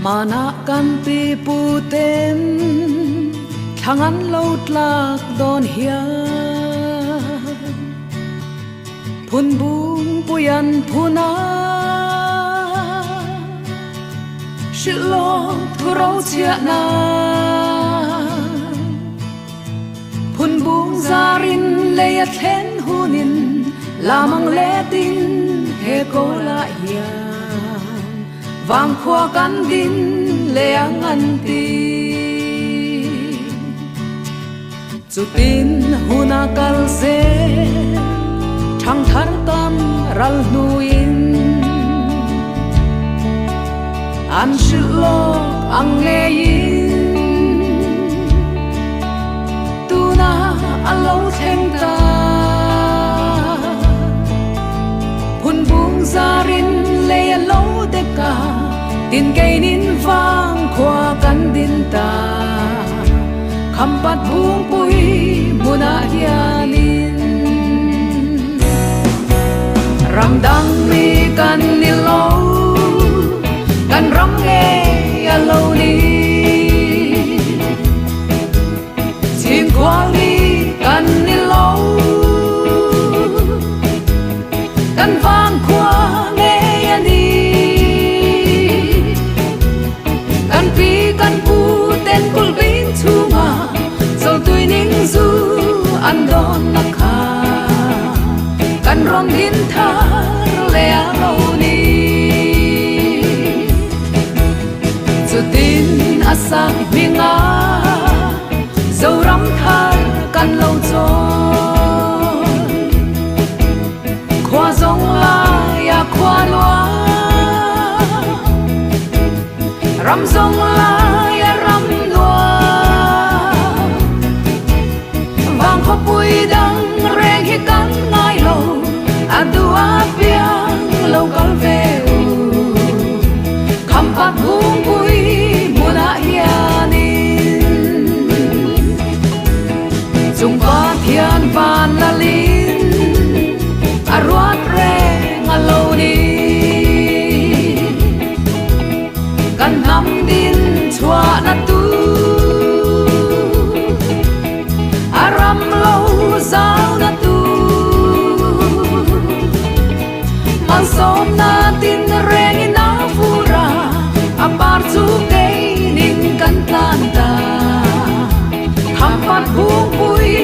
Hmanah kan pi pu ten thlang an lo tlak dawn hian Phun bung pui an phun a, hrilh lawk thu ro chhiah nan. Phun bung zarin lei a thlen hunin lamang letin he kawlah hian vangkhua kan din leh ang an ti. Chutin hun a kal zel thangthar tam ral hnuin an hrilh lawk ang ngeiin tuna a lo thleng ta. Phun bung zarin lei a lo dek a, tin keinin vang khua kan din ta. Khampat bungpui hmunah hianin ram dang mi kan ni lo, kan ram ngei a lo ni. Chhingkhual mi kan ni lo, kan vangkhua ngei a ni. Kan pi kan pu ten kulh bing chhungah chawltui ning zu an dawn na kha kan rawn din thar leh a lo ni. Chutin a sak hming a Zoram thar kan lo chawn. Khua zawng laia khua lua, ram zawng laia ram lua. Vang khawpui dang reng hi kan ngai lo, a duh apiang lo kal ve u. Khampat bungpui hmunah hianin chung Pathian van lalin a ruat reng a lo ni. Kan hnam din chhuahna tu a ram lo zauna tu malsawmna tin rengin a vur a, a par chu keinin kan tlan ta. Khampat bungpui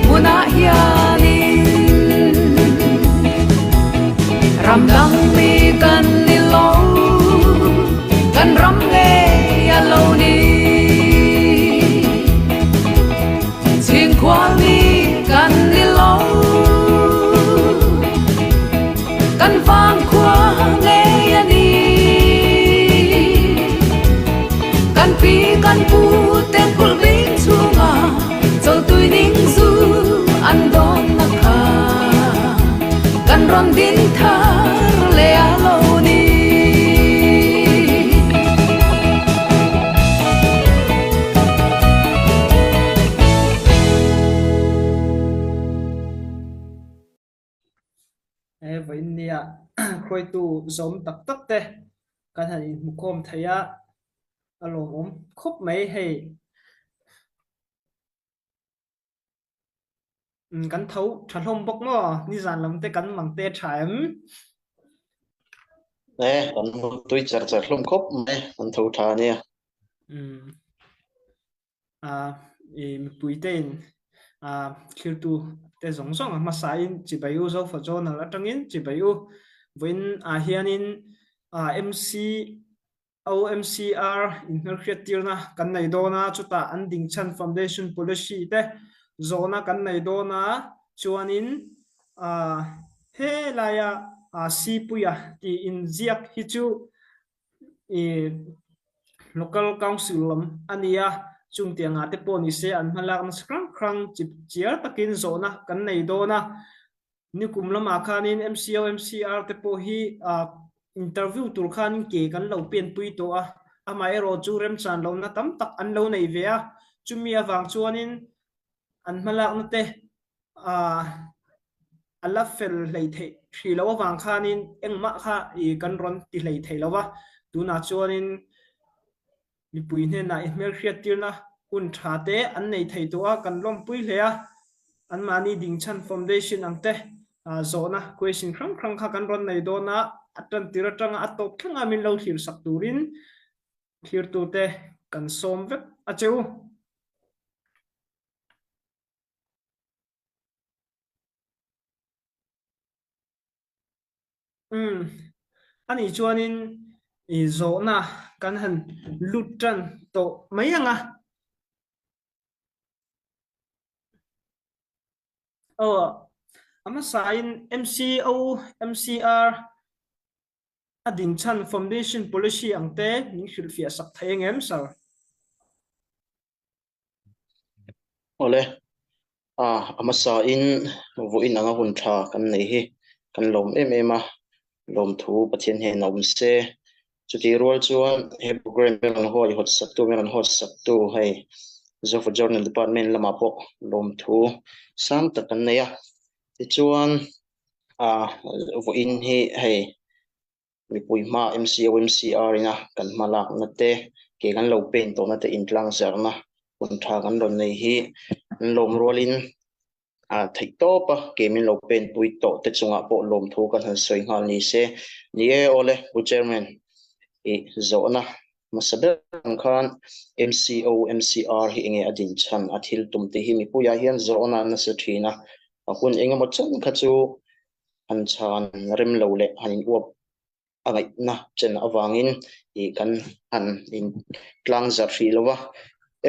hmunah hianin ram dang mi kan ni lo, kan ram ngei a lo ni. Chhingkhual mi kan ni lo, kan vangkhua ngei a ni. Kan pi kan pu ten kulh bing chhungah chawltui ning zu an dawn na kha kan rawn din thar leh a lo ni. He vawiin nia hruaitu zawm tak tak te kan han inhmukhawm thei a, a lawmawm khawp mai hei. Kan tho tha hlawm bawk maw? Nizan lam te kan mang te tha em? E, kan hmu tui char char hlawm khawp mai, kan tho tha ania. I mipui te in thlirtu te zawng zawng a hmasa in chibai u Zofa Journal atangin chibai u vawiin ah hianin MC OMCR inhmelhriattirna kan nei dawn a, chutah an dingchhan Foundation Policy te zawhna kan nei dawn a, chuanin helaia Sipuia tih inziak hi chu Local Council lam a ni a, chung tiangah te pawh ni se an hmalak nasa hrang hrang chip chiar takin zawhna kan nei dawn a. Nikum lamah khanin MCO, MCR te pawh hi interview tur khanin ke kan lo penpui tawh a, amaherawh chu remchan lohna tam tak an lo nei ve a, chumi avang chuanin an hmalakna te a la fel hlei theih hrih loh avang khanin engmah kha kan rawn ti hlei thei lo va, tunah chuanin. Mipui hnenah i hmelhriattirna hun tha te an nei thei tawh a, kan lawmpui hle a. Anmahni dingchhan foundation ang te zawhna question hrang hrang kha kan rawn nei dawn a, a tantir atanga a tawp thlengah min lo thlirsak turin thlirtute kan sawm vek a che u. Umm, anih chuanin i zawhna kan han lut tan tawh mai ang a. Aw, a hmasain MCO, MCR a dinchhan Foundation Policy ang te min hrilhfiah sak thei ang em, Sir? Awle, a a hmasain vawiin anga hun tha kan nei hi kan lawm em em a, lawmthu Pathian hian a awm se. Chutih rual chuan he program hi rawn hawi hawt saktu, min rawn host saktu hei Zofa Journal Department lamah pawh lawmthu sang tak kan nei a. Tichuan a vawiin hi hei Mipui hma MCOMCR ina kan hma lakna te, ke kan lo pen tawhna te intlang zarhna hun tha kan rawn nei hi an lawm rualin a theih tawp a, ke min lo pen pui tawh te chungah pawh lawmthu kan han sawi nghal ni se. Ni e, awle Pu Chairman i zawhna hmasa ber ang khan MCOMCR hi enge a din chhan a thil tum tih hi mipuiah hian zawhna a nasa thin a, a hun engemaw chen kha chu han chhan rem lo leh han in uap a ngaihna chen avangin ih kan han in tlang zarh hrih lo va.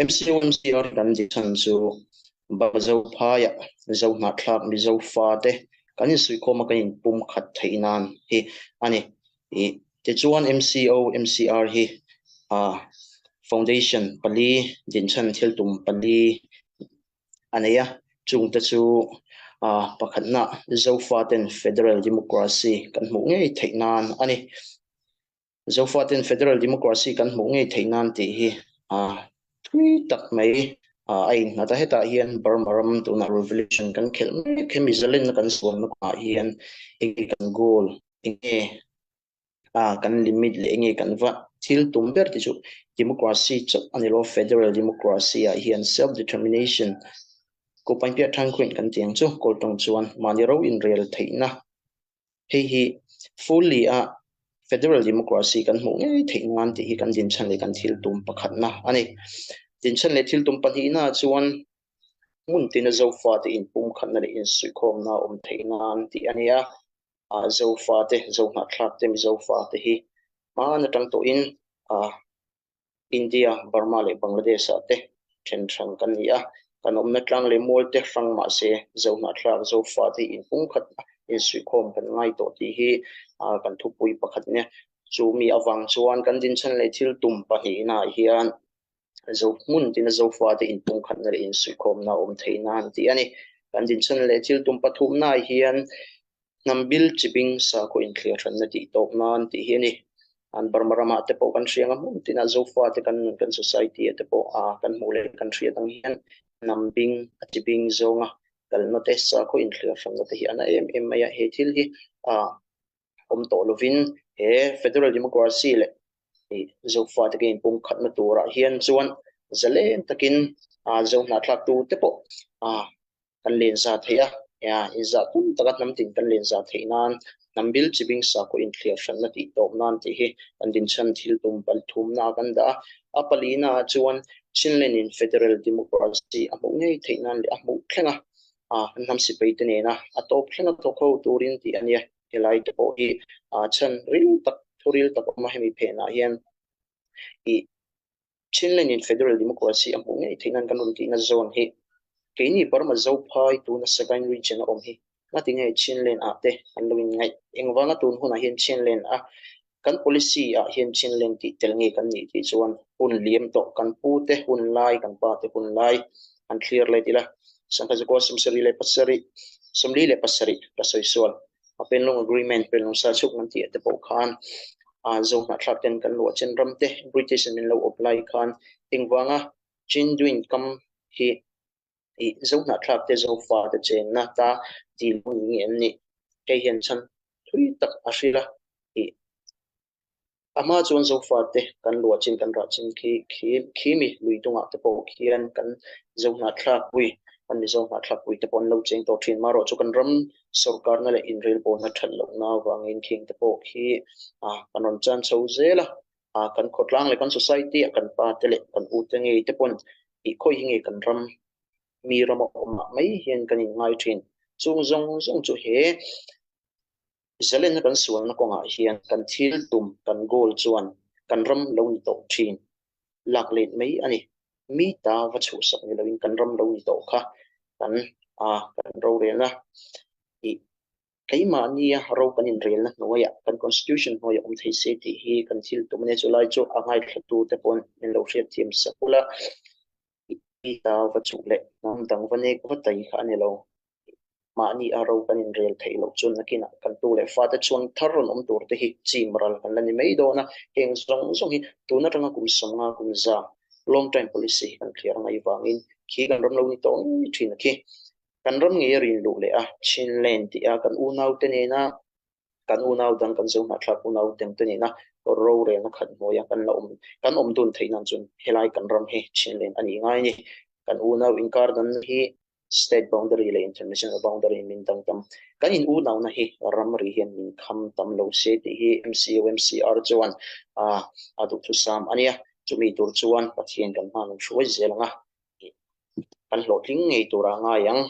MCOMCR kan di chhan chu Bazo phaiah Zo hnahthlak Mizo fate kan insuihkhawm a kan inpum khat theih nan hi a ni. Ih tichuan MCOMCR hi ah foundation pali dinchhan thil tum pali a nei a, chungte chu pakhatna Zofaten Federal Democracy kan hmuh ngei theih nan a ni. Zofaten Federal Democracy kan hmuh ngei theih nan tih hi thui tak mai a innghat a, hetah hian Burma ram tunah revolution kan khelh mek hemi zalenna kan sualna kawngah hian enge kan goal enge a kan limit leh enge kan va thil tum ber te chu democracy chauh a ni lo, federal democracy ah hian self determination Kopainpiah Thangkhuin kan tih ang chu kawl tawng chuan mahni ro inrel theihna hei hi fully a federal democracy kan hmuh ngei theih nan tih hi kan dinchhan leh kan thil tum pakhatna a ni. Dinchhan leh thil tum pahnihna chuan hmun tina Zofate inpumkhatna leh insuihkhawmna a awm theih nan tih a ni a. ah Zofate, Zohnahthlakte, Mizofate hi hman atang tawhin ah India, Burma leh Bangladesh ah te then hran kan ni a, kan awmna tlang leh mual te hrang mahse Zohnahthlak, Zofate hi inpumkhat a insuihkhawm kan ngai tawh tih hi ah kan thupui pakhat nia. Chu mi avang chuan kan dinchhan leh thil tum pahnihna ah hian Zo hmun tina Zofate inpumkhatna leh insuihkhawmna a awm theih nan tih a ni. Kan dinchhan leh thil tum pathumnaah hian hnam bil chibing sakhaw inthliar hranna tih tawp nan tih hi a ni. An Burma ramah te pawh kan hria ang a, hmun tina Zofate kan nun kan society ah te pawh kan hmuh leh kan hriat ang hian hnam bing a chibing zawnga kalna te sakhaw inthliar hranna te hi a na em em mai a, he thil hi awm tawh lovin he Federal Democracy leh Zofate ka inpumkhatna turah hian chuan zalen takin Zo hnahthlaktu te pawh kan len za theih a, inzah tum taka hnam tin kan len za theih nan hnam bil chibing sakhaw inthliar hranna tih tawp nan tih hi kan dinchhan thil tum pathumna kan dah a. A palina ah chuan Chinland in Federal Democracy a hmuh ngei theih nan leh a hmuh thleng a, kan hnam sipai te nena a tawp thleng a thawk ho turin tih a nia. Helai te pawh hi chhan ril tak, thu ril tak a awm a, hemi phenah hian ih Chinland in Federal Democracy a hmuh ngei theih nan kan rawn tihna zawn hi keini Burma Zophai tuna Sagaing region a awm hi ngatinge Chinland ah te an lo inngaih? Engvanga tun hunah hian Chinland a Kan policy ah hian Chinland tih tel nge kan nih tih chuan hun liam tawh kan pu te hun lai, kan pa te hun lai an thlir let ila. Sangha Zakua 77, 47 ka sawi sual. A Penlung Agreement, Penlung sa chhuk kan tih te pawh khan Zo hnahthlak ten kan luah chen ram te British in min lo awp lai khan engvanga Chinduin kam hi ih Zo hnahthlak te Zofa te chenna ta dil hun nge an nih? Hei hian chhan thui tak a hrilh a. Ih. A hma chuan Zofate kan luah chin kan rah chin khi khi khimi lui dungah te pawh khian kan Zo hnahthlakpui, kan Mizo hnahthlakpui te pawh an lo cheng tawh thin. Marawh chu kan ram sorkarna leh inrelbawlna that lohna avangin khing te pawh khi kan rawn chan chho zel a. Kan khawtlang leh kan society ah kan pa te leh kan u te ngei te pawn tih khawi hi nge kan ram mi rama awmah mai hian kan inngai thin. Chung zawng zawng chu he Zalenna kan sualna kawngah hian kan thil tum, kan goal chuan kan ram lo ni tawh thin lak let mai a ni. Mi ta va chhuhsak ni loin kan ram lo ni tawh kha kan a kan rorelna tih keimahnia ro kan inrelna hnuaiah kan constitution hnuaiah awm thei se tih hi kan thil tum a nia. Chulai chu a ngaithlatu te pawn min lo hriatthiam sak ula, mi ta va chuh leh hnam dang va nek va tai kha a ni lo. Mahni a ro kan inrel theih loh chuan nakinah kan tu leh fate chuan thar rawn awm tur te hi chim ral kan la ni mai dawn a, heng zawng zawng hi tun atanga kum 50 kum za long time policy hi kan thliar ngai vangin khi kan ram lo ni tawh ngei thin a khi. Kan ram ngei a rin luh leh a, Chinland tih a kan unaute nena kan unau dang kan zo hnahthlak unau dang te nena rorelna khat hnuaia kan la awm kan awm dun theih nan chuan helai kan ram hi Chinland a nih ngai a ni. Kan unau inkar danna hi State boundary leh international boundary min dang tam. Kan in unauna hi ramri hian min kham tam lo se tih hi MCO MCR chuan a duhthusam a nia. Chumi tur chuan Pathian kan hma min hruai zel ang a, kan hlawhtling ngei tur a ngai ang.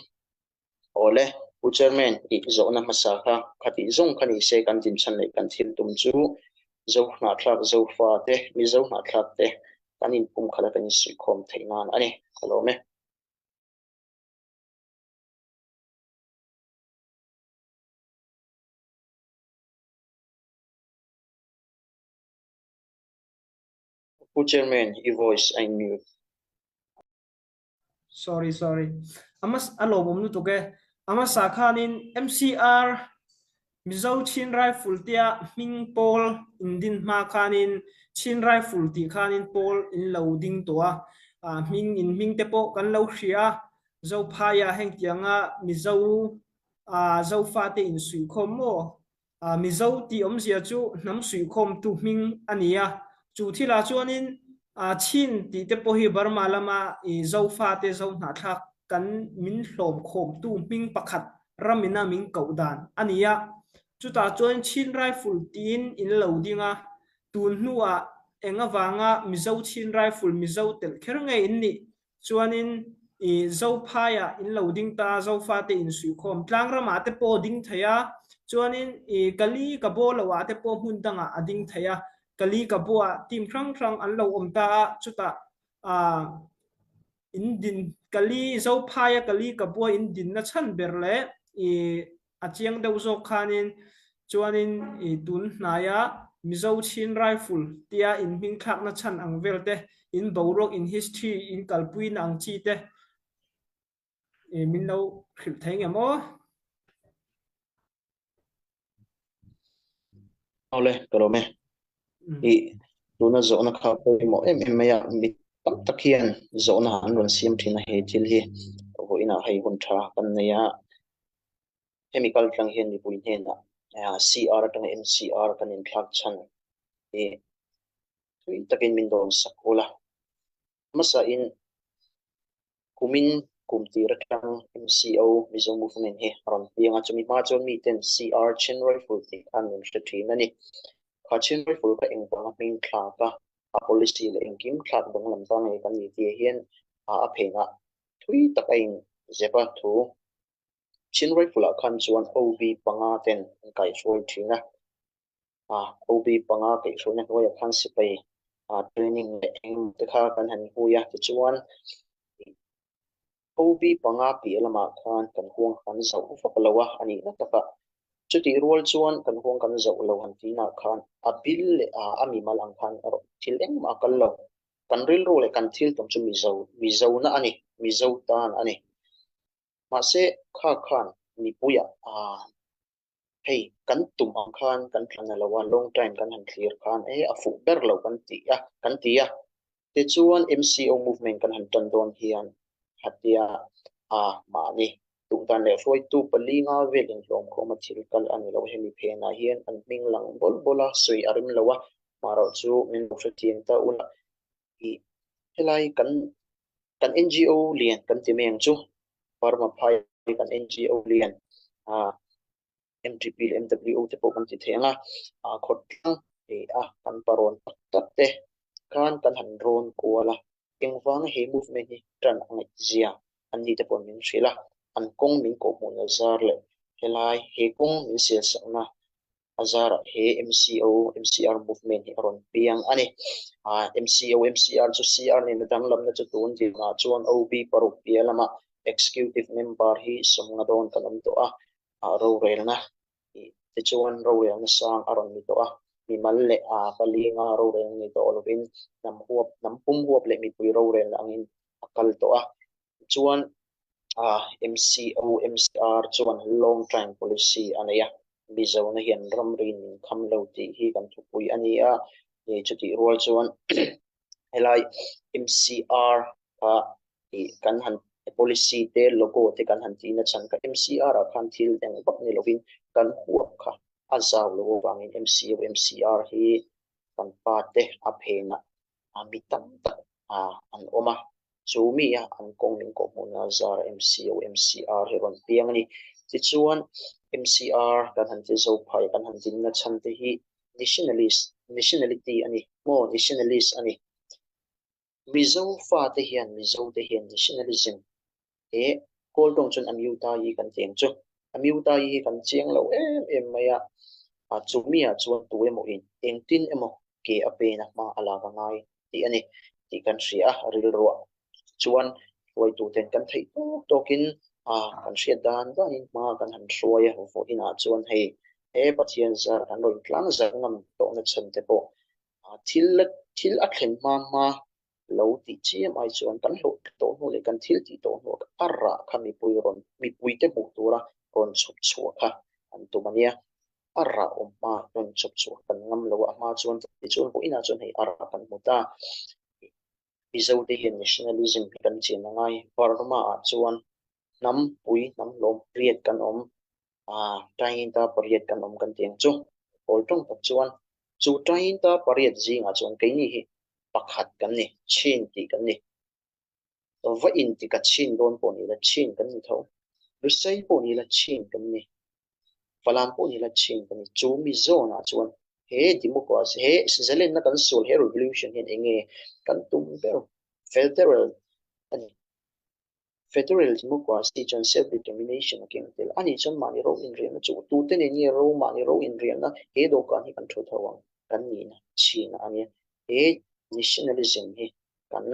Awle, Pu Chairman, i zawhna hmasa kha khatih zawng kha ni se kan dinchhan leh kan thil tum chu Zo hnahthlak Zofa te, Mizo hnahthlak te kan inpumkhat a kan insuihkhawm theih nan a ni. Ka lawm e. Pu Chairman, i voice a in mute. Sorry, sorry. Amas a lawmawm lutuk e. Amasa khanin MCR Mizo Chin Rifle tia hming pawl in din hma khanin Chin Rifle tih khanin pawl in lo ding tawh a. Hming in hming te pawh kan lo hria a. Zophaia heng tianga Mizo Zofate insuihkhawm maw? Mizo tih awmzia chu hnam suihkhawmtu hming a ni a. Chu thilah chuanin Chin tih te pawh hi Burma lama Zofate Zohnahthlak kan min hlawmkhawmtu hming pakhat ramina min koh dan a ni a. Chutah chuan Chin Rifle tiin in lo ding a, tun hnuah eng avanga Mizo Chin Rifle Mizo telh kher nge in nih Chuanin i Zophaiah in lo ding ta, Zofate insuihkhawm tlang ramah te pawh a ding thei a, chuanin i Kali ka bo loah te pawh hmun dangah a ding thei a, Kali ka boah team hrang hrang an lo awm ta a, chutah ah in din Kali Zophaia Kali ka boa in dinna chhan ber leh i A chiang deuh zawk khanin chuanin i tun hnaia Mizo Chin Rifle tia in hming thlakna chhan ang vel te, in boruak, in history, in kalpuina ang chi te i min lo hrilh thei ngem aw? Awle, ka lawm e. I tuna zawhna kha pawimawh em em mai a, mi tam tak hian zawhna an rawn siam thin a he thil hi vawiinah hei hun tha kan nei a. Hemi kal tlang hian mipui hnenah CR atanga MCR kan inthlak chhan hi thui takin min dawn sak ula. Hmasain kumin kum tir atang MCO Mizo Movement hi a rawn piang a, chumi hma chuan miten CR Chin Rifle tih khan min hre thin a ni. Kha Chin Rifle kha engvanga hming thlak a, a policy leh engkim thlak danglam ta nge kan ni tih hian a phenah thui tak a inzep a thu. Chin Rifle-ah khan chuan OB panga ten an kaihhruai thin a, OB panga kaihhruaina hnuaiah khan sipai training leh engemaw te kha kan han hui a, tichuan OB panga piah lamah khan kan huang kan zauh vak lo a, a nihna takah. Chutih rual chuan kan huang kan zauh lo han tinah khan a bil leh a mimal ang khan erawh thil engmah a kal lo. Kan rilru leh kan thil tum chu Mizo, Mizona a ni, Mizo tan a ni. Mahse, kha khan mipuiah aah hei kan tum ang khan kan thlan a lo a, long time kan han thlir khan e a fuh ber lo kan ti a, kan ti a. Tichuan MCO movement kan han tan dawn hian hatia aah mahni duhdan leh hruaitu pali nga vel inhlawmkhawm a thil kal a ni lo. Hemi phenah hian an hming lang bawl bawl a, sawi a rem lo a. Hmarawh chu min lo hrethiam ta ula i helai kan kan NGO lian kan ti mai ang chu Burma phai kan NGO lian ah MTP leh MWO te pawh kan ti thei ang a, ah khawtlang eh a kan parawn tak tak te khan kan han rawn kual a, engvanga he movement hi tan a ngaih zia an ni te pawh min hrilh a, an kawng min kawhhmuhna zar leh helai he kawng min sialsakna a zarah he MCO, MCR movement hi a rawn piang a ni. Ah, MCO, MCR chu CR nena danglamna chu tun dinah chuan OB paruk piah lamah Executive Member hi sawmnga dawn kan awm tawh a, ah rorelna tih te chuan rorelna sang a rawn ni tawh a, mimal leh ah palinga rorelna ni tawh lovin hnam huap, hnam pum huap leh mipui rorelna angin a kal tawh a. Chuan ah MCO, MCR chuan long time policy a nei a, Mizona hian ramriin min kham lo tih hi kan thupui a ni a, chutih rual chuan helai MCR kha tih kan han policy te logo te kan han tihna chhan kha MCR ah khan thil eng vak ni lovin kan huap kha a zau lo avangin MCO MCR hi kan pa te a phenah a mi tam tak a an awm a, chu mi a an kawng min kawhhmuhna zar MCO MCR hi rawn piang a ni. Tichuan MCR kan han ti zo phai kan han dinna chhan te hi nationalist nationality a ni maw nationalist a ni. Mizo fate hian Mizo te hian nationalism he Kawl tawng chuan Amyutai kan ti ang chu. Amyutai hi kan chiang lo em em mai a, a chu mi ah chuan tu emaw in engtin emaw ke a pen a hma a lak a ngai tih a ni tih kan hria a, rilruah chuan hruaitu ten kan theih tawk tawkin a kan hriat dan danin hma kan han hruai a, vawiinah chuan hei he Pathian zar kan rawn tlang zar ngam tawhna chhan te pawh thil thil a thlen hma hma lo tih chiam ai chuan kan hlawh tawh hnu leh kan thil tih tawh hnu a rah kha mipui rawn mipui te hmuh tura rawn chhawp chhuah kha an tum a nia. A rah awm hma rawn chhawp chhuah kan ngam lo a, a hma chuan tichuan vawiinah chuan hei a rah kan hmu ta. Mizo te hian nationalism hi kan chian a ngai. Burma ah chuan hnam pui hnam hlawm pariat kan awm ah Tainta pariat kan awm kan ti ang chu. Pawl tawng tak chuan chu Tainta pariat zingah chuan keini hi pakhat kan ni, chin tih kan ni. Va in tika chin dawn pawh ni la chin kan ni tho. Lusei pawh ni la chin kan ni. Falam pawh ni la chin kan ni. Chu mi zawnah chuan he democracy, he zalenna kan sual, he revolution hian eng nge kan tum ber? Federal a ni. Federal democracy chuan self determination a keng tel. Ani chuan mahni ro inriahna chu tute nen nge ro mahni ro inriahna he dawhkan hi kan thu tho ang kan nihna chhina a nia. He nationalism hi kan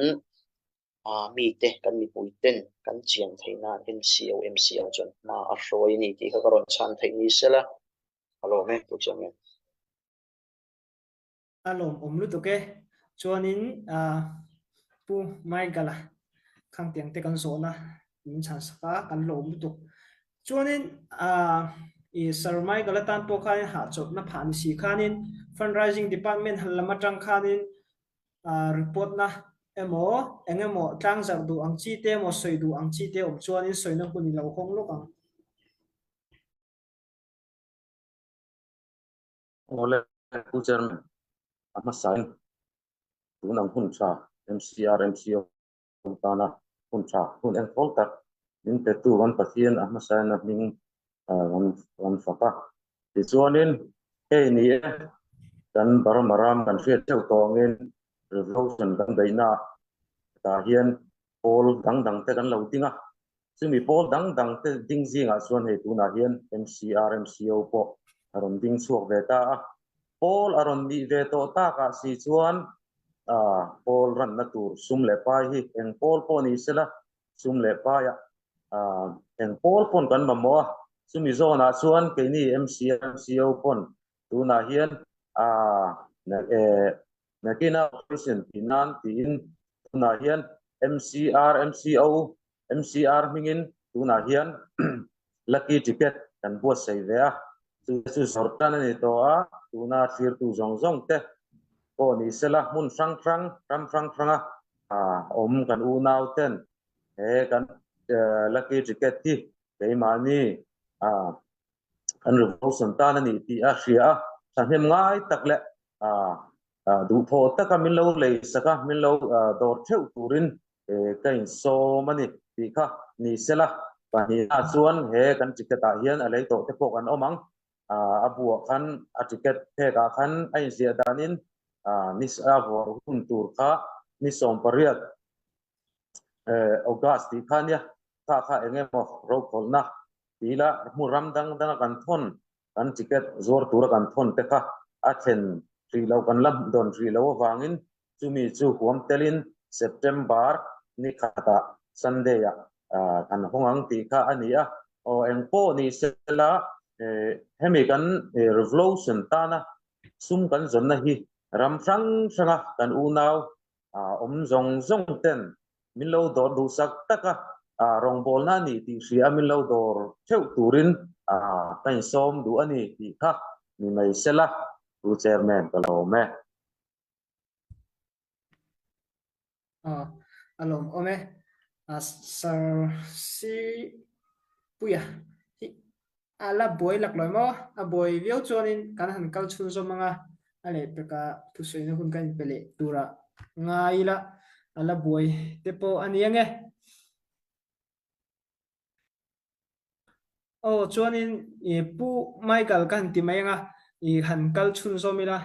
mite kan mipui ten kan chian theih nan MCO MCO chuan hma a hruai a ni tih kha ka rawn chhan theih ni sela a lawm e Pu Chairman. A lawmawm lutuk e. Chuanin Pu Michael-a Khangtiang te kan zawhna min chhan sak a, kan lawm lutuk. Chuanin i Sir Michael atan pawh khanin hahchawlhna phah ni si khanin Fundraising Department han lam atang khanin report na emaw eng emaw tlangzarh duh ang chi te emaw sawi duh ang chi te awm chuanin sawina hun i lo hawng lawk ang. Awle Pu Chairman, a hmasain tun ang hun tha MCR, MCO tana hun tha, hun engkawl tak min petu kan Pathian a hmasain a hming kan fak a. Tichuanin hei ni e, kan Burma ram kan hriat theuh tawh angin revolution kan beihna tah hian pawl dang dang te kan lo ding a. Chumi pawl dang dang te ding zingah chuan hei tunah hian MCR, MCO pawh a rawn ding chhuak ve ta a. Pawl a rawn nih ve tawh takah si chuan pawl ranna tur sum leh pai hi eng pawl pawh ni sela sum leh paiah eng pawl pawn kan mamawh a. Chumi zawnah chuan keini MCR, MCO pawn tunah hian nakina operation tih nan tiin tunah hian MCR, MCO MCR hmingin tunah hian lucky ticket kan buatsaih ve a, chu chu zawrh tan a ni tawh a, tuna thlirtu zawng zawng te pawh ni sela hmun hrang hrang, ram hrang hranga awm kan unau ten he kan lucky ticket hi keimahni kan revolution tan a ni tih a hria a, thahnem ngai tak leh. Duhthawh taka min lo lei sak a, min lo dawr theuh turin ka insawm a ni tih kha ni sela. Pahnihna chuan he kan ticket ah hian a lei tawh te pawh kan awm ang. A buah khan a ticket phek ah khan a inziah danin ni a vuah hun tur kha ni 18 August tih kha nia, kha kha eng emaw rokhawlhna ti ila hmun ram dang danga kan thawn kan ticket zuar tura kan thawn te kha a thlen hrih loh kan la dawn hrih loh avangin chumi chu huam telin September ni khatah Sunday ah kan hawng ang tih kha a ni a. Aw engpawh ni sela hemi kan revolution tana sum kan zawnna hi ram hrang hranga kan unau awm zawng zawng ten min lo dawr duhsak taka rawngbawlna a ni tih hria a min lo dawr theuh turin ka insawm duh a ni tih kha ni mai sela Pu Chairman ka lawm e. A lawmawm e. Sir Sipuia hi A la buai laklawih maw? A buai viau chuanin kan han kal chhunzawm ang a, a lehpekah thusawina hun kan inpe leh turah ngai ila a la buai te pawh a ni ang e. Aw chuanin i Pu Michael ka han ti mai ang a, i han kal chhunzawm ila.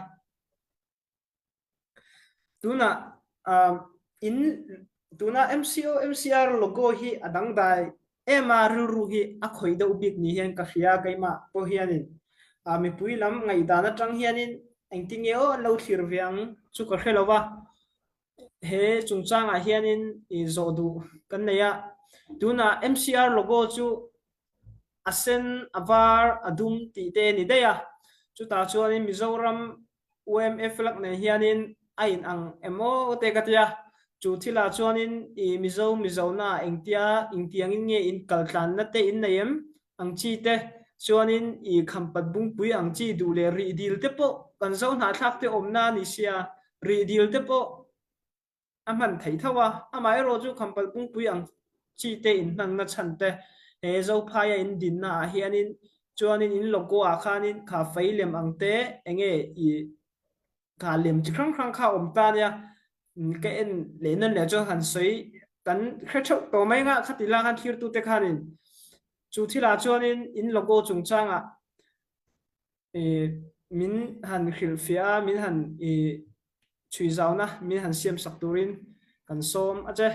Tunah in tuna MCO MCR logo hi a dangdai em a, rilru hi a khawih deuh bik ni hian ka hria keimah pawh hianin mipui lam ngaihdan atang hianin engtinge aw an lo thlir ve ang chu ka hre lo va, he chungchangah hianin zawh duh kan nei a, tunah MCR logo chu a sen, a var, a dum tih te a ni daih a, chutah chuanin Mizoram UMF lak nen hianin a in ang em aw te ka tia, chu thilah chuanin i Mizo Mizona ah engtia engtiangin nge in kaltlanna te in nei em ang chi te, chuanin i khampat bungpui ang chi duh leh rih dil te pawh kan zo hnahthlak te awmna a ni sia, rih dil te pawh A hman thei tho a, amaherawh chu Khampal Pungpui ang chi te inhmanna chhan te, he Zophaia in dinna ah hianin chuanin in logo ah khanin kha fei lem ang te enge i kha lem chi hrang hrang kha awm ta nia, ka en leh nawn leh chuan han sawi kan hre theuh tawh mai anga khati la khan thirtu te khanin chu thilah chuanin in logo chungchangah Min han hrilhfiah a, min han chhui zauna min han siam sak turin kan sawm a che.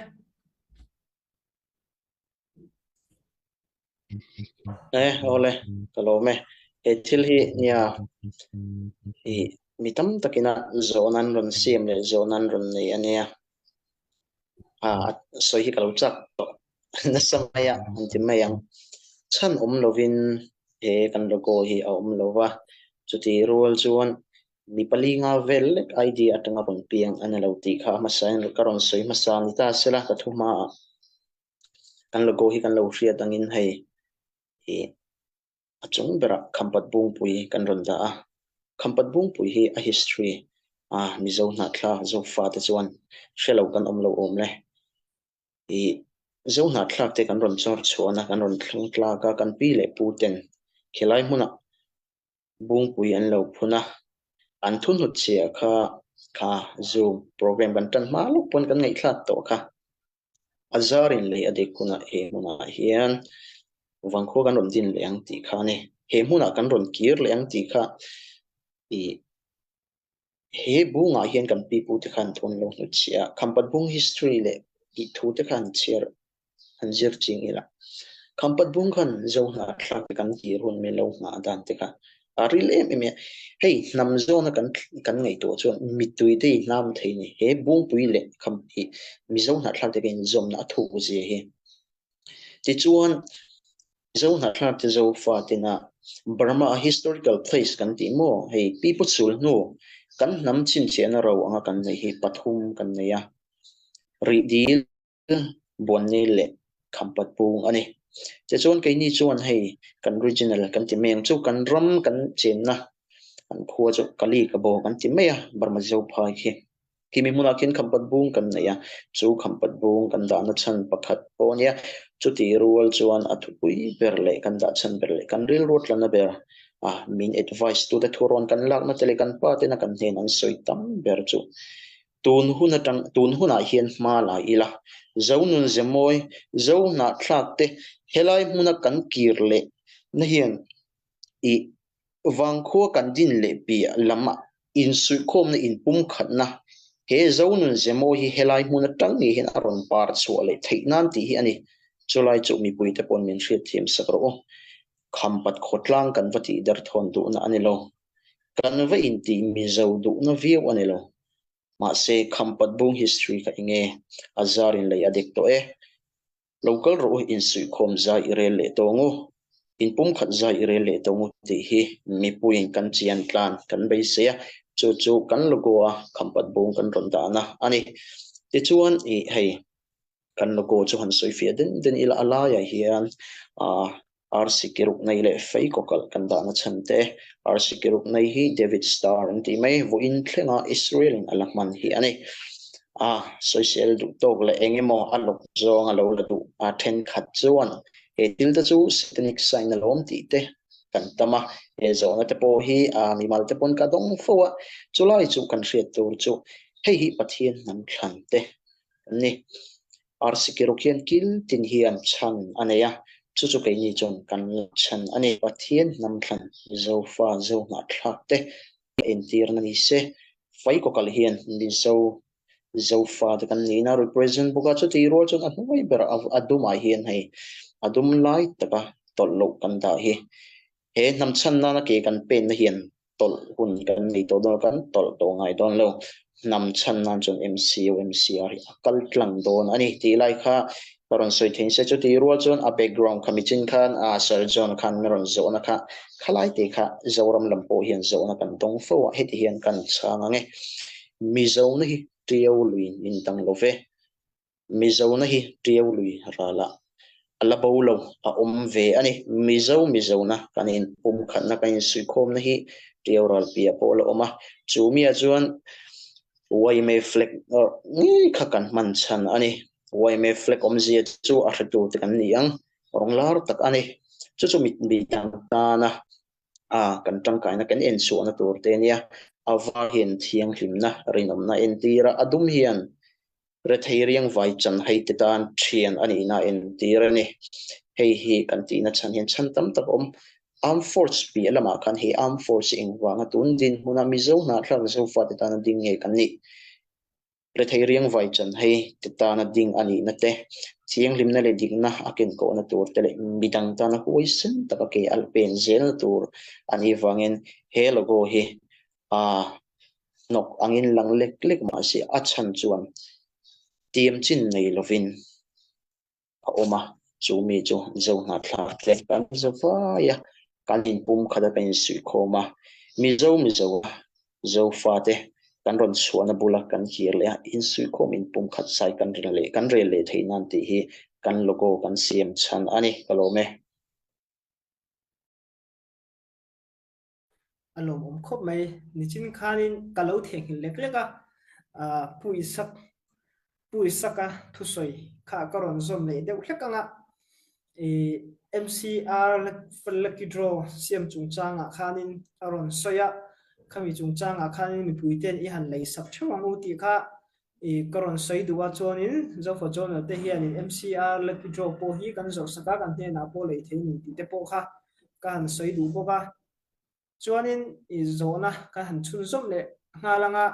E, awle, ka lawm e. He thil hi nia i mi tam takina zawhna an rawn siam leh zawhna an rawn nei a nia. A sawi hi ka lo chak tawh nasa mai a, an ti mai ang. Chhan awm lovin he kan logo hi a awm lo va, chutih rual chuan mi pali nga vel lek idea atanga rawn piang a ni lo tih kha a hmasa in ka rawn sawi hmasa ni ta sela ka thu hmaah kan logo hi kan lo hriat angin hei ih A chung berah Khampat Bungpui kan rawn dah a, Khampat Bungpui hi a history a Mizo hnahthlak Zofate chuan hre lo kan awm lo awm le. I Zo hnahthlak te kan rawn chawr chhuan a, kan rawn thleng tlak a, kan pi leh pu ten khilai hmunah Bungpui an lo phun a, an thuhnut chhia kha kha Zoom program kan tan hma lawk pawn kan ngaihthlak tawh kha. A zarin lei a dik hunah he hmunah hian vangkhua kan rawn din leh ang tih kha a ni. He hmunah kan rawn kir leh ang tih kha i he bungah hian kan pipu te khan thu an lo hnutchhiah a. Khampat bung history leh tih thu te kha an chhiar an zir ching ila. Khampat bung khan zo hnahthlak te kan kir hun min lo nghah dan te kha a ril em em a. Hei hnam zawna kan kan ngaihtuah chuan mittui te hi hnam thei ni. He Bungpui leh kham hi Mizo hnahthlak te ka inzawmna a thuk zia hi. Tichuan Mizo hnahthlak te Zofa tena Burma a historical place kan tih maw hei Pipu chul hnu kan hnam chhinchhiahna ro anga kan neih hi pathum kan nei a. Rihdil Buannel leh Khampat Bung a ni. Tichuan keini chuan hei kan regional kan ti mai ang chu kan ram kan chenna kan khua chu Kali ka bo kan ti mai a Burma Zophai khi. Khimi hmunah khian Khampat Bung kan nei a, chu Khampat Bung kan dahna chhan pakhat pawh a nia. Chutih rual chuan a thupui ber leh kan dah chhan ber leh kan rilru tlana ber. A, min advice tute thurawn kan lakna te leh kan pa tena kan hnen an sawi tam ber chu tun hun atang tun hunah hian hma la ila, Zo nun ze mawi, Zo hnahthlak te helai hmuna kan kir leh na hian i Vangkhua kan din leh piah lam ah insuihkhawmna inpumkhatna he Zo nun ze mawi hi helai hmun atang ngei hian a rawn par chhuah leh theih nan tih hi a ni. Chulai chu mipuite pawn min hriatthiam sak rawh u. Khampat khawtlang kan va tih derthawn duhna a ni lo. Kan va intih Mizo duhna viau a ni lo. Mahse, Khampat bung history kha enge? A zar in lei a dek tawh e. Lo kal rawh u, insuihkhawm zai i rel leh tawng u. Inpumkhat zai i rel leh tawng u tih hi mipuiin kan chian tlan kan beisei a, chu chu kan logo a Khampat bung kan rawn dahna a ni. Tichuan, ih hei Kan logo chu han sawi fiah den den ila a laiah hian ah arsi ki ruk nei leh fei kaw kalh kan dahna chhan te arsi ki ruk nei hi David star an tih mai vawiin thlenga Israel in a la hman hi a ni. Ah sawisel duh tawk leh eng emaw a lawk zawng a lo la duh a thenkhat chuan he thil te chu satanic sign a lawm tih te kan tam a, he zawhna te pawh hi ah mimal te pawn ka dawng fo a, chulai chu kan hriat tur chu hei hi Pathian hnam thlan te an ni. Arsi kiruk hian kil tin hian chhan a nei a, chu chu keini chuan kan la chhan a ni. Pathian hnam thlan Zofa Zo hnahthlak te a entirna ni se, Faikawkal hian Mizo Zofa te kan nihna represent bawk a, chutih rual chuan a hnuai berah a dumah hian hei a dum lai taka tawlh loh kan dah hi. He hnam chhan nana ke kan penna hian tawlh hun kan nei tawh dawn kan tawlh tawh ngai dawn lo. Hnam chhan nan chuan MCO MCR hi a kal tlang dawn a ni tih lai kha ka rawn sawi thei se chutih rual chuan a background kha michin khan a Sir John khan min rawn zawhna kha khalai te kha Zoram lam pawh hian zawhna kan dawng fo a heti hian kan chhang ang e. Mizona hi Tiau lui min dang lo ve. Mizona hi Tiau lui ralah a la bo lo, a awm ve a ni. Mizo Mizona kan inpumkhatna, kan insuihkhawmna hi Tiau ral piah pawh a la awm a. Chu miah chuan yma flag ngei kha kan hman chhan a ni. Yma flag awmzia chu a hretute kan ni ang, rawng lar tak a ni. Chu chu mi dang tana a kan tangkaina kan enchhuahna tur te a nia. A var hian thianghlimna, rinawmna entir a, a dum hian Rethei riangvai chanhai te tan thian a nihna a entir a ni. Hei hi kan tihna chhan hian chhan tam tak a awm. Armed Force piah lamah khan hei Armed Force hi engvanga tun dinhmuna Mizo hnahthlak Zofa te tana ding nge kan nih? Rethei riangvai chanhai te tana ding a nihna te, thianghlimna leh dikna a kenkawhna tur te leh midang tana huaisen taka ke a pen zelna tur a nih vangin he logo hi a hnawk angin lang lek lek mahse a chhan chuan tiam chin nei lovin a awm a, chu mi chu Zo hnahthlak te kan za vai a, kan inpum khat a kan insuihkhawm a, Mizo Mizo a Zofa te kan rawn chhuahna bula kan kir leh a, insuihkhawm inpum khat sai kan rel leh kan rel leh theih nan tih hi kan logo kan siam chhan a ni, ka lawm e. A lawmawm khawp mai. Nichin khanin ka lo theihnghilh lek lek a, Pu Isak, Pu Isaka thusawi kha ka rawn zawm leh deuh hlek ang a, ih MCR lucky draw siam chungchangah khanin a rawn sawi a, khami chungchangah khanin mipuite'n i han lei sak theuh ang u tih kha ih ka rawn sawi duh a, chuanin Zofa Journal te hianin MCR lucky draw pawh hi kan zawrh sak a, kan hnenah pawh lei thei ni tih te pawh kha ka han sawi duh bawk a. Chuanin i zawhna kan han chhunzawm leh nghal ang a.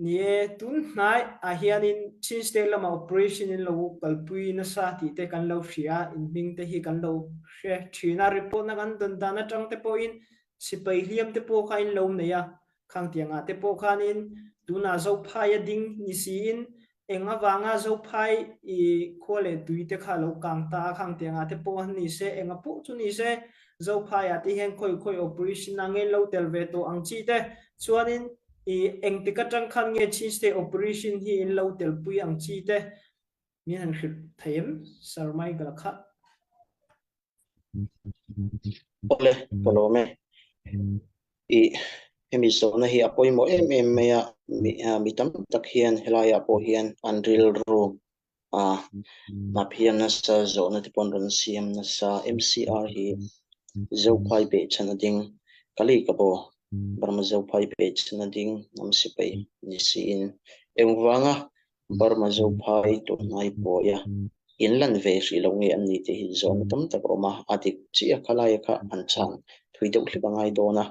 Ni e, tun hnai ah hianin Chin State lama operation in lo kalpui nasa tih te kan lo hria a, in hming te hi kan lo hre thin a, report na kan dawn dan atang te pawhin sipai hliam te pawh kha in lo nei a, Khang tiangah te pawh khanin tunah Zophai a ding ni siin eng avanga Zophai i khua leh tui te kha a lo kang ta a, khang tiangah te pawh ni se, enga pawh chu ni se, Zophaiah te hian khawi khawi operation a ngen lo tel ve tawh ang chi te chuanin i engtik atang khan nge Chin State operation hi in lo telpui ang chi te min han hrilh thei em Sir Michael kha. Awle, ka lawm e. I hemi zawhna hi a pawimawh em em mai a, mi mi tam tak hian helaiah pawh hian an rilru a hnap hian nasa zawhna te pawh an rawn siam nasa. MCR hi. Zophai behchhan a ding, Kali ka bo, Burma Zophai behchhan a ding hnam sipai ni siin engvanga Burma Zophai tawlhnai pawia in lan ve hrih lo nge an ni tih hi zawhna tam tak a awm a, a dik chiah khalaia kha an chhan thui deuh hlek a ngai dawn a.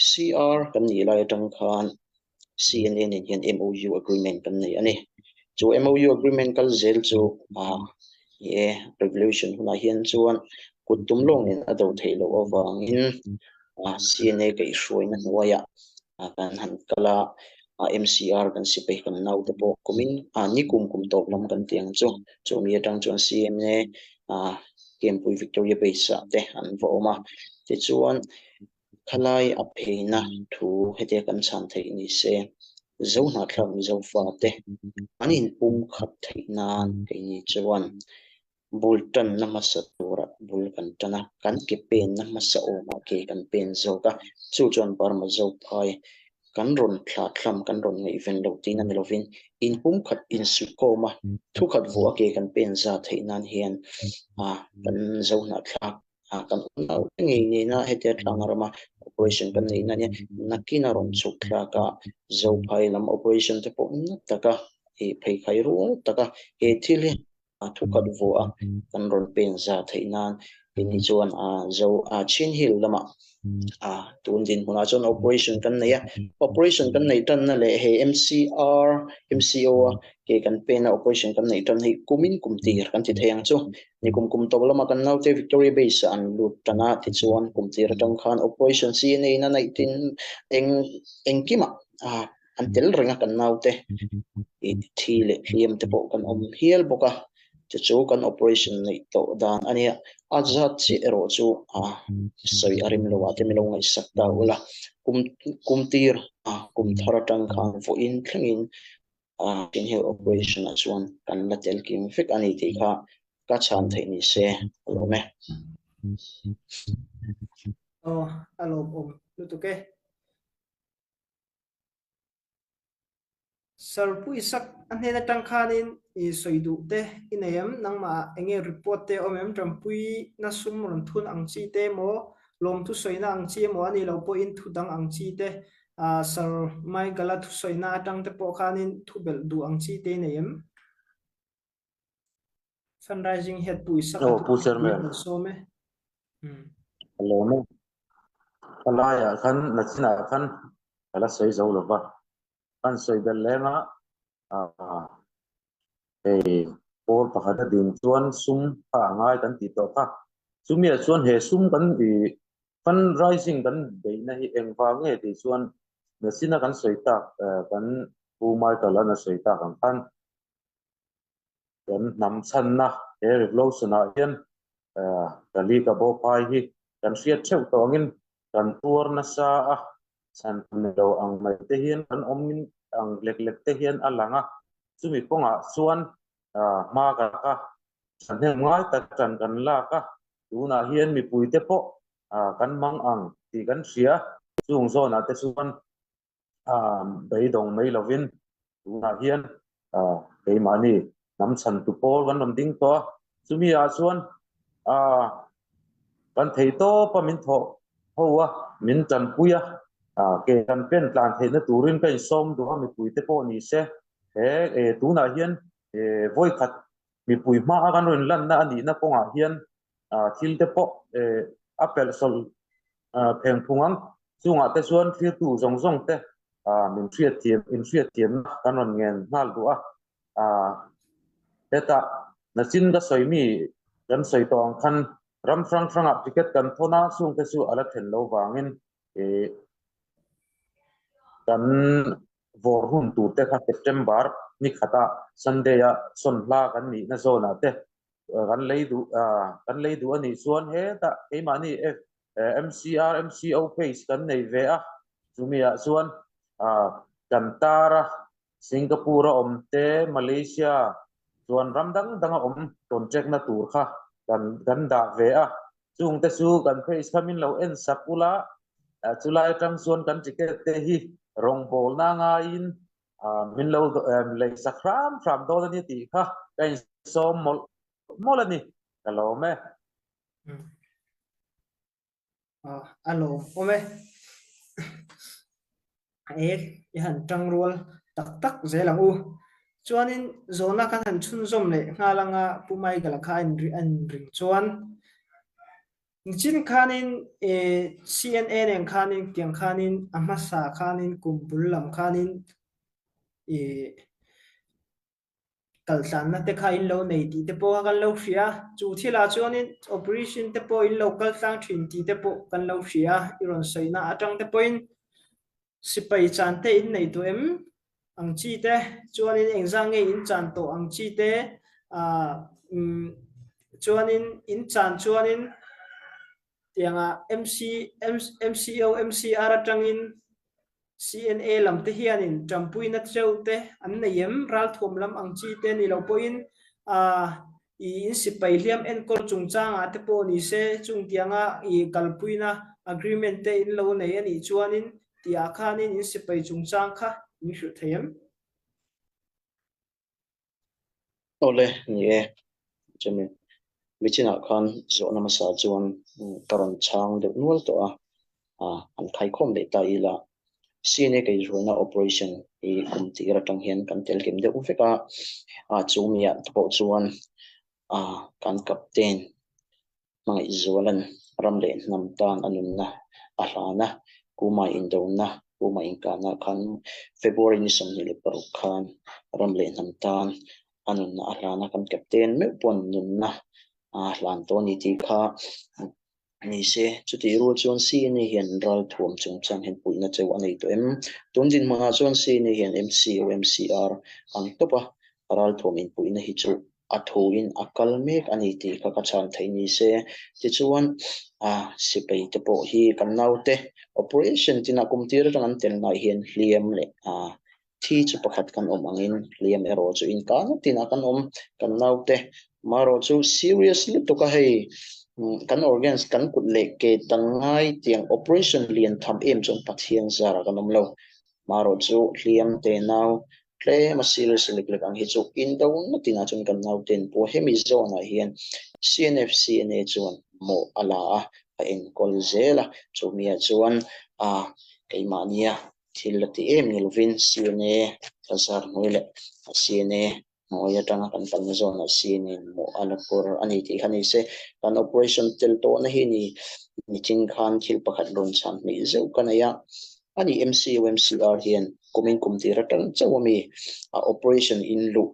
CR kan nih lai atang khan CNA nen hian MOU agreement kan nei a ni. Chu MOU agreement kal zel chu ni e, revolution hunah hian chuan kut tum lawng nen a do theih loh avangin CNA kaihhruaina hnuaiah kan han kal a, MCR kan sipai kan naute pawh kumin ni kum kum tawp lam kan tih ang chu. Chumi atang chuan CNA Kempui Victoria Base ah te an va awm a, tichuan Khalai a pheina thu hetia kan chhan theih ni se, Zo hnahthlak Mizo fate an inpum khat theih nan keini chuan bul tanna hmasa turah bul kan tan a, kan ke penna hmasa awmah ke kan pen zawk a, chu chuan Burma Zophai kan rawn thlah thlam kan rawn ngaihven loh tihna ni lovin inpum khat insuihkawm a, thukhat vuah a ke kan pen za theih nan hian kan Zo hnahthlak kan unau te ngei nena hetia tlanga rama operation kan neih na nia nakin a rawn chhuk thlak a Zophai lam operation te pawh na taka ih pheikhai rual taka he thil hi a thukhat vuah a kan rawn pen za theih nan keini chuan a Zo a Chin Hill lamah a tun dinhmunah chuan operation kan nei a operation kan neih tanna leh hei MCR MCO a ke kan pen a operation kan neih tan hi kumin kum tir kan ti thei ang chu Ni kum kum tawp lama kan naute Victoria Base ah an lut tan a, tichuan kum tir atang khan Operation CNA in a neih tin eng engkimah an tel reng a kan naute i thi leh hliam te pawh kan awm hial bawk a, chu chu kan operation neih tawh dan a nia. A zat chiah erawh chu sawi a rim lo ah te min lo ngaihsak ta ula, kum kum tir kum thar atang khan vawiin thlengin Tin hei operation ah chuan kan la tel kim vek a ni tih kha ka chhan theih ni se a lawm e. Aw a lawmawm lutuk e. Sir Pu Isak a hnen atang khanin i sawi duh te i nei em? Nangmah ah enge report te a awm em? Tanpui na sum rawn thun ang chi te emaw, lawmthu sawina ang chi emaw a nih loh pawhin thu dang ang chi te Sir Michael-a thusawina atang te pawh khanin thu belh duh ang chi te i nei em? Fundraising head Pu Isaka Aw, Pu chu Chairman. kan sawm e. Ka lawm e. Ka laiah khan nachinah khan ka la sawi zo lo va. Kan sawi belh leng a, hei pawl pakhat a din chuan sum kha a ngai kan tih tawh kha. Chumiah chuan he sum kan i Fundraising kan beihna hi engvang nge tih chuan nachina kan sawi tak kan Pu Michael-a'n a sawi tak ang khan kan hnam chhanna he revolution-ah hian Kali ka bo phai hi kan hriat theuh tawh angin kan tuar nasa a, chhan nei lo ang mai te hian kan awm ang lek lek te hian a lang a, chumi kawngah chuan hma kan lak a, thahnem ngai tak tan kan lak a, tunah hian mipuite pawh kan mang ang tih kan hria, chung zawnah te chuan beidawng mai lovin tunah hian keimahni hnam chhantu pawl kan rawn ding tawh a, chumi ah chuan kan thei tawp a min thawh ho a, min tanpui a, ke kan pen tlan theihna turin ka insawm duh a mipuite pawh ni se, he tunah hian vawikhat mipui hmaa kan rawn lanna a nihna kawngah hian thil te pawh a pelh sawlh pheng phung ang. Chungah te chuan thlirtu zawng zawng te min hriatthiam inhriatthiamna kan rawn ngen nghal duh a. Hetah nachin ka sawi mi kan sawi tawh ang khan ram hrang hrangah ticket kan thawn a, chungte chu a la thlen lo vangin kan vawr hun tur te kha September ni khata Sunday a sawnhla kan nihna zawnah te kan lei duh kan lei duh a nih chuan hetah keimahni MCR MCO page kan nei ve a, chumi ah chuan kan tar a Singapore a awm te Malaysia chuan ram dang dang a awm contract na tur kha kan kan dah ve a, chungte chu kan page kha min lo en sak ula Chulai atang chuan kan ticket te hi rawngbawlna ngaiin min lo lei sak hram hram dawn a ni tih kha ka insawm mawlh mawlh a ni, ka lawm e. A lawm awm e. E i han tangrual tak tak zel ang u. Chuanin zawhna kan han chhunzawm leh nghal anga Pu Michael-a kha a inring chuan nichin khanin e CNA nen khanin tiang khanin a hmasa khanin kum bul lam khanin e kaltlanna te kha in lo nei tih te pawh kha kan lo hria a, chu thilah chuanin operation te pawh in lo kal tlang thin tih te pawh kan lo hria a, i rawn sawina atang te pawhin sipai chan te in nei tawh em ang chi te, chuanin engzah nge in chan tawh ang chi te, ah umm chuanin in chan chuanin tianga MC MCO MCR atangin CNA lam te hianin ṭampuina cheu te an nei em? Ralthuam lam ang chi te ni lo pawhin i in sipai hliam enkawl chungchangah te pawh ni se, chung tianga i kalpuina agreement te in lo nei a nih chuanin tihah khanin in sipai chungchang kha min hrilh thei em? Awle, ni e. Chumi michinah khan zawhna hmasa chuan ka rawn chhang deuh nual tawh a, an khaikhawm leh ta ila. CNA kaihruaina operation hi kum tir atang hian kan tel kim deuh vek a, chumiah te pawh chuan kan captain Hmangaihzuala'n ram leh hnam tan a nunna a hlan a, Kuma indona, Kuma inkahna khan February ni 26 khan ram leh hnam tan a nunna a hlan a, kan captain meuh pawn nunna a hlan tawh a ni tih kha ni se. Chutih rual chuan CNA hian ralthuam chungchang hian puihna cheu a nei tawh em? Tun dinhmunah chuan CNA hian MCOMCR ang tawp a ralthuam inpuihna hi chu a thuin a kal mek a ni tih kha ka chhan theih ni se. Tichuan, a sipai te pawh hi kan naute operation tinah kum tir atang an tel lai hian hliam leh a thi chu pakhat kan awm angin hliam erawh chu inkahna tinah kan awm kan naute. Amaherawh chu serious lutuk a hei kan organs kan kut leh ke tan ngai tiang operation lian tham em chuan Pathian zarah kan awm lo. Marawh chu hliam te nau tlem a serious lek lek ang hi chu indo na tinah chuan kan nauten pawh hemi zone ah hian CNFCNA chuan mawh a la a, a enkawl zel a, chumi ah chuan a keimahnia thil la ti em ni lovin CNA ka zar hnuai leh CNA Hnuai atanga kan kalna zawnah sin in mawh a la pawr a ni tih kha ni se, kan operation tel tawhna hi ni nichin khan thil pakhat rawn chhan hmih zeuh ka nei a, a ni MCOMCR hian kumin kum tir atang chauh a mi a operation in luh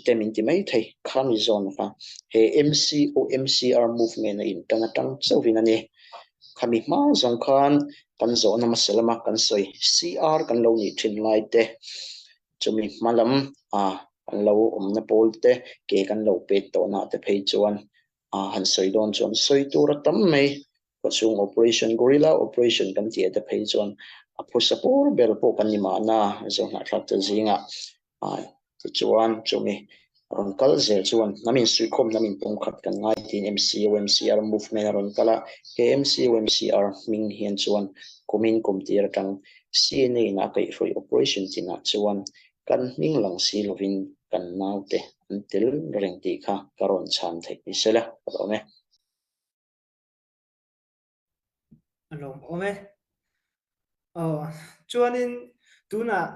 te min ti mai thei kha mi zawn kha he MCOMCR movement a in tan atang chauhin a ni. Khami hma zawng khan kan zawhna hmasa lama kan sawi CR kan lo nih thin lai te Chumi hma lam a kan lo awmna pawl te ke kan lo pet tawhna te phei chuan a han sawi dawn chuan sawi tur a tam mai. Khawchhung operation, guerrilla operation kan tih te phei chuan a phusa pur ber pawh kan ni mahna Zohnahthlak te zingah a tichuan chumi rawn kal zel chuan hnam insuihkhawm hnam inpumkhat kan ngai tiin MCOMCR movement a rawn kal a, he MCOMCR hming hian chuan kumin kum tir atang CNA in a kaihhruai operation chinah chuan kan hming lang si lovin kan naute an tel reng tih kha ka rawn chhan theih ni sela ka lawm e. A lawm awm e. Aw, chuanin tunah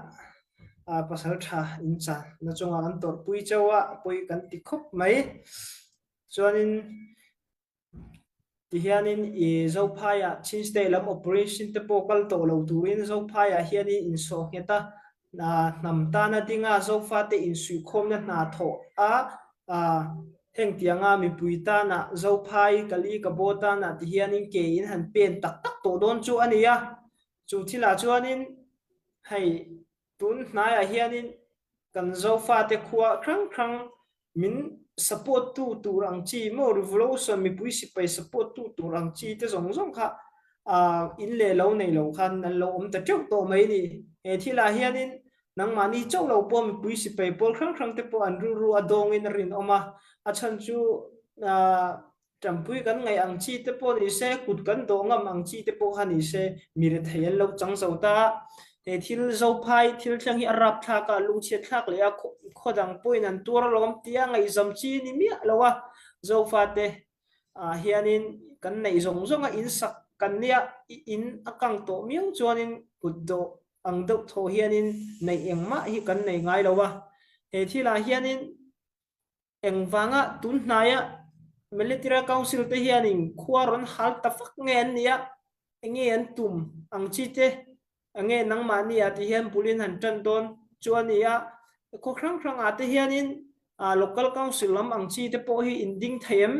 pasal tha in chan na chungah kan tawrhpui chauh a, pawi kan ti khawp mai. Chuanin Tihianin i Zophaiah Chin State lam operation te pawh kal tawh lo turin Zophaiah hianin insawh nghet a, hnam tana dinga Zofate insuihkhawmna hna thawh a, heng tianga mipui tana Zophai Kali Kabo tana tihianin ke in han pen tak tak tawh dawn chu a ni a. Chu thilah chuanin hei Tun hnaiah hianin kan Zofate khua hrang hrang min support tu tur ang chi maw revolution mipui sipai support tu tur ang chi te zawng zawng kha in leh lo nei lo khan an lo awm ta teuh tawh mai ni. He thilah hianin nangmahni chauh lo pawh mipui sipai pawl hrang hrang te pawh an rilru a dawngin a rinawm a, a chhan chu Ṭampui kan ngaih ang chi te pawh ni se, kut kan dawh ngam ang chi te pawh kha ni se, mi rethei an lo chang zo ta. He thil Zophai thil thleng hi a rapthlak a, lungchhiat thlak leh a, khaw dang pawhin an tuar alawm tia ngaihzam chi ni miah lo a. Zofate ah hianin kan neih zawng zawng a, in sak. kan nia i in a kang tawh miau chuanin kut dawh ang deuh thaw hianin neih engmah hi kan nei ngai lo a. He thilah hianin engvanga tun hnaia Military Council te hianin khua rawn hal ta fak nge an nia, enge an tum ang chi te Enge nangmahni ah ti hian bulin han tan dawn chu a ni a, khaw hrang hrang ah te hianin local council lam ang chi te pawh hi in ding thei em?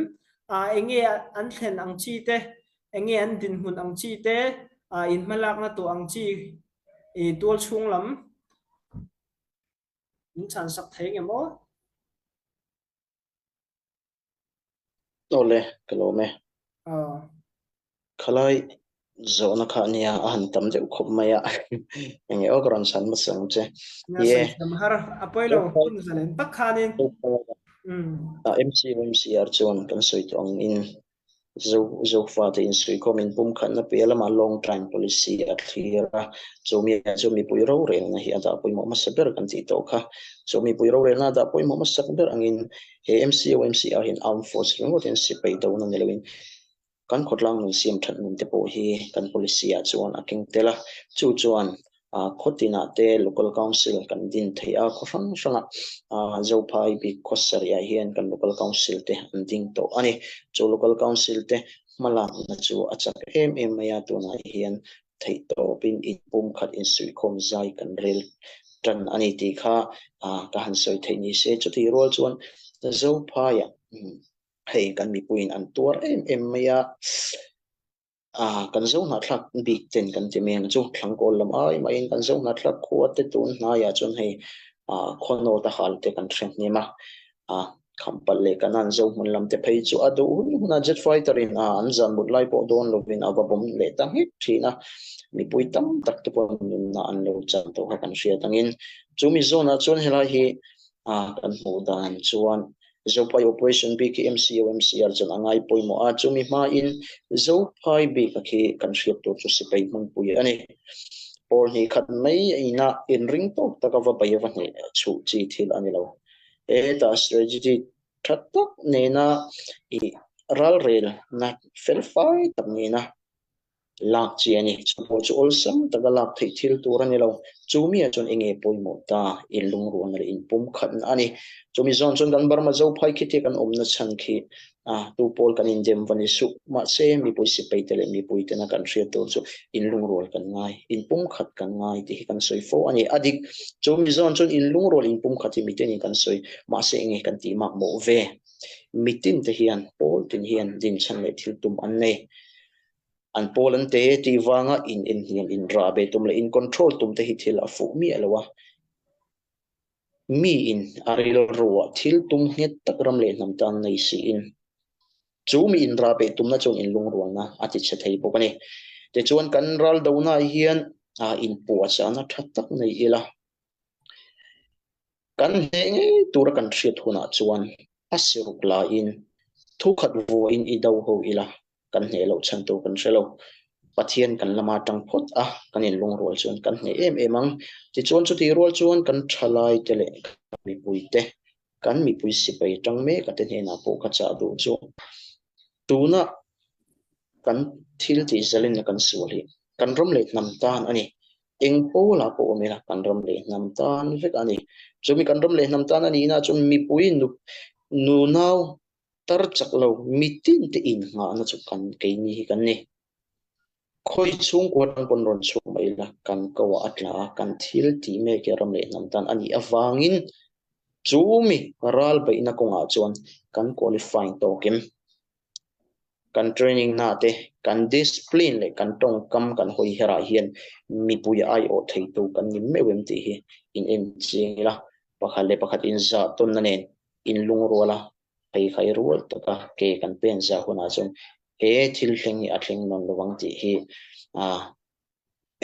Enge an thlen ang chi te, enge an dinhmun ang chi te, in hmalakna tawh ang chi i tual chhung lam min chhan sak thei nge maw? Awle, ka lawm e. Khalai zawhna kha nia a han tam deuh khawp mai a. Enge aw ka rawn chhan hmasa ang che. Nia sawi thiam har a pawi lo hun zalen tak khanin. MCMCR chuan kan sawi tawh ang in Zofa te insuihkhawm inpumkhatna piah lamah long time policy a thlir a, chu mi chu mipui rorelna hi a dah pawimawh hmasa ber kan tih tawh kha. Chu mipui rorelna a dah pawimawh hmasak ber angin he MCOMCR hian armed force ringawt hian sipai dona ni loin kan khawtlang nun siam that nun te pawh hi kan policy ah chuan a keng tel a, chu chuan khaw tinah te local council kan din theih a, khaw hrang hrangah Zophai bik khaw sarihah hian kan local council te an ding tawh a ni. Chu local council te hmalakna chu a chak em em mai a, tunah hian theihtawpin inpumkhat insuihkhawm zai kan rel tan a ni tih kha ka han sawi theih ni se. Chutih rual chuan Zophaiah hei kan mipuiin an tuar em em mai a. A, kan zo hnahthlak bik ten kan ti mai ang chu, Thlangkawl lam ai maiin kan zo hnahthlak khua te tun hnaiah chuan hei khaw nawt a hal te kan hre hnem a, a khampalh leh kan an zo hmun lam te phei chu a duh hun hun a jet fighter in a an zan mut lai pawh dawn lovin a va bawm leh ta nghek thin a, mipui tam tak te pawh nunna an lo chan tawh kha kan hriat angin chu mi zawnah chuan helai hi a kan hmuh dan chuan Zophai Operation bik hi MCOMCR chuan a ngai pawimawh a, chumi hmain Zophai bik a khi kan hriat tur chu sipai hmunpui a ni. Pawl hnih khat mai ina inring tawk taka va bei va hneh chhuh chi thil a ni lo. Hetah strategy tha tak nena i ralrelna felfai tak nena Lak chi a ni. Chu pawh chu awlsam taka lak theih thil tur a ni lo. Chu miah chuan enge pawimawh ta inlungrualna leh inpumkhatna a ni. Chumi zawn chuan kan Burma Zophai khiti kan awmna chhan khi a tu pawl kan indem va ni suh. Mahse, mipui sipai te leh mipui tena kan hriat tur chu inlungrual kan ngai, inpumkhat kan ngai tih hi kan sawi fo a ni. A dik, chumi zawn chuan inlungrual inpumkhat hi mitenin kan sawi. Mahse, enge kan tih makmawh ve? Mitin te hian, pawl tin hian dinchhan leh thil tum an nei. An pawl an te tih vanga in enhniam, in rah ve tum leh in control tum te hi thil a fuh miah lo a. Mi in a rilruah thil tum nghet tak ram leh hnam tan nei siin chu mi in rah beh tumna chuan in lungrualna a ti chhe thei bawk a ni. Tichuan kan ral donaah hian inpuahchahna tha tak nei ila. Kan hneh ngei tura kan hriat hunah chuan a siruk laiin thukhat vuain i do ho ila kan hneh loh chhan tur kan hre lo. Pathian kan lama tang phawt a, kan inlungrual chuan kan hneh em em ang. Tichuan chutih rual chuan kan thalai te leh kan mipui te, kan mipui sipai tang mek a te hnenah pawh ka chah duh chu tuna kan thil tih zalenna kan sual hi kan ram leh hnam tan a ni. Eng pawlah pawh awm ila kan ram leh hnam tan vek a ni. Chumi kan ram leh hnam tan a nihna chuan mipui nunau tar chak lo mitin te innghahna chu kan keini hi kan ni. Khawi chhungkua atang pawn rawn chhuak mai ila kan ko ah a tla a, kan thil tih mek hi ram leh hnam tan a nih avangin chumi ral beihna kawngah chuan kan qualifying tawk em? Kan training na te, kan discipline leh kan tawngkam kan hawi herah hian mipui aiawh theitu kan ni meuh em tih hi in en chiang ila, pakhat leh pakhat inzah tawnna nen inlungrual a, pheikhai rual taka ke kan pen zah hunah chuan he thil thleng hi a thleng nawn lo ang tih hi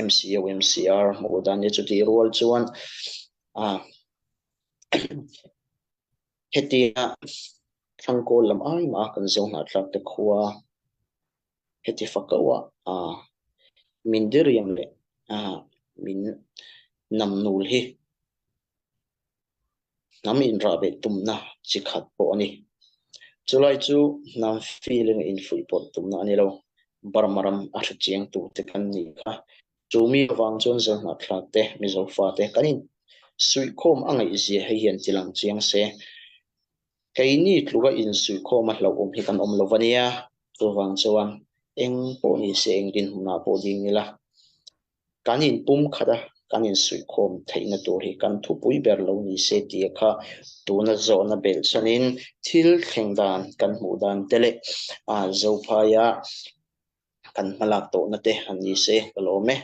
MCO MCR hmuh dan ni chutih rual chuan hetia Thlangkawl lam ai mah a kan zo hnahthlak te khua heti fakauh a min diriam leh min namnul hi hnam inrahbeh tumna chi khat pawh a ni. Chulai chu hnam feeling a infuihpawlh tumna a ni lo. Burma ram a hre chiang tu te kan nih kha. Chu mi avang chuan Zohnahthlak te, Mizo fate kan in suihkhawm a ngaihzia hei hian ti lang chiang se. Keini tluka in suihkhawm a hlauhawm hi kan awm lo va nia. Chuvang chuan eng pawh ni se eng dinhmunah pawh ding ila. Kan inpum khat a, kan insuihkhawm theihna tur hi kan thupui ber lo ni se tia kha tuna zawhna belh chuanin thil thleng dan kan hmuh dan te leh Zophaia kan hmalak tawhna te han ni se ka lawm e.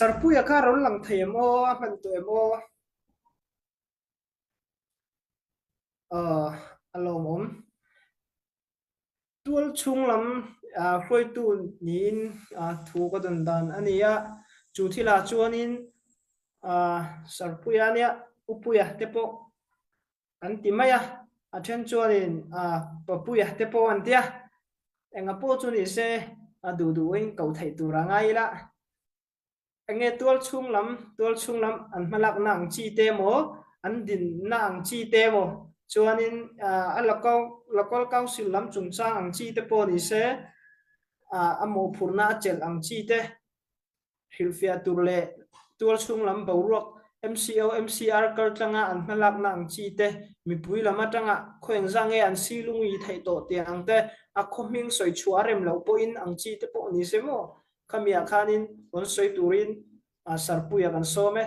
Sarpuia kha rawn lang thei em aw, a hman tawh em aw? A lawmawm. Tual chhung lam hruaitu niin thu ka dawn dan a ni a, chu thilah chuanin Sarpuia nia Upuia te pawh an ti mai a, a then chuanin Papuia te pawh an ti a, enga pawh chu ni se a duh duhin koh theih tur a ngai ila. Enge tual chhung lam, tual chhung lam an hmalakna ang chi te emaw, an dinna ang chi te emaw, chuanin a local local council lam chungchang ang chi te pawh ni se, a mawhphurhna a chelh ang chi te hrilhfiah tur leh tual chhung lam boruak MCO, MCR kaltlanga an hmalakna ang chi te, mipui lam atanga khaw engzah nge an silungui theih tawh tih ang te, a khaw hming sawi chhuah a rem loh pawhin ang chi te pawh ni se maw? Khamiah khanin rawn sawi turin Sarpuia kan sawm e.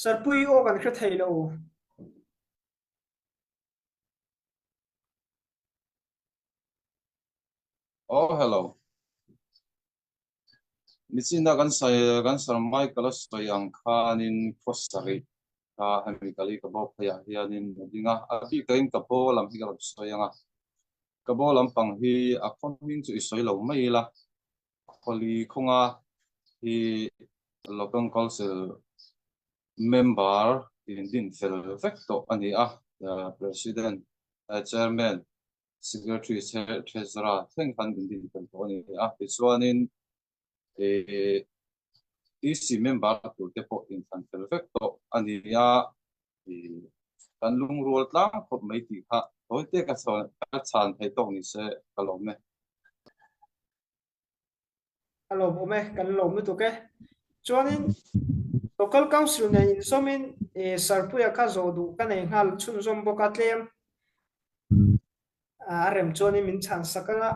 Sarpui aw kan hre thei lo. Oh hello. Nichina kan sawi kan Sir Michael a sawi ang khanin khaw sarih kha hemi kali ka bo pheiah hianin a ding a, a bik takin ka bo lam hi ka rawn sawi ang a, ka bo lampang hi a khaw hming chu i sawi lo mai ila, Khawli khawnga hi Local Council member indin fel vek tawh a ni a, President, Chairman Secretary Treasurer thleng khan min din fel tawh a ni a. Tichuanin EC member tur te pawh inthlan fel vek tawh a ni a. Kan lungrual tlang khawp mai tih kha tawite ka chhan theih tawk ni se ka lawm e. A lawmawm e, kan lawm lutuk e. Chuanin Local Council nen inzawmin Sarpuia kha zawh duh ka nei nghal chhunzawm bawk a tlem. A rem chuanin min chhan sak anga,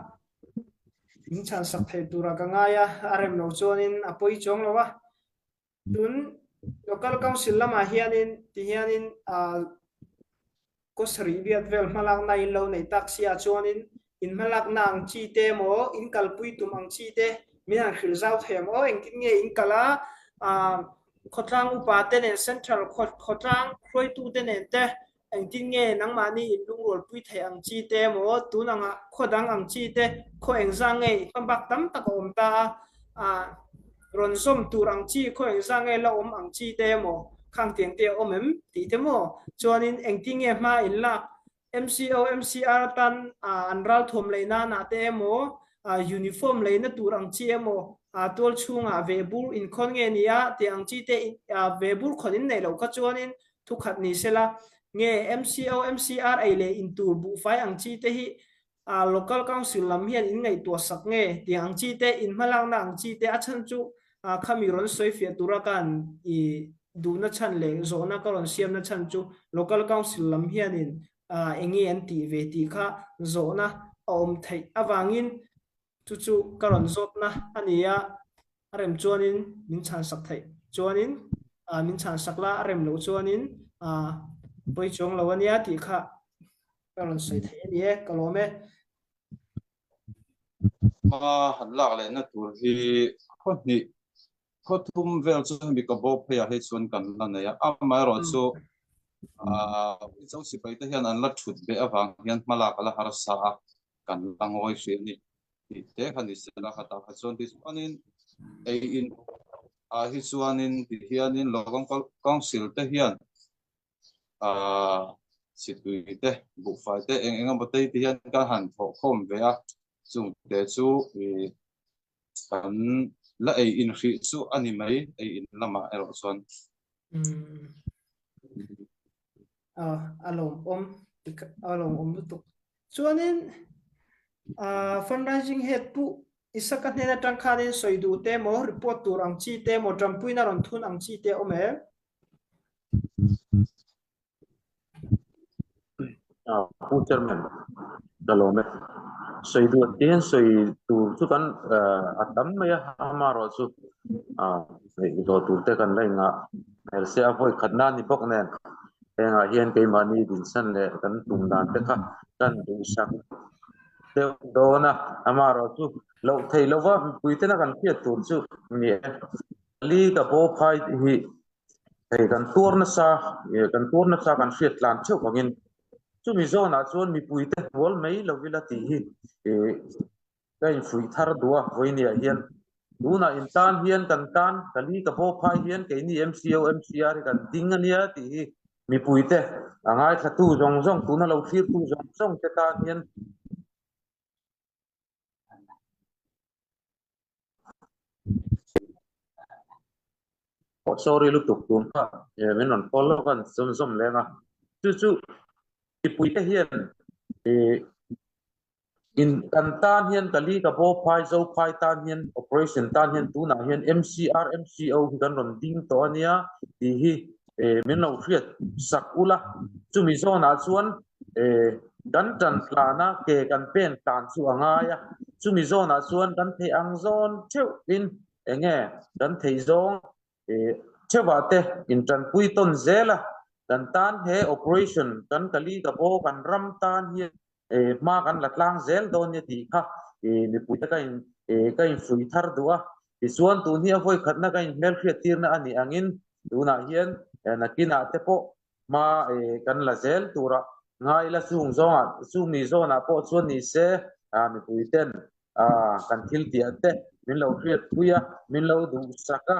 min chhan sak thei tura ka ngai a, a rem lo chuanin a pawi chuang lo a. Tun Local Council lamah hianin ti hianin kaw sarih biak vel hmalakna in lo neih tak si ah chuanin in hmalakna ang chi te emaw in kalpui tum ang chi te min han hrilh zau thei ang aw engtin nge in kal a khawtlang upa te nen Central khawtlang hruaitu te nen te Engtin nge nangmahni in lungrualpui theih ang chi te emaw, tun anga khaw dang ang chi te, khaw engzah nge i hma bak tam tak a awm ta a, ah, rawn zawm tur ang chi, khaw engzah nge la awm ang chi te emaw, khang tiang te a awm em tih te maw? Chuanin engtin nge hma in lak MCO, MCR atan ah an ralthuam lei nanah te emaw, ah, uniform leina tur ang chi emaw, ah, tual chhungah vehbur inkhawn nge ni a tih ang chi te, ah, vehbur khawn in neih loh kha chuanin Thukhat ni sela, nge MCO, MCR ei leh in tur buhfai ang chi te hi Local Council lam hian in ngaihtuah sak nge tih ang chi te, in hmalakna ang chi te a chhan chu khami rawn sawi fiah tura ka han i duhna chhan leh zawhna ka rawn siamna chhan chu Local Council lam hianin eng nge an tih ve tih kha zawhna a awm theih avangin chu chu ka rawn zawtna a ni a. A rem chuanin min chhansak theih chuanin min chhansak la, a rem loh chuanin pawi chuang lo a nia tih kha ka rawn sawi theih a ni e, ka lawm e. Hma han lak lehna tur hi khaw hnih, khaw thum vel chu hemi ka bo pheiah hi chuan kan la nei a, amaherawhchu Mizo sipaite hian an la thut beh avang hian hmalak a la harsa a, kan la ngawi hrih a ni. Tih te kha ni se la khatah kha chuan tichuanin ei in ah hi chuanin ti hianin Local Council te hian ah situi te buhfai te eng eng emaw te hi ti hian kan han thawh khawm ve a, chungte chu ih kan. La ei in hrih chu a ni mai, ei in lamah erawh chuan. A lawmawm, a lawmawm lutuk. Chuanin fundraising head pu Isaka hnen atang khanin sawi duh te emaw, report tur ang chi te emaw, tanpuina rawn thun ang chi te a awm em? Pu Chairman, ka lawm e. Sawi duh te hian sawi tur chu kan a tam mai a, amaherawh chu zawh tur te kan la ingah hmel se a vawi khatna a ni bawk nen hengah hian keimahni dinsan leh kan tum dan te kha kan duhsak deuh dawn a, amaherawh chu loh theih lova mipui tena kan hriat tur chu ni e. Li ka bo phai tih hi hei kan tuar nasa kan tuar nasa kan hriat tlan theuh angin chumi zawnah chuan mipuite hnual mai lo ila tih hi ih ka infuih thar duh a vawinia hian tunah in tan hian kan tan ka li ka bo phai hian keini MCO MCR hi kan ding ania tih hi mipuite a ngaithlatu zawng zawng tuna lo thlirtu zawng zawng te tan hian Sorry lutuk tun kha min rawn call lawk a an zawm leng a chu chu mipui te hian ih in kan tan hian ka li ka bo phai zo phai tan hian operation tan hian tunah hian MCR MCO hi kan rawn ding tawh a nia tih hi eh min lo hriat sak ula chumi zawnah chuan eh kan tan tlana ke kan pen tlan chu a ngai a chumi zawnah chuan kan theih ang zawn theuh in enge kan theih zawng eh theuhah te in tanpui tawn zel a kan tan he operation kan kali ka bo kan ram tan hian eh hma kan la tlang zel dawn nia tih kha eh mipui te ka in eh ka infuih thar duh a tichuan tun hi a vawi khatna ka inhmelhriat tirna a nih angin tunah hian nakinah te pawh hma eh kan la zel tura ngai la chung zawngah chumi zawnah pawh chuan ni se ah mipui ten ah kan thil tiah te min lo hriat pui a min lo duhsak a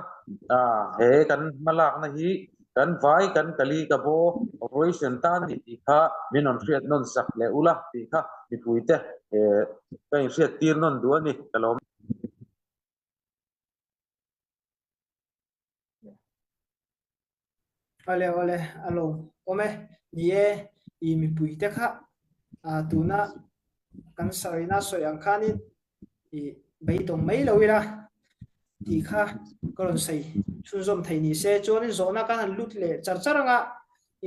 ah he kan hmalakna hi kan vai kan kali ka bo operation tan a ni tih kha min rawn hriat nawn sak leh ula tih kha mipui te eh ka inhriat tir nawn duh a ni ka lawm. Awle awle a lawm awm e. Ni e, i mipui te kha tuna kan sawina sawi ang khanin i beidawng mai lo ila tih kha ka rawn sawi chhunzawm thei ni se. Chuanin zawhna kan han lut leh char char anga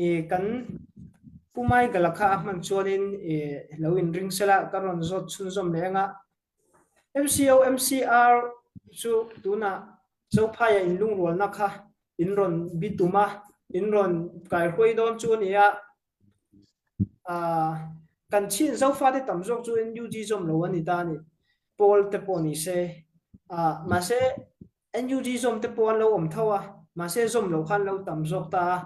i kan Pu Michael-a kha a hman chuanin i lo inring sela ka rawn zawt chhunzawm leh anga MCO MCR chu tunah Zophaia inlungrualna kha in rawn bi tum a, in rawn kaihruai dawn chu a ni a. Kan chhin Zofate tam zawk chu NUG zawm lo a ni ta a ni, Pawl te pawh ni se. Mahse NUG zawm te pawh an lo awm tho a, mahse zawm loh kha an lo tam zawk ta a.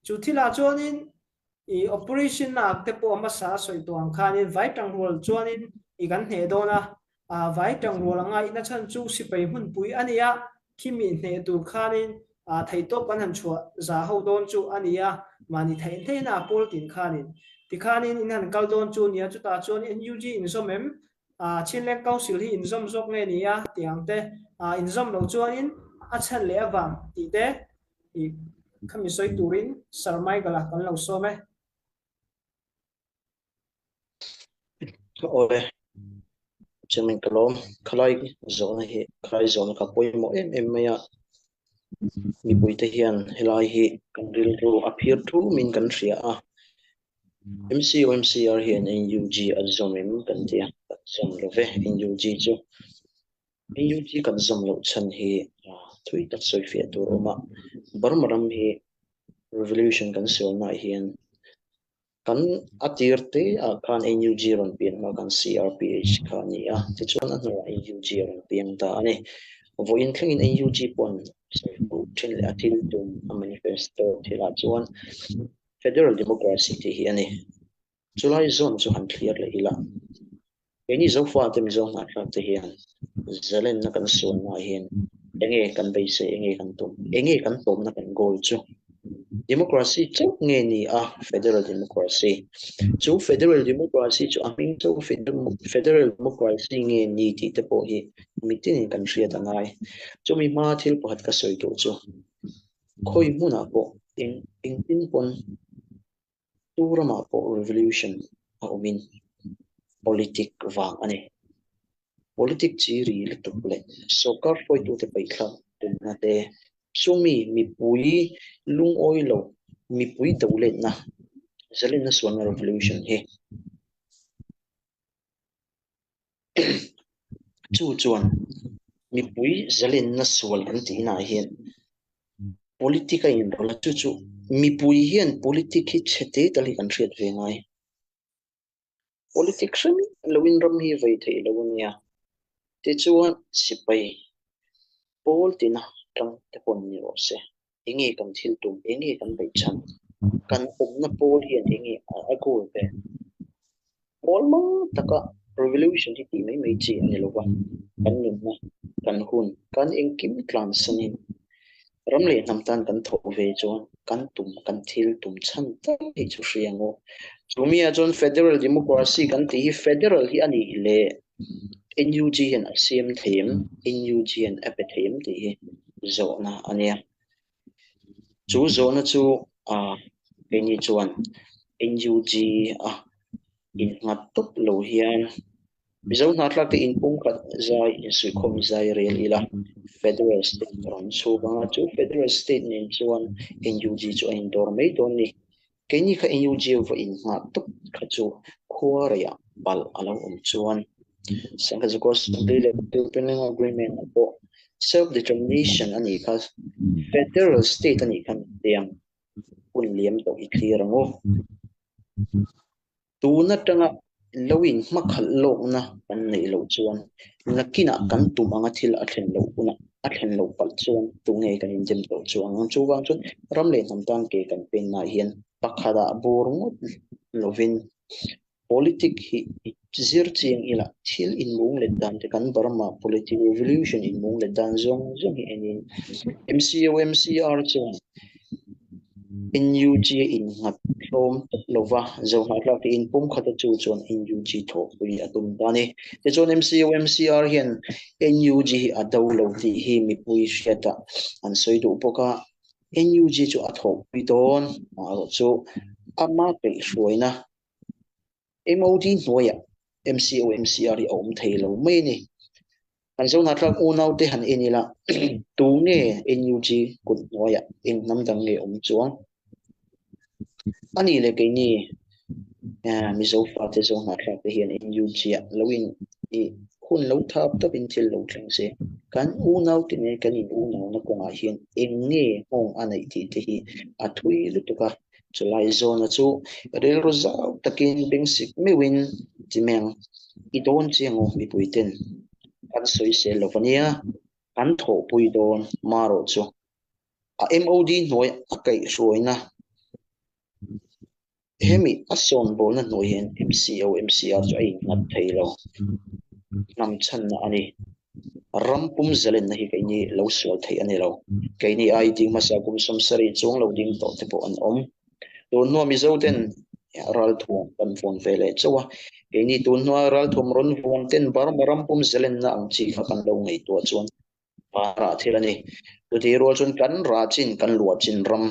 Chu thilah chuanin I operation na ak te pawh a hmasa a sawi tawh ang khanin vai tangrual chuanin i kan hneh dawn a, aa vai tangrual anga ina chhan chu sipai hmunpui a ni a, khimi hneh tur khanin aa theihtawp kan han chhuah za ho dawn chu a ni a, mahni theih hleina a pawl tin khanin tikhanin in han kal dawn chu a ni a, chutah chuan NUG inzawm em? Aa Chinleng Council hi inzawm zawk nge ni a tih ang te, aa inzawm loh chuanin a chhan leh avang tih te I khami sawi turin Sir Michael-a kan lo sawm e. Awle, Chairman ka lawm. Khalai zawhna hi, khalai zawhna kha pawimawh em em mai a. Mipuite hian helai hi kan rilru a phir thumin kan hria a. MCOMCR hian NUG a zawm em kan ti a, kan zawm lo ve NUG chu. NUG kan zawm loh chhan hi thui tak sawi fiah tur a awm a, Burma ram hi revolution kan sualnaah hian kan a tir te ah khan NUG rawn pian hma khan CRPH kha a ni a, tichuan a hnuah NUG a rawn piang ta a ni. Vawiin thlengin NUG paw'n sawi fuh thin leh a thil tum a manifesto thilah chuan Federal Democracy tih hi a ni. Chulai zawn chu han thlir leh ila, keini Zofate Mizo hnahthlak te hian zalenna kan sualnaah hian enge kan beisei, enge kan tum, enge kan tawpna kan goal chu? Democracy chauh nge ni a Federal Democracy? Chu Federal Democracy chu a hming chauh Federal Democracy nge ni tih te pawh hi mitinin kan hriat a ngai. Chumi hma thil pakhat ka sawi duh chu khawi hmunah pawh eng engtin pawn Tu ramah pawh revolution a awmin politic vang a ni. Politic chi ri lutuk leh sawrkar hruaitute paihthlak tumna te, chumi mipui lungawi lo, mipui doletna, zalenna sualna revolution hi Chu chuan mipui zalenna sual kan tihnaah hian politic a inrawlh a, chu chu mipui hian politic hi chhe te tal hi kan hriat ve ngai. Politic hre miah loin ram hi vei theih lo a nia. Tichuan sipai pawl tina tang te pawh ni rawh se. Enge kan thil tum, enge kan beih chhan, kan awmna pawl hian enge a goal ve? Pawl mang taka revolution hi tih mai mai chi a ni lo va, kan nunna, kan hun, kan engkim tlansanin ram leh hnam tan kan thawh ve chuan kan tum, kan thil tum chhan tak hi chu hria ang aw. Chumi ah chuan Federal Democracy kan tih hi Federal hi a nih leh NUG hian a siam thei em? NUG hian a pe thei em tih hi zawhna a nia. Chu zawhna chu keini chuan NUG a innghat tawp lo hian Mizo hnahthlak te inpumkhat zai insuihkhawm zai rel ila Federal State a rawn chhuk ang a, chu Federal State nen chuan NUG chu a indawr mai dawn ni. Keini kha NUG va innghah tawp kha chu khua reiah palh a lo awm chuan Sangha Assembly leh Dublin Agreement ah pawh self-determination a nih kha, Federal State a nih kha tiang hun liam tawh i thlir ang u. Tun atanga lo in hmakhalh lawkna kan neih loh chuan nakinah kan tum anga thil a thlen loh hunah a thlen loh palh chuan tunge kan indem tawh chuang ang. Chuvang chuan ram leh hnam tan ke kan pennaah hian pakhatah bur ngawt lovin politic hi zir chiang ila thil inmung let dan te kan Burma politic revolution inmung let dan zawng zawng hi enin MCO MCR chuan NUG a innghat hlawm tawp lo va, Zohnahthlak te inpumkhat a chu chuan NUG thawhpui a tum ta a ni. Tichuan MCO MCR hian NUG hi a do lo tih hi mipui hriatah an sawi duh bawk a, NUG chu a thawhpui dawn, amaherawh chu ama kaihhruaina MOD hnuaiah MCO MCR hi a awm thei lo mai a ni. Kan Zohnahthlak unaute han en ila tu nge NUG kut hnuaiah eng hnam dang nge awm chuang? A nih leh keini Mizo fate Zohnahthlak te hian NUG ah lo in i hun lo thap tawpin thil lo thleng se kan unaute nen kan in unauna kawngah hian eng nge nghawng a neih tih te hi a thui lutuk a. Chulai zawna chu rilru zau takin bengsik meuhin chimeng i dawn chiang aw mipui ten kan sawisel lo ania, kan thawhpui dawn marawh chu a MOD hnuai a kaihhruaina hemi a sawnbawlna hnuai hian MCO MCR chu a innghat thei lo hnam chhanna a ni. Ram pum zalenna hi keini lo sual theih a ni lo. Keini ai ding hmasa kum 70 chuang lo ding tawh te pawh an awm. Tun hnua Mizo ten ralthuam kan vuan ve leh chauh a. Keini tun hnua ralthuam rawn vuan ten Burma ram pum zalenna ang chi kha kan lo ngaihtuah chuan rah thil a ni. Chutih rual chuan kan rah chin, kan luah chin ram,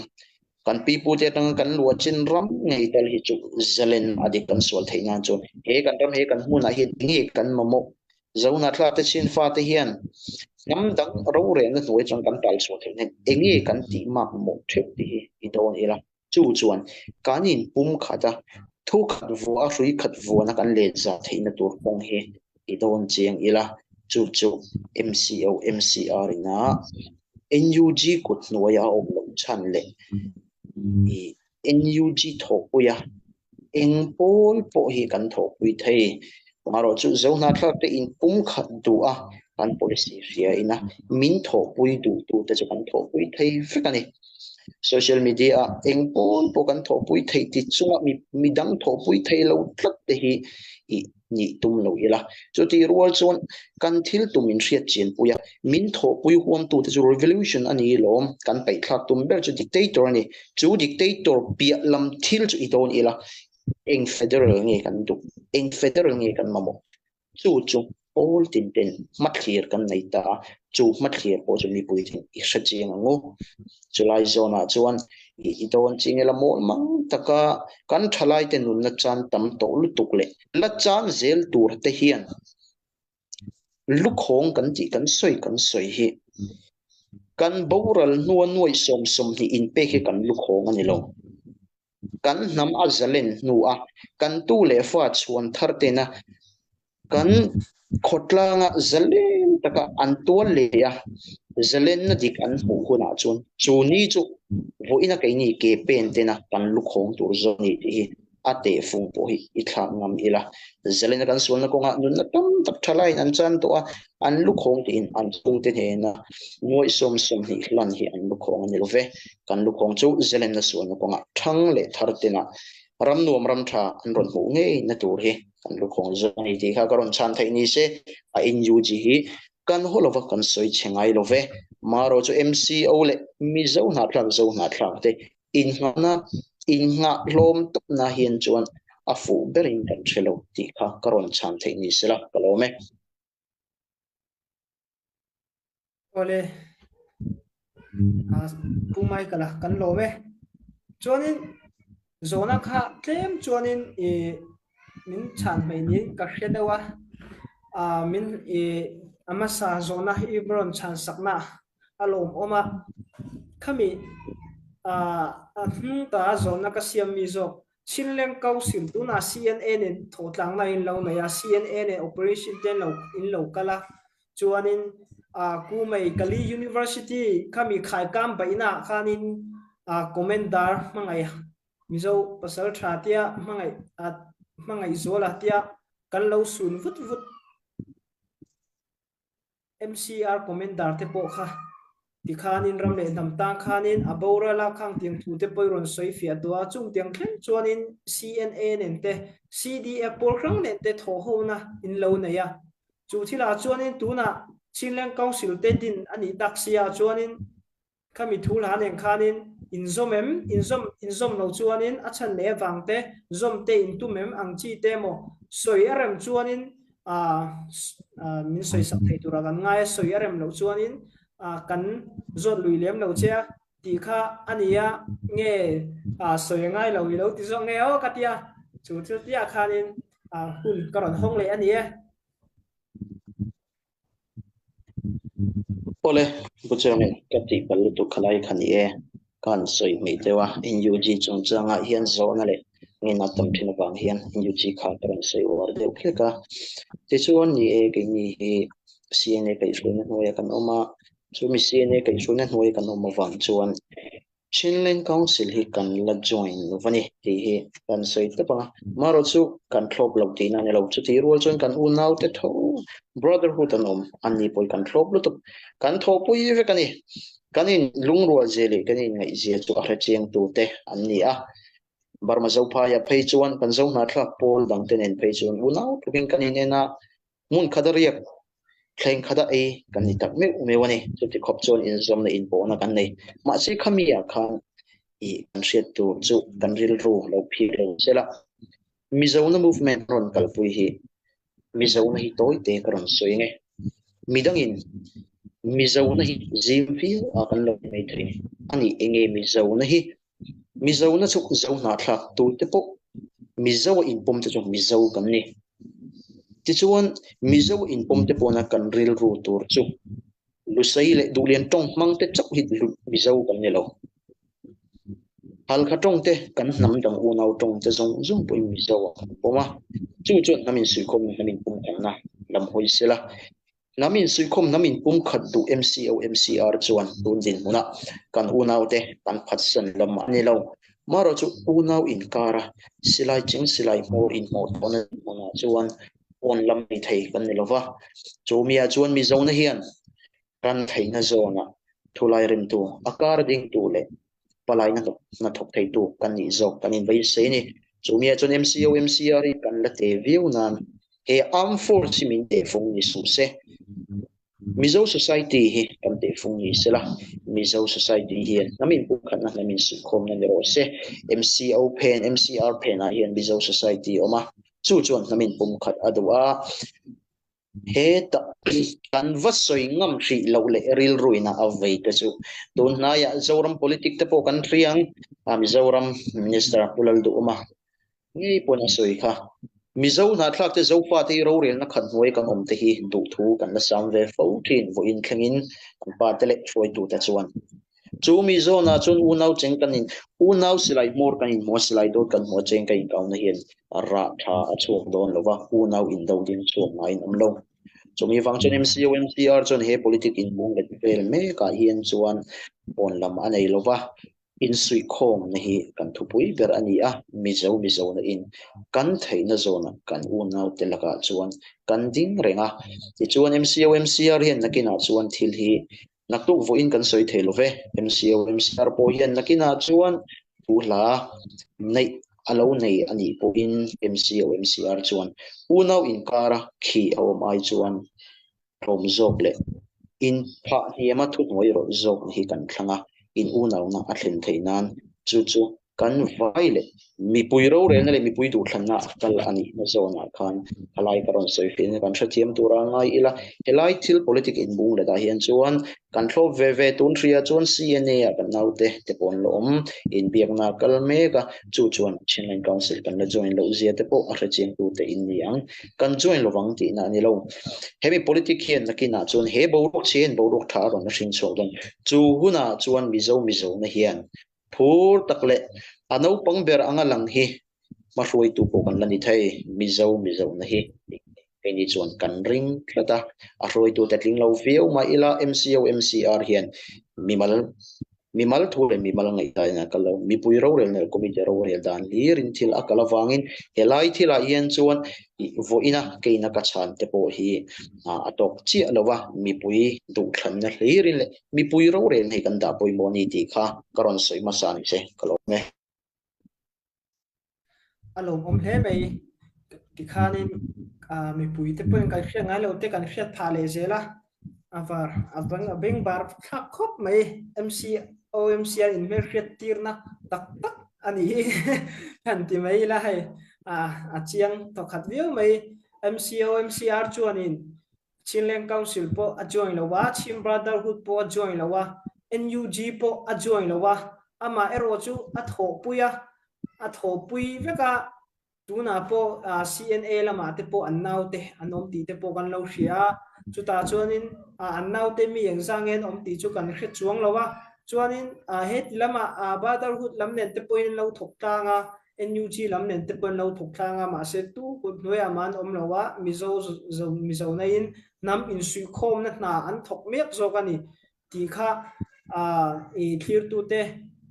kan pipute atanga kan luah chin ram ngei tal hi chu zalen a dik kan sual theih nan chuan he kan ram, he kan hmunah hian enge kan mamawh? Zohnahthlak te chin fate hian hnam dang rorelna hnuai chuan kan tal chhuah theih nan enge kan tih mak mawh theuh tih hi i dawn ila. Chu chuan kan inpum khat a, thu khat vua a hrui khat vuana kan let zah theihna tur kawng hi i dawn chiang ila, chu chu MCO, MCR ina NUG kut hnuaia a awm loh chhan leh i NUG thawhpui a, eng pawl pawh hi kan thawhpui thei. Amaherawh chu Zohnahthlak te inpum khat duh a, kan policy hria ina min thawhpui duhtute chu kan thawhpui thei vek a ni. Social media ah eng pawl pawh kan thawhpui theih ti chunga mi midang thawhpui thei lo tlat te hi i nih tum lo ila. Chutih rual chuan kan thil tum in hriat chian pui a, min thawhpui huamtu te chu revolution a ni lawm, kan paihthlak tum ber chu dictator a ni. Chu dictator piah lam thil chu i dawn ila, eng federal nge kan duh, eng federal nge kan mamawh? Chu chu pawl tin ten hmathlir kan nei ta a, chu hmathlir pawh chu mipui ten i hre chiang ang u. Chulai zawnah chuan i dawn chiang ila mawl mang taka kan thalaite nunna chan tam tawh lutuk leh la chan zel tur te hian lukhawng kan tih kan sawi kan sawi hi kan boral hnua nuaih 20 inpek hi kan lukhawng a ni lo. Kan hnam a zalen hnu a, kan tu leh fa chhuan thar tena kan khawtlanga zalen taka an tual leh a, zalenna dik an hmuh hunah chuan chu ni chu vawiina keini ke pen tena kan lukhawng tur zawk a ni tih hi a tehfung pawh hi i thlak ngam ila. Zalena kan sualna kawngah nunna tam tak tha laiin an chan tawh a, an lukhawng tiin an chhungte hnena nuaih 20 hlan hi an lukhawng a ni lo ve. Kan lukhawng chu Zelenna sualna kawngah thang leh thar tena ram nuam ram tha an rawn hmuh ngei na tur hi kan lukhawng zawk a ni tih kha ka rawn chhan theih ni se, a NUG hi kan haw lova kan sawi chhe ngai lo ve. Marawh chu MCO leh Mizo hnahthlak Zo hnahthlak te Innghahna, innghah hlawm tawpna hian chuan a fuh berin kan hre lo tih kha ka rawn chhan theih ni sela ka lawm e. Awle, Pu Michael-a kan lawm e. Chuanin zawhna kha tlem chuanin i min chhan hmei niin ka hre deuh a, min i a hmasa zawhna i rawn chhan sakna a lawmawm a, khami a hnung ta zawhna ka siam mi zawk Chinleng Council tunah CNA nen thawhtlangna in lo nei a, CNA nen operation te in lo kal a, chuanin Kumei Kali University khami khaikam baihnaah khanin Commander hmangaih Mizo pasal tha tia hmangaih hmangaih zuala tia kan lo sun vut vut. MCR Commander te pawh kha tikhanin ram leh hnam tang khanin a boral a, khang tiang thu te pawh i rawn sawi fiah tawh a, chung tiang thleng chuanin CNA nen te, CDF pawl hrang nen te thawhhona in lo nei a. Chu thilah chuanin tunah Chinleng Council te din a nih tak sia chuanin Khami thu hla nen khanin inzawm em? Inzawm, inzawm lo chuanin a chhan leh avang te, zawm te intum em ang chi te emaw sawi a rem chuanin min sawi sak thei tura kan ngai a, sawi a rem loh chuanin kan zawt lui lem lo che a tih kha a ni a, nge sawi a ngai lo i lo ti zawk nge aw ka tia, chu thil piah khanin hun ka rawn hawng leh a ni e. Awle, Pu Chairman, ka tih palh lutuk khalai kha ni e. Ka han sawi hmeh deuh a, NUG chungchangah hian zawhna leh ngena tam thin avang hian NUG kha ka rawn sawi uar deuh hlek a. Tichuan ni e, keini hi CNA kaihhruaina hnuaia kan awm a, chumi CNA kaihhruaina hnuaia kan awm avang chuan Chinland Council hi kan la join lo va ni tih hi kan sawi tawp ang a, marawh chu kan thlawp lo tihna a ni lo. Chutih rual chuan kan unaute tho brotherhood an awm, an ni pawh hi kan thlawp lutuk, kan thawhpui vek a ni. Kan in lungrual zia leh kan inngaihzia chu a hrechiang tute an ni a. Burma Zophaiah phei chuan kan Zohnahthlak pawl dangte nen phei chuan unau takin kan inen a, Hmun khata riak, thleng khata ei kan ni tak meuh meuh a ni. Chuti khawp chuan inzawmna inpawhna kan nei. Mahse khami ah khan i kan hriat tur chu kan rilru lo phir lo sela. Mizona movement rawn kalpui hi Mizona hi tawi te ka rawn sawi ang e. Midangin Mizona hi zim viau a kan lo nei thei a ni. Enge Mizona hi? Mizona chu Zo hnahthlak tute pawh Mizo a inpawm te chu Mizo kan ni. Tichuan, Mizo inpawm te pawhna kan rilru tur chu Lusei leh Duhlian tawng hmang te chauh hi Mizo kan ni lo. Halkha tawng te kan hnam dang unau tawng te zawng zawng pawhin Mizo ah kan pawm a, chu chuan hnam insuihkhawmna hnam inpumkhatna lam hawi sela. Hnam insuihkhawm hnam inpumkhat duh MCO MCR chuan tun dinhmunah kan unaute kan phatsan lam a ni lo. Marawh chu unau inkara silai cheng silai hmawr inhmawh tawhna dinhmunah chuan pawn lam ni thei kan ni lova. Chu miah chuan Mizona hian kan theihna zawnah thulai rimtu, a kar dingtu leh. Palaina hna thawk theitu kan nih zawk kan invaisei a ni. Chumi ah chuan MCO, MCR hi kan la te viau nan he Armed Force hi min tehfung ni suh se. Mizo Society hi kan tehfung ni se la, Mizo Society hian hnam inpumkhatna, hnam insuihkhawmna ni rawh se. MCO phen, MCR phenah hian Mizo Society a awm a, chu chuan hnam inpumkhat a duh a. Hetah kan va sawi ngam hrih loh leh rilruina a vei te chu tun hnaiah Zoram politic te pawh kan hria ang. Mizoram Minister Pu Lalduhawma ngei pawn a sawi kha. Mizo hnahthlak te Zofa te hi rorelna khat hnuai kan awm te hi duhthu kan la sam ve fo thin vawiin thlengin kan pa te leh hruaitute chuan Chu mi zawnah chuan unau cheng kan in, unau silai hmawr kan inhmu a, silai dawt kan hmu a, cheng kan inkauna hian rah tha a chhuak dawn lo va, unau indo ding chhuak ngaiin awm lo. Chumi vang chuan MCO, MCR chuan he politic inmung let vel mekah hian chuan pawn lam a nei lo va, insuihkhawmna hi kan thupui ber a ni a, Mizo Mizona in kan theihna zawnah kan unaute lakah chuan kan ding reng a. Tichuan MCO, MCR hian nakinah chuan thil hi Naktuk vawiin kan sawi thei lo ve. MCO MCR pawh hian nakinah chuan thu hla neih a lo nei a nih pawhin MCO MCR chuan unau inkara khi a awm ai chuan tlawm zawk leh inphah hniama thuhnuai rawih zawkna hi kan thlang a, in unauna a thlen theih nan chu chu Kan vai leh mipui rorelna leh mipui duhthlanna a kal a nihna zawnah khan helai ka rawn sawi fiahna kan hrethiam tura ngai ila. Helai thil politic inbung letah hian chuan kan thlawp ve ve tun hria chuan CNA ah kan naute te pawh an la awm, inbiakna a kal mek a, chu chuan Chinland Council kan la join loh zia te pawh a hrechiangtute in ni ang. Kan join lovang tihna a ni lo. Hemi politic hian nakinah chuan he boruak chhe hian boruak tha a rawn la hring chhuak dawn. Chu hunah chuan Mizo Mizona hian Phur tak leh a naupang ber anga lang hi hmahruaitu pawh kan la ni thei. Mizo Mizona hi keini chuan kan ring tlat a, a hruaitute tling lo viau mah ila MCO MCR hian mimal mimal thu leh mimal ngaihdan a kal lo. Mipui rorelna leh committee rorel dan hlirin thil a kal avangin helai thilah hian chuan vawiina keina ka chhan te pawh hi a tawk chiah lo va, mipui duhthlanna hlirin leh Mipui rorel hi kan dah pawimawh a ni tih kha ka rawn sawi hmasa ni che, ka lawm e. A lawmawm hle mai. Tikhanin mipui te pawhin kan hriat ngai lo te kan hriat phah leh zel a, a var a beng a beng bar thlak khawp mai. MCOMC an inhmelhriat tirna tak tak a ni hi han ti mai ila hei a chiang thawkhat viau mai. MCOMCR chuanin Chinleng Council pawh a join lo a, Chin Brotherhood pawh a join lo a, NUG pawh a join lo a, amah erawh chu a thawhpui a, a thawhpui vek a, tunah pawh CNA lamah te pawh an naute an awm tih te pawh kan lo hria a, chutah chuanin an naute mi engzah nge an awm tih chu kan hre chuang lo a, chuanin heti lamah Brotherhood lam nen te pawhin an lo thawk tlang a, NUG lam nen te pawh an lo thawk tlang a, mahse tu kut hnuaiah mah an awm lo a, Mizo Mizo naiin hnam insuihkhawmna hna an thawk mek zawk a ni tih kha i thlirtute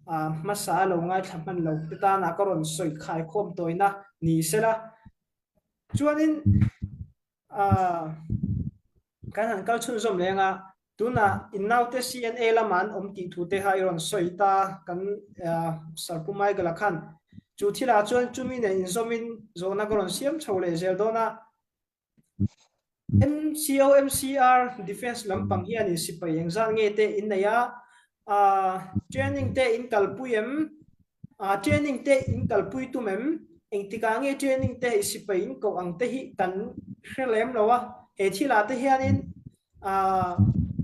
hmasa a lo ngaithla hman lo te tanah ka rawn sawi khaikhawm tawina ni sela. Chuanin Kan han kal chhunzawm leng a, tunah in naute CNA lama an awm tih thu te kha i rawn sawi ta kan Sir Pu Michael-a khan. Chu thilah chuan chumi nen inzawmin zawhna ka rawn siam chho leh zel dawn a. MCO MCR Defence lampang hianin sipai engzat nge te in nei a, Training te in kalpui em? Training te in kalpui tum em? Engtikah nge training te hei sipai in koh ang te hi kan hre lem lo a, he thilah te hianin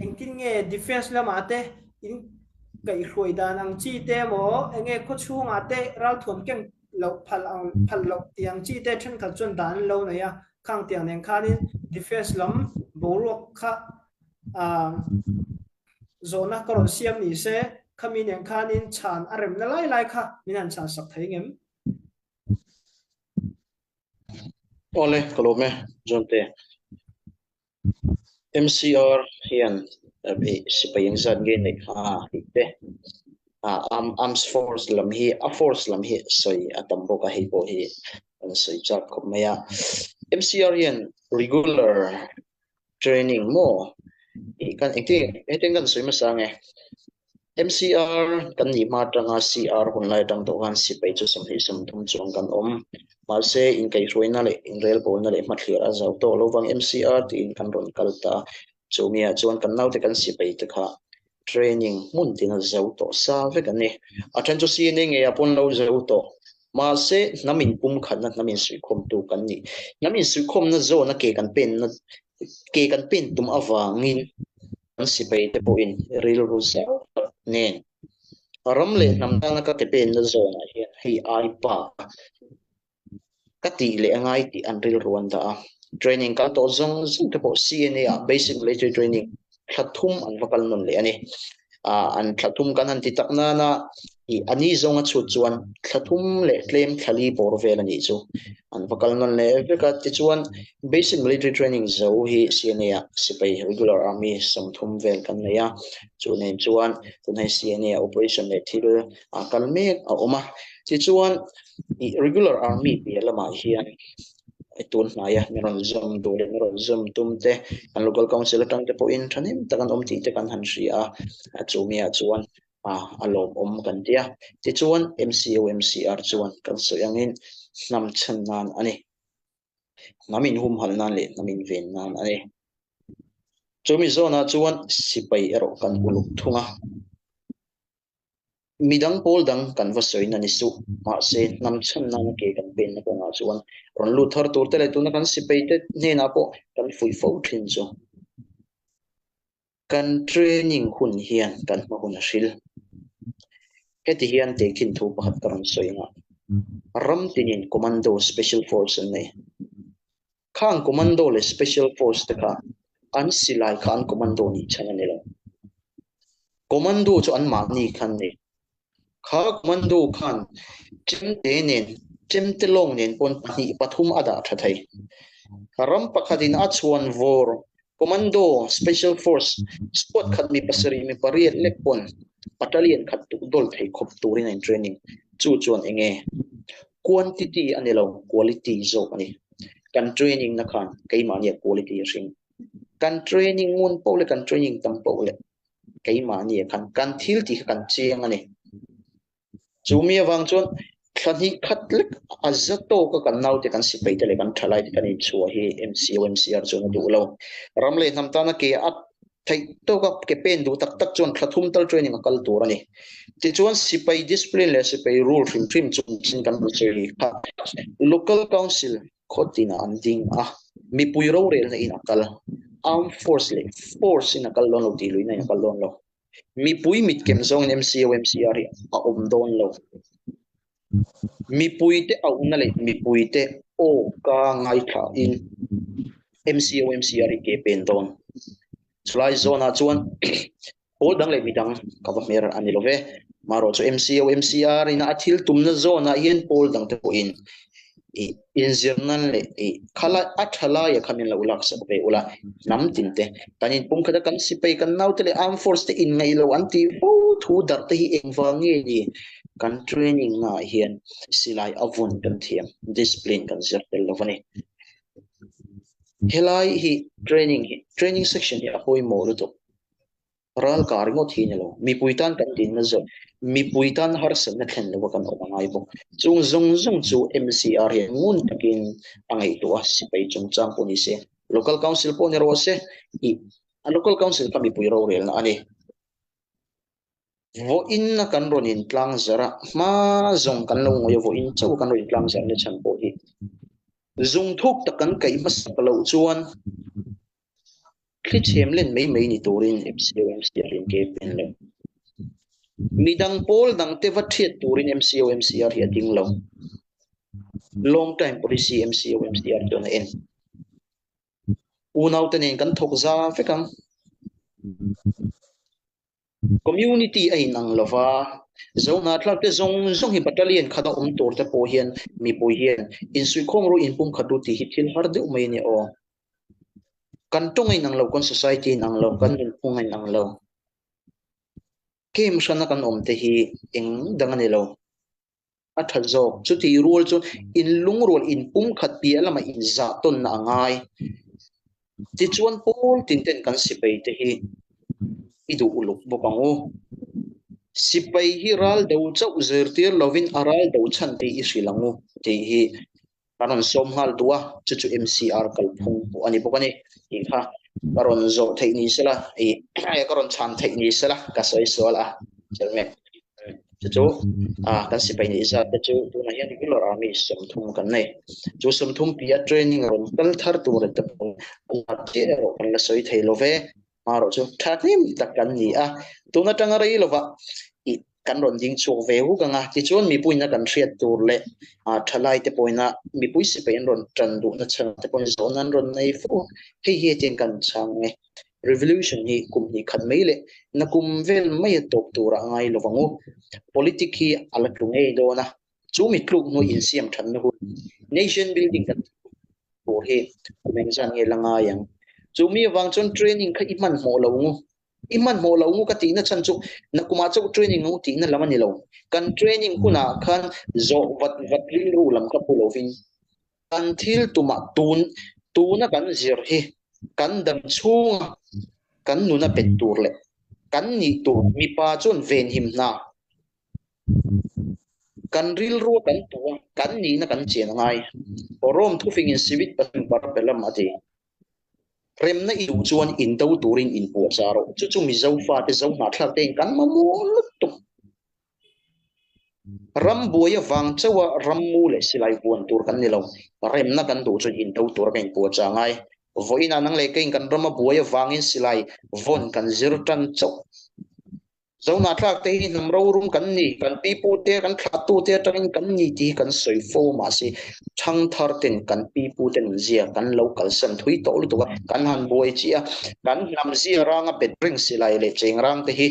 engtin nge defence lamah te in kaihhruai dan ang chi te emaw enge khawchhungah te ralthuam keng loh phal ang phal loh tih ang chi te thenkhat chuan dan an lo nei a, khang tiang nen khanin defence lam boruak kha Zawhna ka rawn siam ni se, khami nen khanin chhan a remna lai lai kha min han chhan sak thei ngem? Awle, ka lawm e, John-te. MCR hian sipai engzat nge neih kha tih te, Arms Force lam hi, a force lam hi sawi a tam bawk a, hei pawh hi kan sawi chak khawp mai a. MCR hian regular Training maw? Ih kan engtin hetiang kan sawi hmasa nge? MCR kan nih hma atanga CR hun lai atang tawh khan sipai chu 20 30 chuang kan awm. Mahse, inkaihhruaina leh inrelbawlna leh hmathlir a zau tawh lo vang MCR tiin kan rawn kal ta. Chumiah chuan kan naute kan sipai te kha training hmun tina zo tawh sa vek an ni. A then chu CNA ngeiah pawn lo zo tawh. Mahse, hnam inpumkhatna, hnam insuihkhawmtu kan ni. Hnam insuihkhawmna zawna ke kan penna ke kan pen tum avangin kan sipai te pawhin rilru zau tak nen ram leh hnam tana ka ke penna zawnah hian hei ai bak ka tih leh a ngai tih an rilru an dah a. Training kal tawh zawng zawng te pawh CNA ah Basic Military Training thla thum an va kal nawn leh a ni. Ah an thla thum kan han ti tak nana ih a ni zawnga chhut chuan thla thum leh tlem thla li bawr vel a nih chu an va kal nawn leh vek a. Tichuan Basic Military Training zo hi CNA ah sipai Regular Army 30 vel kan nei a. Chu nen chuan tunhai CNA ah operation leh thil a kal mek a awm a. Tichuan ih regular army piah lamah hian tun hnaia mi rawn zawm duh leh mi rawn zawm tum te kan local council atang te pawhin thahnem tak an awm tih te kan han hria a, a chumiah chuan a a lawmawm kan ti a. Tichuan MCO MCR chuan kan sawi angin hnam chhan nan a ni. Hnam inhumhalh nan leh hnam inven nan a ni. Chumi zawnah chuan sipai erawh kan uluk thung a. Midang pawl dang kan va sawi na ni suh. Mahse, hnam chhan nana ke kan penna kawngah chuan rawn lut thar tur te leh tuna kan sipai te hnenah pawh kan fuih fo thin chu. Kan training hun hian kan hma hun a hril. Heti hian tehkhin thu pakhat ka rawn sawi ang a, ram tinin commando special force an nei. Khang commando leh special force te kha an silai kha an commando nih chhan a ni lo. Commando chu an mahni kha an ni. Kha commando khan chemte nen, chemte lawng nen pawn pahnih pathum a dah tha thei. Ram pakhatin a chhuan vawr commando special force squad khat mi pasarih mi pariat lek pawn battalion khat tuk dawl thei khawp turin a in training. Chu chuan eng nge? Quantity a ni lo, quality zawk a ni. Kan training na khan keimahnia quality a hring. Kan training ngun poh leh kan training tam poh leh keimahnia khan kan thil tih kha kan chiang a ni. Chu mi avang chuan thla hnih khat lek a za tawka kan naute kan sipai te leh kan thalai te kan inchhuah hi MCO MCR chuan a duh lo. Ram leh hnam tana ke a theih tawka ke pen duh tak tak chuan thla thum tal training a kal tur a ni. Tichuan sipai discipline leh sipai rule hrim hrim chungchin kan rawn sawi kha Local Council khaw tinah an ding a, mipui rorelna in a kal, armed force leh force in a kal dawn lo tih luihna in a kal dawn lo. Mipui mitkem zawngin MCO MCR hi a awm dawn lo. Mipuite auhna leh mipuite aw ka ngaithlain MCO MCR hi ke pen dawn. Chulai zawnah chuan pawl dang leh midang ka va hmer a ni lo ve. Marawh chu MCO MCR ina a thil tumna zawnah hian pawl dangte pawhin ih inzir nan leh ih khalai a tha laia kha min lo laksak ve ula hnam tin te kan inpumkhat a kan sipai kan naute leh armed force te inngaih lo an tih fo thu darh te hi engvang nge ni kan training naah hian silai a vun kan thiam discipline kan zir tel lo a ni helai hi training hi training section hi a pawimawh lutuk. Ral kah ringawt hi a ni lo. Mipui tan kan dinna zawh, mipui tan harsatna thlen lova kan awm a ngai bawk. Chung zawng zawng chu MCR hian ngun takin a ngaihtuah a, sipai chungchang pawh ni se, Local Council pawh ni rawh se, ih, a Local Council kha mipui rorelna a ni. Vawiinna kan rawn intlang zarh a, hma zawng kan lo ngawi a, vawiin chauh kan rawn intlang zarh na chhan pawh hi zung thuk tak kan kaih hmasak loh chuan Thli chhem len mai mai ni turin MCO MCR in ke pen lo. Midang pawl dang te va thiat turin MCO MCR hi a ding lo. Long time policy MCO MCR chuan a en. Unau te nen kan thawk za vek ang. Community a inang lo va, Zohnahthlak te zawng zawng hi battalion khata awm tur te pawh hian mipui hian insuihkhawm ru inpumkhat ru tih hi thil har deuh mai a ni aw. Kan tawng a inang lo, kan society a inang lo, kan nunphung a inang lo. Camp hrana kan awm te hi eng dang a ni lo. A tha zawk. Chutih rual chu inlungrual inpumkhat piah lamah inzah tawnna a ngai. Tichuan pawl tin ten kan sipai te hi i duh uluk bawk ang u. Sipai hi ral do chauh zirtir lovin a ral do chhan te i hrilh ang u tih hi kan rawn sawm nghal duh a, chu chu MCR kalphung pawh a ni bawk a ni tih kha ka rawn zawh theih ni sela, ih ka rawn chhan theih ni sela ka sawi sual a, Chairman. Chu chu kan sipai neih zat te chu tunah hian regular army 30 kan nei. Chu 30 piah training rawn kal thar tur te pawh a zat chiah erawh kan la sawi thei lo ve. Hmarawh chu thahnem tak kan ni a, tun atanga rei lovah ih kan rawn ding chhuak ve huk ang a, tichuan mipuiina kan hriat tur leh thalai te pawhina mipui sipai an rawn tan duhna chhan te pawhin zawhna an rawn nei fo a, hei hi hetiang kan chhang nge revolution hi kum hnih khat mai leh nakum vel mai a tawp turah a ngai lovang u, politic hi a la tlu ngei dawn a, chu mi tluk hnu insiam thatna hun nation building kan tur hi kum engzat nge la ngai ang. Chu mi avang chuan training kha i hmanhmawh lo ngu. I hmanhmawh lo ngu ka tihna chhan chu nakumah chauh training ngu tihna lam a ni lo. Kan training hunah khan zawh vat vat rilru lam kha pu lovin kan thil tumah tun tuna kan zir hi kan dam chhunga kan nuna bet tur leh kan nih tur mipa chuan venhim hna Kan rilru a kan tuh a, kan nihna kan chian a ngai. Rome thufingin Sivit Pathian par pe lam a ti. Remna i duh chuan indo turin inpuahchah rawh. Chu chu Mizo fate Zo hnahthlak tein kan mamawh lutuk. Ram buai avang chauha rammu leh silai vuan tur kan ni lo. Remna kan duh chuan indo tura kan inpuahchah a ngai. Vawiinah nang leh keiin kan rama buai avangin silai vawn kan zir tan chauh. Zohnahthlak te hi hnam rorum kan ni, kan pipute, kan thlahtute atangin kan ni tih hi kan sawi fo mahse thangthar ten kan pipute nun zia kan lo kalsan thui tawh lutuk a, kan han buai chiah a, kan hnam zia ranga bet reng silai leh chengrang te hi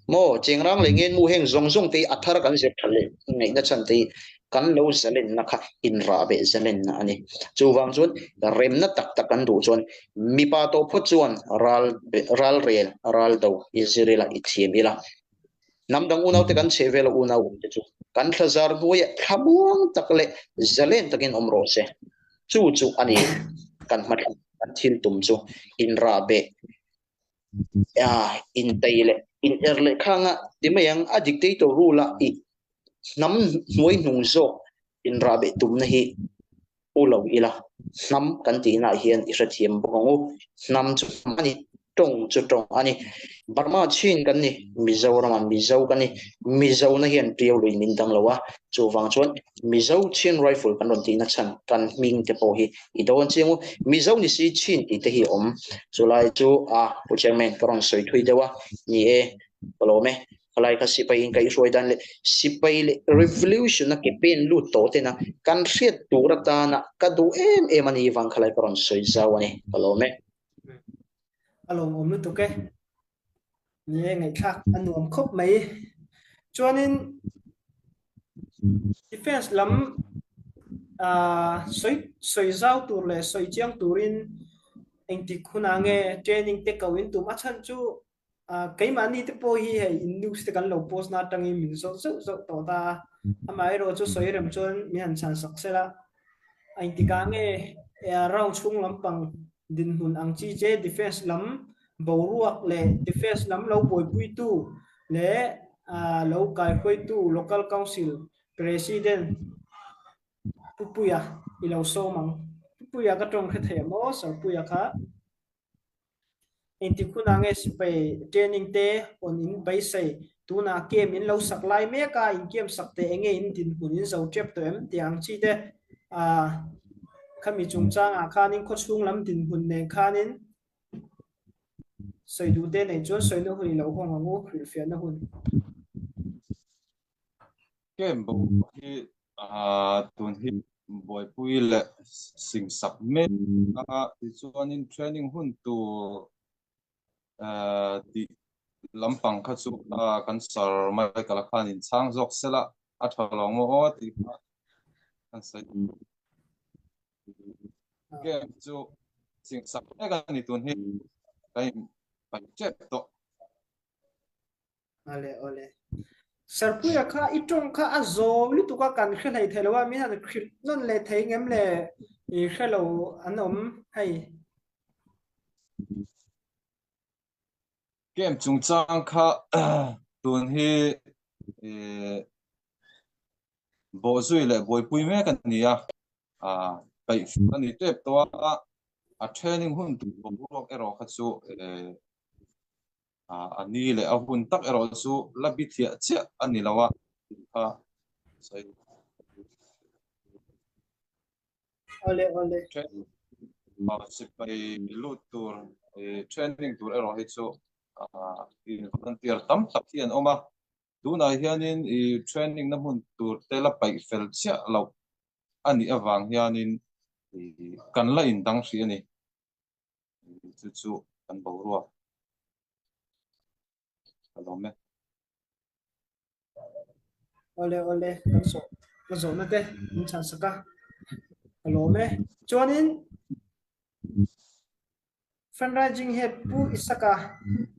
maw chengrang leh ngenmu heng zawng zawng te hi a thar kan zir tha leh ngaihna chhan te hi kan lo zalenna kha inrahbeh zalenna a ni. Chuvang chuan remna tak tak kan duh chuan mipa tawh phawt chuan ral ral rel, ral do i zir ila, i thiam ila. Hnam dang unaute kan chheh vel a unau awm te chu kan thlazar hnuaiah thlamuang tak leh zalen takin awm rawh se. Chu chu a ni kan hmathlang kan thil tum chu inrahbeh intei leh in er leh khanga ti mai ang a dictator rule a i hnam hnuai hnung zawk inrahbeh tumna hi u lo ila hnam kan tihna ah hian i hrethiam bawk ang u hnam chu hnam a ni tawng chu tawng a ni Burma chin kan ni Mizoram ah Mizo kan ni Mizo na hian Tiau lui min dang lo a chuvang chuan Mizo Chin Rifle kan rawn tihna chhan kan hming te pawh hi i dawn chiang u. Mizo ni si chin tih te hi a awm. Chulai chu a Pu Chairman ka rawn sawi thui deuh a, ni e, ka lawm e. Khalai kha sipai in kaihhruai dan leh sipai leh revolution a ke pen lut tawh tena kan hriat tur atana ka duh em em a ni vang khalai ka rawn sawi zau a ni, ka lawm e. A lawmawm lutuk e. Ni e, ngaihthlak a nuam khawp mai. Chuanin defense lam sawi sawi zau tur leh sawi chiang turin engtik hunah nge training te ko in tum a chhan chu keimahni te pawh hi hei in news te kan lo post na atangin min zawh zauh zauh tawh ta a, amaherawh chu sawi rem chuan min han chhan sak sela. A intikah nge round chhung lampang dinhmun ang chi che defense lam boruak leh defense lam lo buaipuitu leh lo kaihruaitu local council president Pupuia i lo sawm ang. Pupuia ka tawng hre thei a maw Sarpuia kha. Engtik hunah nge sipai training te on in beisei? Tunah camp in lo sak lai mek a, in camp sak teh enge in dinhmun in zo tep tawh em tih ang chi te ah khami chungchangah khanin khawchhung lam dinhmun nen khanin sawi duh te neih chuan sawina hun i lo hawng ang u, hrilhfiahna hun. Camp boruak hi tun hi buaipui leh singsak mek a, tichuanin training hun tur tih lampang kha chu kan Sir Michael-a khan inchhang zawk sela a tha lo maw aw tih kha kan sawi. Camp chu singsak mek a ni tun hi kan inpaih tep tawh. Ale ole. Sarpuia kha i tawng kha a zawm lutuk a kan hre hlei thei lo a min han hrilh nawn leh thei ngem le i hre lo an awm hei. Camp chungchang kha. Tun hi bawhzui leh buaipui mek a ni a, peih a ni tep tawh a, a training hun tur boruak erawh kha chu a ni leh a hun tak erawh chu la bi thliah chiah a ni lo a tih kha sawi. Awle awle. Sipai lut tur training tur erawh hi chu in volunteer tam tak hi an awm a, tunah hianin i training na hmun tur te la paih fel chiah loh a nih avang hianin kan la indang hrih a ni. Chu chu kan boruak ka lawm e. Awle awle kan zawh ka zawhna te min chhan sak a ka lawm e. Chuanin Fundraising he Pu Isaka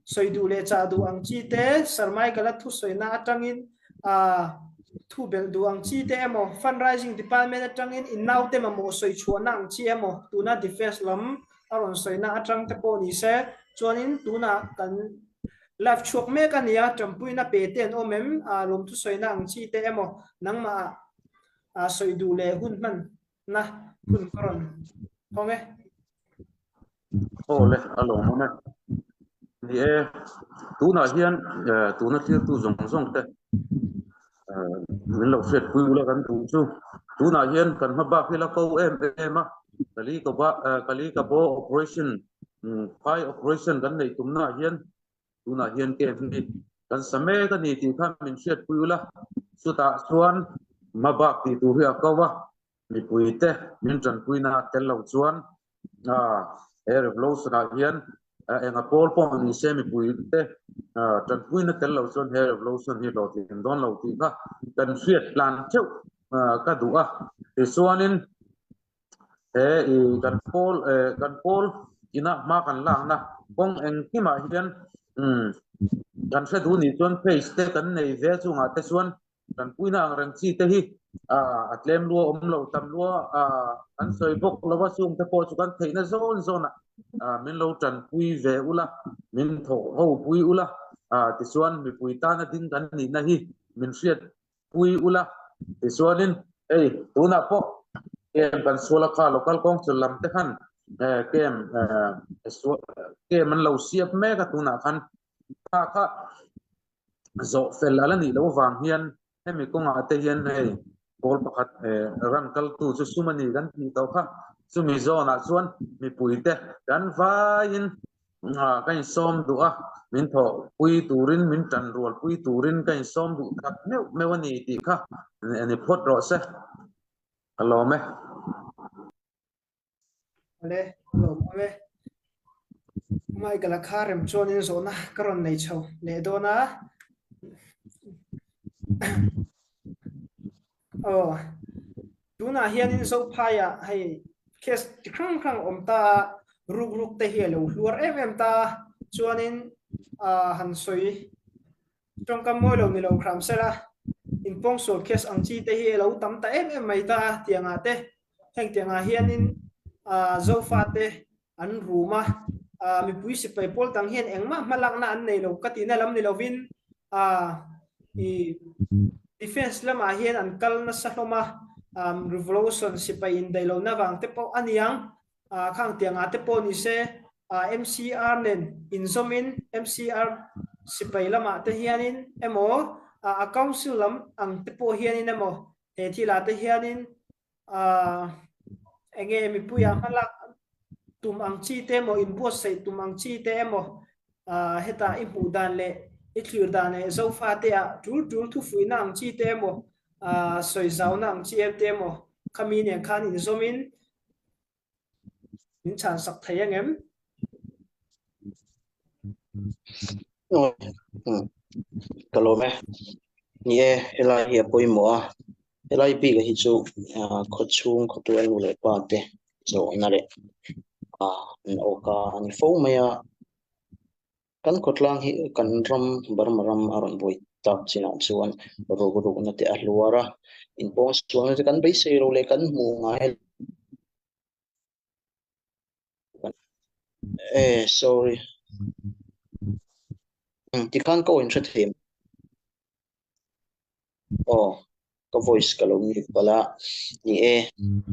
sawi duh leh chah duh ang chi te, Sir Michael-a thusawina atangin thu belh duh ang chi te emaw, Fundraising Department atangin in naute mamawh sawi chhuahna ang chi emaw, tuna Defence lam a rawn sawina atang te pawh ni se, chuanin tunah kan live chhuak mek a nia, tanpuina pe te an awm em, lawmthu sawina ang chi te emaw, nangmah ah sawi duh leh hun hman na hun ka rawn hawng e. Aw le, a lawmawm e. Ni e, tunah hian tuna thiltu zawng zawng te min lo hriatpui ula kan duh chu. Tunah hian kan hma bak hi la ko em em a, Kali ka ba Kali ka bo operation phai operation kan neih tumnaah hian tunah hian camp hi kan sa mek a ni tih kha min hriatpui ula, chutah chuan hma bak tih tur hi a ko a. Mipuite min tanpuina tel lo chuan he revolution ah hian enga pawl pawh ni se mipuite tanpuina tel lo chuan he revolution hi hlawhtling dawn lo tih kha kan hriat tlan theuh ka duh a. Tichuanin he kan pawl kan pawl ina hma kan lakna kawng engkimah hian kan hre duh nih chuan page te kan nei ve chungah te chuan Tanpuina ang reng chi te hi a tlem lua awm lo, tam lua an sawi bawk lo a, chung te pawh chu kan theihna zawn zawnah min lo tanpui ve ula, min thawh ho pui ula, tichuan mipui tana ding kan nihna hi min hriat pui ula, tichuanin hei tunah pawh camp kan sual a kha local council lam te khan camp camp an lo siap mek a tunah khan kha kha Zawh fel a la nih loh avang hian hemi kawngah te hian hei goal pakhat run kaltu chu sum a ni kan tih tawh kha. Chumi zawnah chuan mipuite kan vaiin ka insawm duh a, min thawhpui turin, min tanrualpui turin ka insawm duh tak meuh meuh a ni tih kha ni phawt rawh se. Ka lawm e. Ale, a lawm awm e. Michael a kha rem chuanin zawhna ka rawn nei chho leh dawn a. Aw, tunah hianin Zophaiah hei case chi hrang hrang awm ta a, ruk ruk te hi a lo hluar em em ta a, chuanin han sawi Tawngkam mawi lo ni lo hram sela, inpawngsual case ang chi te hi a lo tam ta em em mai ta a, tiangah te heng tiangah hianin Zofa te an rum a, mipui sipai pawl dang hian engmah hmalakna an nei lo ka tihna lam ni lovin i defence lamah hian an kal nasa hlawm a, revolution sipai indaihlohna vang te pawh a niang. Khang tiangah te pawh ni se MCR nen inzawmin MCR sipai lamah te hianin emaw a council lam ang te pawh hianin emaw he thilah te hianin enge mipuiah hmalak tum ang chi te emaw inbuatsaih tum ang chi te emaw hetah i hmuh dan leh i thlir dan leh Zofa te ah tul tul thufuihna ang chi te emaw sawizauna ang chi te emaw khami nen khan inzawmin Min chhan sak thei ang em? Ka lawm e. Ni e, helai hi a pawimawh a. Helai bik hi chu khawchhung khawtual nu leh pa te zawhna leh an awka a ni fo mai a. Kan khawtlang hi kan ram Burma ram a rawn buai tak chinah chuan ruk rukna te a hluar a, inpawng sualna te kan beisei lo leh kan hmuh ngai e sorry tikhan ka awin hre thei. Aw, ka voice ka lo mute palh a. Ni e,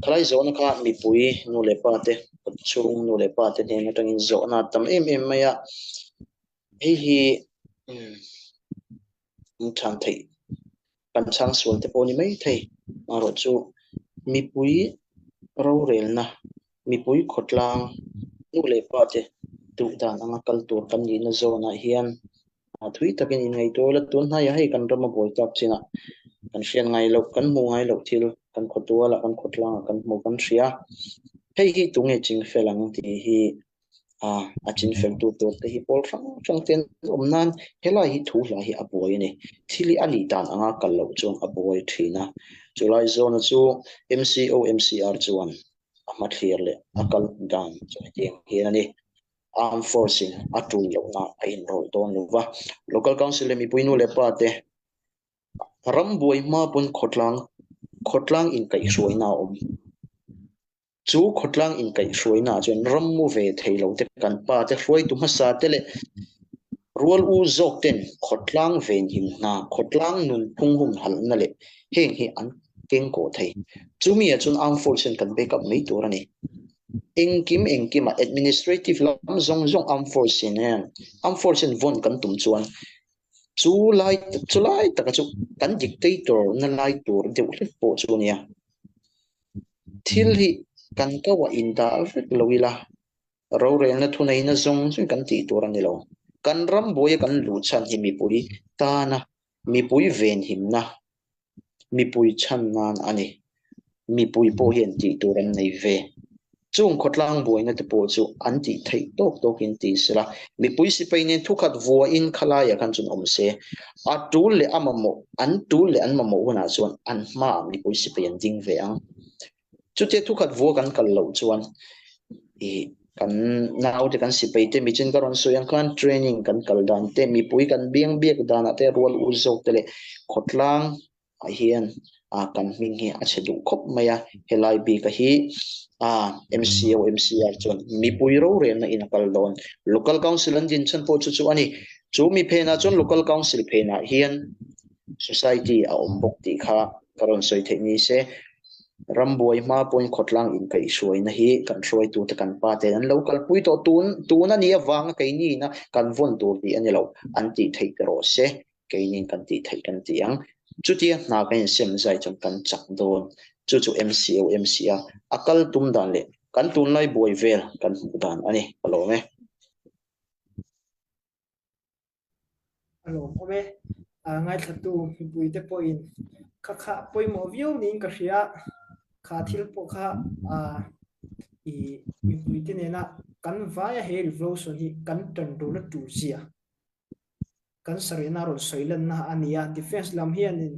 khalai zawhna kha mipui nu leh pa te, ka chhung nu leh pa te hnen atangin zawhna a tam em em mai a. Hei hi in than theih kan chhang sual te pawh ni mai thei. Amaherawhchu mipui rorelna, mipui khawtlang nu leh pa te duh dan anga kal tur kan nihna zawnah hian thui takin inngaihtuah ila tun hnaiah hei kan ram a buai tak chinah kan hriat ngai loh, kan hmuh ngai loh thil kan khawtualah kan khawtlangah kan hmuh kan hria. Hei hi tunge chingfel ang tih hi a a chinfel tu tur te hi pawl hrang hrang te an awm nan helai hi thu hla hi a buai a ni. Thil hi a nih dan anga kal loh chuan a buai thin a. Chulai zawna chu MCO MCR chuan a hmathlir leh a kal dan chu hetiang hian a ni. Armed Force in a tul lohna a inrawlh dawn lo va. Local Council leh mipui nu leh pa te ram buai hma pawn khawtlang khawtlang inkaihhruaina a awm. Chu khawtlang inkaihhruainaah chuan ram mu ve thei lo te, kan pa te, hruaitu hmasa te leh rual u zawk ten khawtlang venhim hna, khawtlang nunphung humhalhna leh heng hi an kengkawh thei. Chumi ah chuan Armed Force hian kan back up mai tur a ni. Engkim engkimah administrative lam zawng zawng Armed Force in hian Armed Force hian vawn kan tum chuan chu lai chu lai taka chu kan dictator na lai tur deuh hlek pawh chu a nia. Thil hi kan kauah indah vek lo ila, rorelna thuneihna zawng zawng kan tih tur a ni lo. Kan ram buaia kan luh chhan hi mipui tana mipui venhimna, mipui chhan nan a ni. Mipui pawh hian tih tur an nei ve. Chung khawtlang buaina te pawh chu an tih theih tawk tawkin ti sela, mipui sipai nen thukhat vuain khalaiah khan chuan awm se, a tul leh a mamawh, an tul leh an mamawh hunah chuan an hmaah mipui sipai an ding ve ang. Chutia thukhat vua kan kal loh chuan ih kan naute kan sipai te michin ka rawn sawi ang khan training kan kal dan te, mipui kan biang biak danah te rual u zawk te leh khawtlang ah hian ah kan hming hi a chhe duh khawp mai a, helai bik a hi ah MCO MCR chuan mipui rorelna in a kal dawn. Local Council an din chhan pawh chu chu a ni. Chu mi phenah chuan Local Council phenah hian Society a awm bawk tih kha ka rawn sawi theih ni se. Rambuai hma pawhin khawtlang inkaihhruaina hi kan hruaitute kan pa ten an lo kalpui tawh tun tun a nih avanga keini ina kan vawn tur tih a ni lo an tih theih ta rawh se. Keinin kan tih theih kan ti ang. Chutia hna kan insem zai chuan kan chak dawn. Chu chu MCO MC a a kal tum dan leh kan tunlai buai vel kan hmuh dan a ni. Ka lawm e. A lawmawm e. A ngaithlatu mipuite pawhin kha kha pawimawh viau niin ka hria. Kha thil pawh kha i mipuite nena kan vaia he revolution hi kan tan rul a tul zia. Kan sarihna rawn sawi lanna a ni a, defence lam hianin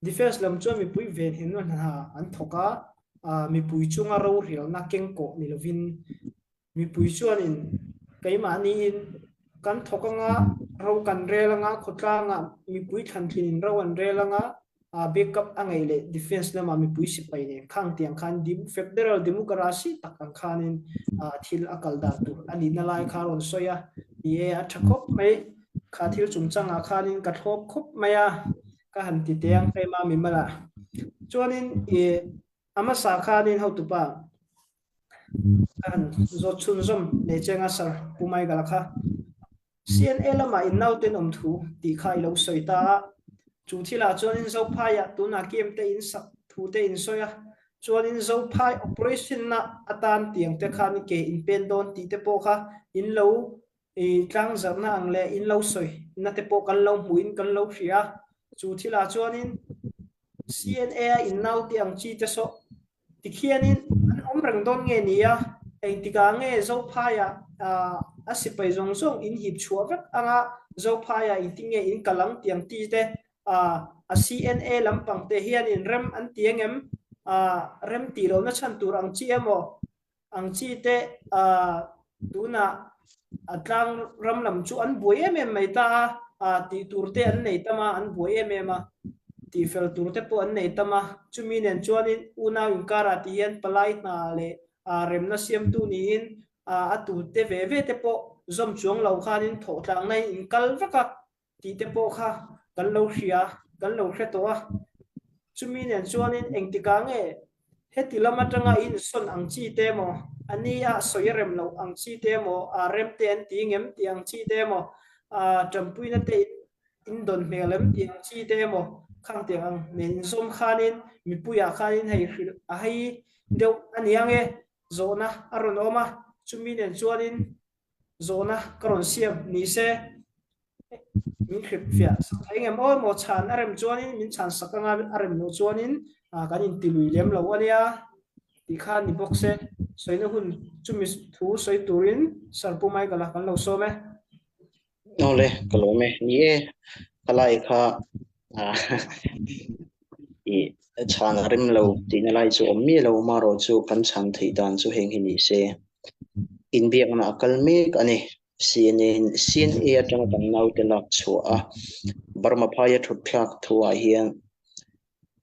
defence lam chuan mipui venhimna hna an thawk a, mipui chunga rorelna kengkawh ni lovin mipui chuanin keimahniin kan thawk anga ro kan rel anga khawtlangah mipui thlantlinin ro an rel anga backup a ngaih leh defence lama mipui sipai nen khang tiang khan federal democracy tak ang khanin thil a kal dan tur a nihna lai kha a rawn sawi a, ni e a tha khawp mai, kha thil chungchangah khanin ka thlawp khawp mai a, ka han ti teh ang tlem a mimal ah. Chuanin i a hmasa khanin hotupa ka han zawt chhunzawm leh cheng a Sir Pu Michael-a kha. CNA lamah in nauten awm thu tih kha i lo sawi ta a, chu thilah chuanin Zophaiah tunah kem te in sak thu te in sawi a, chuanin Zophai operation na atan tiang te khan ke in pen dawn tih te pawh kha in lo tlangzarhna ang leh in lo sawi na te pawh kan lo hmuhin kan lo hria a, chu thilah chuanin CNA a in naute ang chi te saw Tikhianin an awm reng dawn nge ni a, engtikah nge Zophaiah a sipai zawng zawng in hip chhuah vek anga Zophaiah engtin nge in kal ang tih ang ti te a CNA lampang te hianin rem an ti angem rem tih lohna chhan tur ang chi emaw Ang chi te tunah a tlang ram lam chu an buai em em mai ta a, tih tur te an nei tam a, an buai em em a, tih fel tur te pawh an nei tam a, chumi nen chuanin unau inkarah tih hian palai hna leh remna siamtu niin a tute ve ve te pawh zawm chuang lo khanin thawhtlangna in inkal vek a. Tih te pawh kha kan lo hria. kan lo hre tawh a. Chumi nen chuanin engtikah nge heti lam atanga insawn ang chi te emaw, a ni a sawi rem loh ang chi te emaw, a rem te an ti ngem tih ang chi te emaw, tanpuina te in dawn hmel em tih ang chi te emaw khang tiang ang nen inzawm khanin mipuiah khanin hei hrilh a hei deuh a ni ang e, zawhna a rawn awm a, chumi nen chuanin zawhna ka rawn siam ni se min hrip fiah sak thei ngem aw emaw chhan a rem chuanin min chhan sak anga a rem loh chuanin kan inti lui lem lo a nia tih kha ni bawk se sawina hun chumi thu sawi turin Sir Pu Michael-a kan lo sawm e. Awle ka lawm e. Ni e, ka lai kha i chhan a rem lo tihna lai chu awm miah lo amaherawh chu kan chhan theih dan chu heng hi ni se. Inbiakna a kal mek a ni. CNA CNA atanga kan naute lak chhuah a Burma phaia thut thlak thuah hian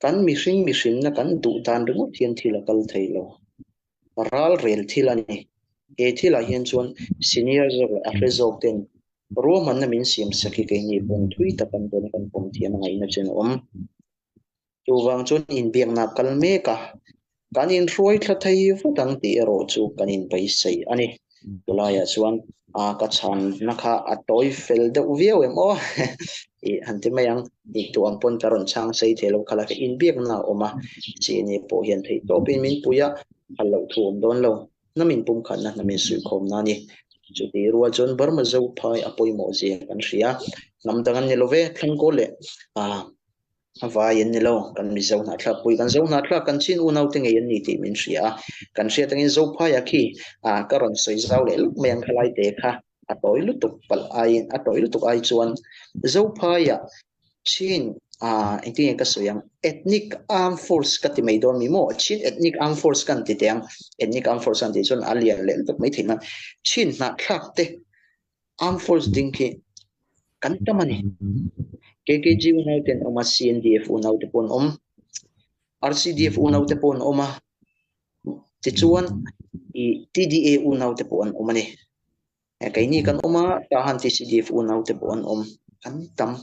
kan mihring mihrinna kan duh dan ringawt hian thil a kal thei lo. Ral rel thil a ni. He thilah hian chuan senior zawk leh a hre zawk ten ruahmanna min siam sak hi keini pawn thui tak an dawn a kan pawm thiam a ngaihna chen a awm. Chuvang chuan inbiakna a kal mek a, kan inhruai thla thei vat ang tih erawh chu kan inbeisei a ni. Chulaiah chuan a ka chhanna kha a tawi fel deuh viau em aw tih han ti mai ang. Tih duh ang pawn ka rawn chhang sei thei lo kha la inbiakna a awm a, CNA pawh hian theih tawpin min pui a, phal loh thu awm dawn lo. Hnam inpumkhatna hnam insuihkhawmna a ni. Chutih rual chuan Burma Zophai a pawimawh zia kan hria. Hnam dang an ni lo ve, Thlangkawl leh A vai an ni lo, kan Mizo hnahthlak pui, kan Zo hnahthlak kan chin unaute ngei an ni tih min hria a, kan hriat angin Zophaia khi ka rawn sawi zau leh lawk mai ang khalai te kha a tawi lutuk palh aiin a tawi lutuk ai chuan Zophaia chin engtin nge ka sawi ang ethnic armed force ka ti mai dawn mi maw chin ethnic armed force kan ti teh ang ethnic armed force kan tih chuan a lian leh lutuk mai theih nan chin hnahthlak te Armed Force ding khi kan tam a ni. KKG unau te an awm a, CNDF unau te pawh an awm, RCDF unau te pawh an awm a, tichuan i TDA unau te pawh an awm a ni. Keini kan awm a, Tahan TCDF unau te pawh an awm, kan tam.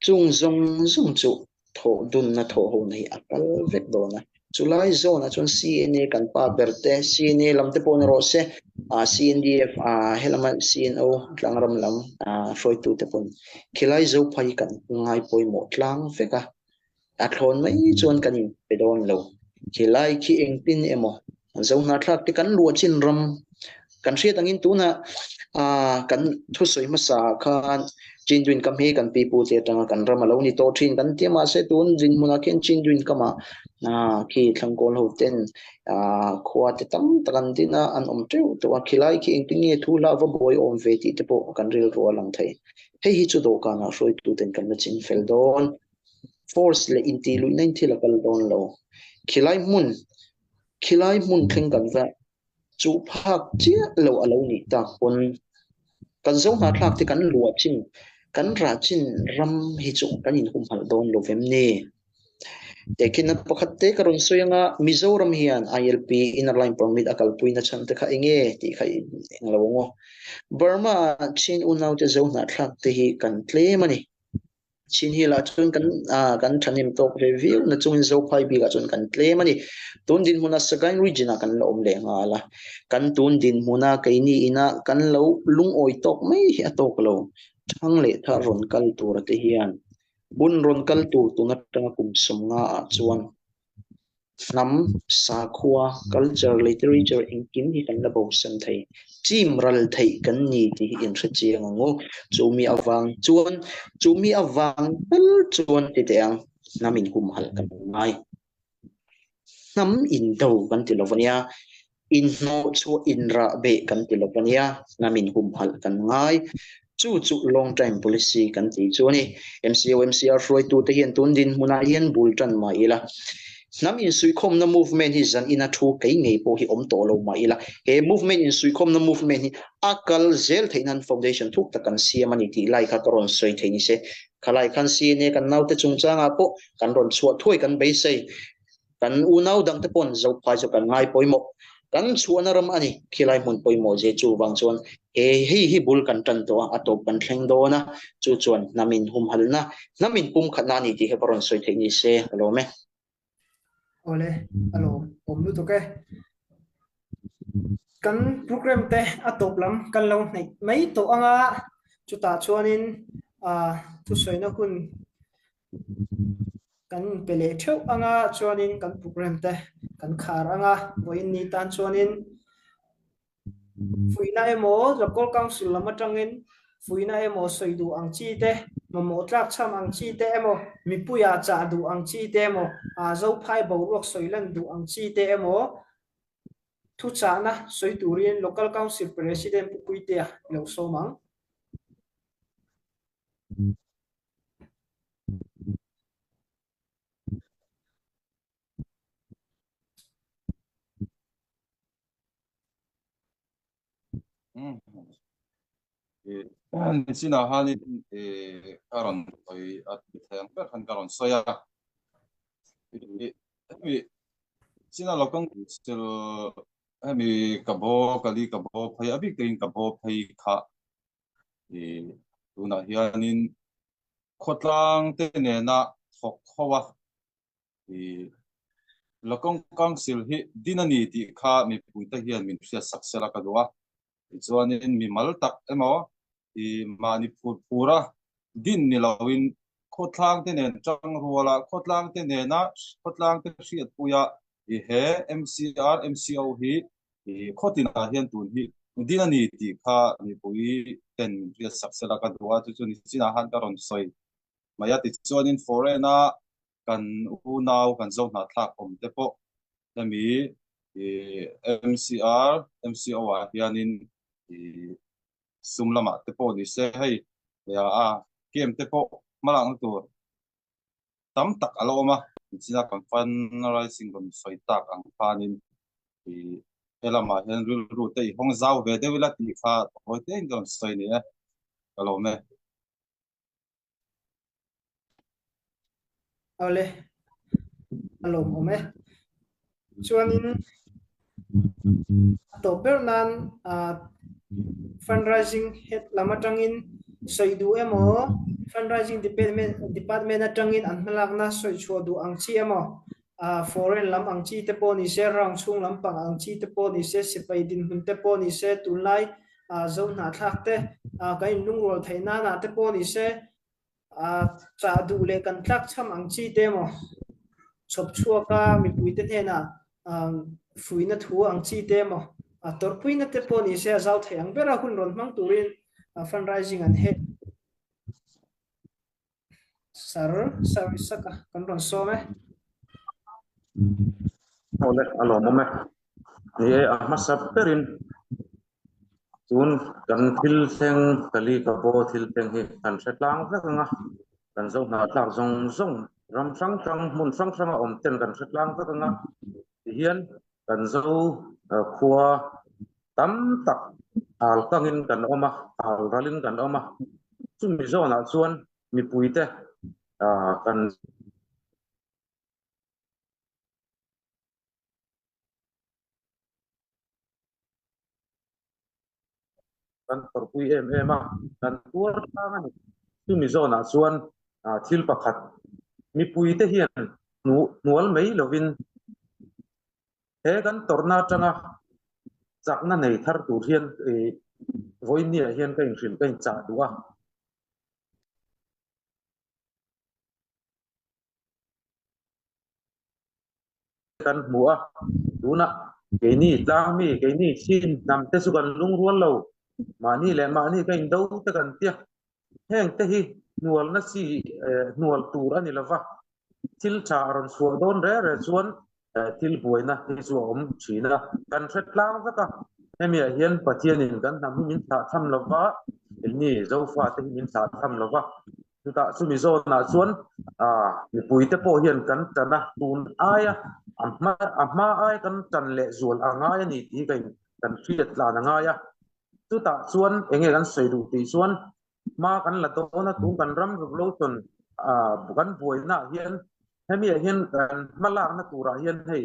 Chung zawng zawng chu thawh dunna thawh hona hi a kal vek dawn a. Chulai zawnah chuan CNA kan pa ber te, CNA lam te pawh ni rawh se, CNDF helama CNO tlangram lam hruaitu te pawn khilai Zophai kan ngai pawimawh tlang vek a. A thlawn mai chuan kan inpe dawn lo. Khilai khi engtin emaw Zohnahthlak te kan luah chin ram kan hriat angin tunah kan thusawi hmasa ah khan Chinduin kam hi kan pipu te atanga kan ram a lo ni tawh thin kan ti a mahse tun dinhmunah khian Chinduin kamah khi Thlangkawl ho ten khua te tam tak an din a an awm teuh tawh a khilai khi engtin nge thu hla va buai awm ve tih te pawh kan rilru a lang thei. Hei hi chu dawhkanah hruaitu ten kan la ching fel dawn. Force leh intih luihna in thil a kal dawn lo. Khilai hmun, khilai hmun thleng kan va chuh phak chiah lo a lo nih tak pawn kan zo hnahthlak te kan luah chin, kan rah chin ram hi chu kan inhumhalh dawn lo vem ni. Tehkhinna pakhat te ka rawn sawi anga Mizoram hian ILP, Inner Line Permit, a kalpui na chhan te kha enge tih kha eng lo ang aw. Burma ah Chin unaute zo hnahthlak te hi kan tlem a ni. Chin hi lah chuan kan ah kan thahnem tawk ve viau na chungin Zophai bikah chuan kan tlem a ni. Tun dinhmuna Sagaing region ah kan la awm leh nghal a. Kan tun dinhmuna keini ina kan lo lungawi tawk mai hi a tawk lo. Thang leh thar rawn kal tura te hian hun rawn kal tur tun atanga kum 50 ah chuan Hnam, sakhua, culture, literature engkim hi kan la bosan thei. Chim ral theih kan ni tih hi inhre chiang ang u. Chumi avang chuan, chumi avang tal chuan ti teh ang, hnam inhumhalh kan ngai. Hnam indo kan ti lo ania, Inhnawh chu inrah beh kan ti lo a nia, hnam inhumhalh kan ngai. Chu chu long time policy kan tih chu a ni. MCO MCR hruaitute hian tun dinhmunah hian bul tan mah ila, hnam insuihkhawmna movement hi zan ina thu kei ngei pawh hi awm tawh lo mah ila, he movement insuihkhawmna movement hi a kal zel theih nan foundation thuk tak kan siam a ni tih lai kha ka rawn sawi thei ni se. Khalai khan CNA kan naute chungchangah pawh kan rawn chhuah thuai kan beisei. Kan unau dangte pawn Zophai chu kan ngai pawimawh. Kan chhuahna ram a ni. Khilai hmun pawimawh zia chuvang chuan he hei hi bul kan tan tawh a, a tawp kan thleng dawn a, chu chuan hnam in humhalhna, hnam in pumkhatna a ni tih kha ka rawn sawi theih ni se ka lawm e. Awle, a lawm awm lutuk e. Kan program te a tawp lam kan lo hnaih mai tawh anga chutah chuanin thusawina hun kan inpe leh theuh anga chuanin kan program te kan khar anga vawiin ni tan chuanin Fuihna emaw, Local Council lam atangin fuihna emaw sawi duh ang chi te, mamawh tlak chham ang chi te emaw, mipuia chah duh ang chi te emaw, Zophai boruak sawi lan duh ang chi te emaw, thuchahna sawi turin Local Council President Pu Puitea i lo sawm ang. Nichinah khanin ka rawn sawi a ti thei ang ber khan ka rawn sawi a. Hemi china local council hemi ka bo ka li ka bo phei a bik takin ka bo phei kha tunah hianin khawtlang te nena thawk ho a. Local Council hi din a ni tih kha mipuite hian min hriat sak sela ka duh a. Tichuanin mimal tak emaw i mahni phur phura din ni loin khawtlangte nen tang ruala khawtlangte nena khawtlangte hriatpuia i he MCR, MCO hi i khawtinah hian tun hi din a ni tih kha mipui ten min hriat sak sela ka duh a. Chu chu nichinah khan ka rawn sawi mai a. Tichuanin foreign-a kan unau kan zo hnahthlak awm te pawh hemi MCR, MCO ah hianin sum lamah te pawh ni se hei a game te pawh hmalakna tur tam tak a la awm a, nichina kan fundraising rawn sawi tak ang khanin he lamah hian rilru te i hawng zau ve deuh ila tih kha tawi tein ka rawn sawi ni e, ka lawm e. Awle, a lawmawm e. Chuanin a tawp ber nan fundraising head lam atangin sawi duh emaw, fundraising department department atangin an hmalakna sawi chhuah duh ang chi emaw, foreign lam ang chi te pawh ni se, round chhung lampang ang chi te pawh ni se, sipai dinhmun te pawh ni se, tunlai zo hnahthlak te kan inlungrual theih nanah te pawh ni se, chah duh leh kan tlak chham ang chi te emaw chhawp chhuak a mipuite hnenah fuihna thu ang chi te emaw tawrhpuina te pawh ni se a zau thei ang bera hun rawn hmang turin fundraising an hek. Sir, Sir Isaka kan rawn sawm e. Awle, a lawmawm e. Ni e, a hmasa berin tun kan thil thleng Kali ka bo thil thleng hi kan hre tlang vek ang a, kan zo hna tlak zawng zawng ram hrang hrang hmun hrang hranga awm ten kan hre tlang vek ang a, tihian kan zo khua tam tak hal kangin kan awm a, hal ralin kan awm a, chumi zawnah chuan mipuite kan Kan tawrhpui em em a, kan tuar tlang a ni. Chumi zawnah chuan thil pakhat mipuite hian hnual mai lovin he kan tawrhna atanga chakna nei thar tur hian vawinia hian ka inhrilh ka inchah duh a. Kan hmu a, tunah keini tlangmi, keini chin hnam te chu kan lungrual lo, mahni leh mahni ka indo te kan tia, heng te hi hnualna chi hnual tur a ni lova, thil tha a rawn chhuah dawn re re chuan thil buaina hi chu a awm thin a, kan hre tlang vek a, hemiah hian Pathianin kan hnam hi min thlah tham lova, keini Zofate hi min thlah tham lova, Chutah chumi zawnah chuan mipuite pawh hian kan tan a, tun aia a hma a hma aia kan tan leh zual a ngai a ni tih hi ka in kan hriat tlan a ngai a. Chutah chuan eng nge kan sawi duh tih chuan hma kan la dawn a, tun kan ram revolution kan buainaah hian hemiah hian kan hma lakna turah hian hei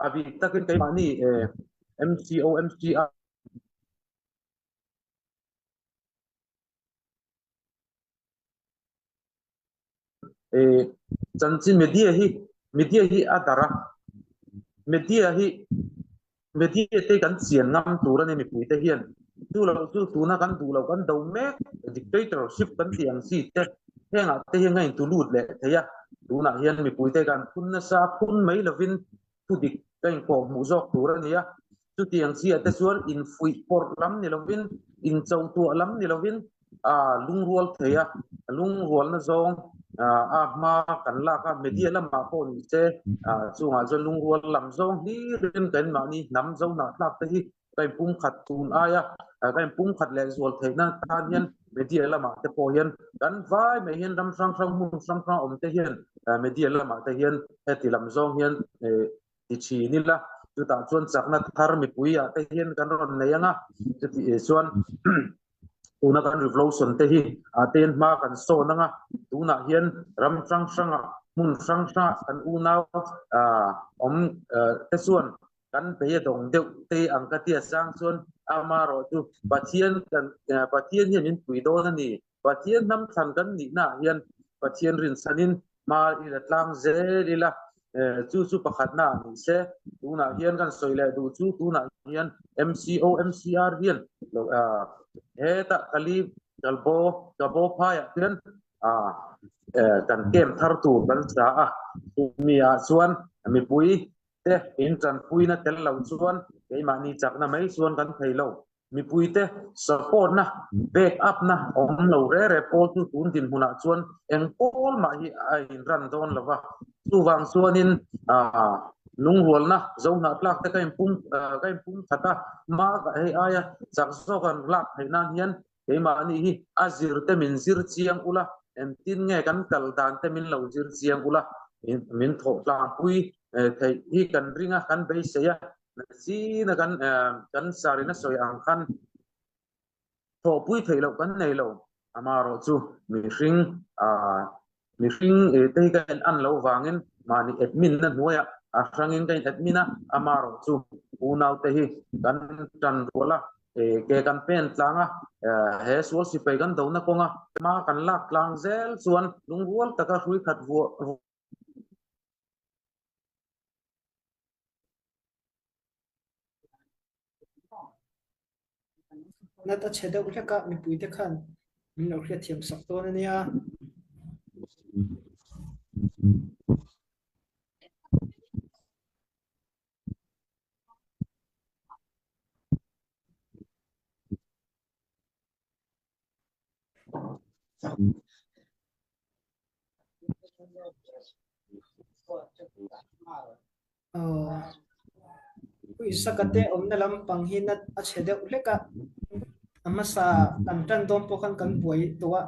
a bik takin keimahni. MCO, MCR, Chanchin media hi media hi a darh a, media hi media te kan chian ngam tur a ni mipui te hian chu lo chu tuna kan duh lo kan do mek dictatorship kan tih ang chi te hengah te hian ka intu lut leh thei a, tunah hian mipui te kan phun nasa phun mai lovin thu dik ka inkawh hmuh zawk tur a ni a, chutiang chiah te chuan infuih pawrh lam ni lovin, inchotuah lam ni lovin a lungrual thei a, lungrualna zawng a hma kan lak a, media lamah pawh ni se chungah chuan lungrual lam zawng hlirin kan mahni hnam zo hnahtlak te hi ka inpumkhat tun aia ka inpumkhat leh zual theihna tan hian media lamah te pawh hian kan vai mai hian ram hrang hrang hmun hrang hrang awm te hian media lamah te hian heti lam zawng hian ti thin ila chutah chuan chakna thar mipui ah te hian kan rawn nei anga chuti chuan tuna kan revolution te hi ah te hian hma kan sawn anga tunah hian ram hrang hrangah hmun hrang hrangah kan unau awm te chuan Kan bei a dawng deuh te ang ka tia chang chuan amarawh chu Pathian kan Pathian hian min pui dawn a ni. Pathian hnam thlan kan nihna ah hian Pathian rinchhanin hma i la tlang zel ila chu chu pakhatna ah ni se. Tunah hian kan sawi leh duh chu tunah hian MCO MCR hian hetah Kali Kalbo Kabo phaiah hian kan camp thar tur kan sa a, chumi ah chuan mipui te in tanpuina tel lo chuan keimahni chakna mai chuan kan thei lo. Mipuite support na, back up na awm lo re re pawl chu tun dinhmunah chuan eng pawl mah hi a inran dawn lo va. Chuvang chuanin lungrualna zohnahtlak te ka inpum ka inpum that a, hma hei aia chak zawk an lak theih nan hian Keimahni hi a zir te min zir chiang ula, engtin nge kan kal dan te min lo zir chiang ula, min thawh tlangpui theih hi kan ring a, kan beisei a, china kan kan sarina sawi ang khan thawhpui theih loh kan nei lo. Amaherawh chu mihring Mihring te hi ka in an lo vangin mahni admin na hnuaiah a hrangin ka in admin a, amaherawh chu unau te hi kan tan rual a, ke kan pen tlang a, he sual sipai kan dona kawnga hma kan lak tlang zel chuan lungrual taka hrui khat vuah Nat a chhe deuh hlek a, mipuite khan min lo hriatthiam sak dawn a nia. Puisaka te awmna lampang hi nat a chhe deuh hlek a, a hmasa kan tan dawn pawh khan kan buai tawh a,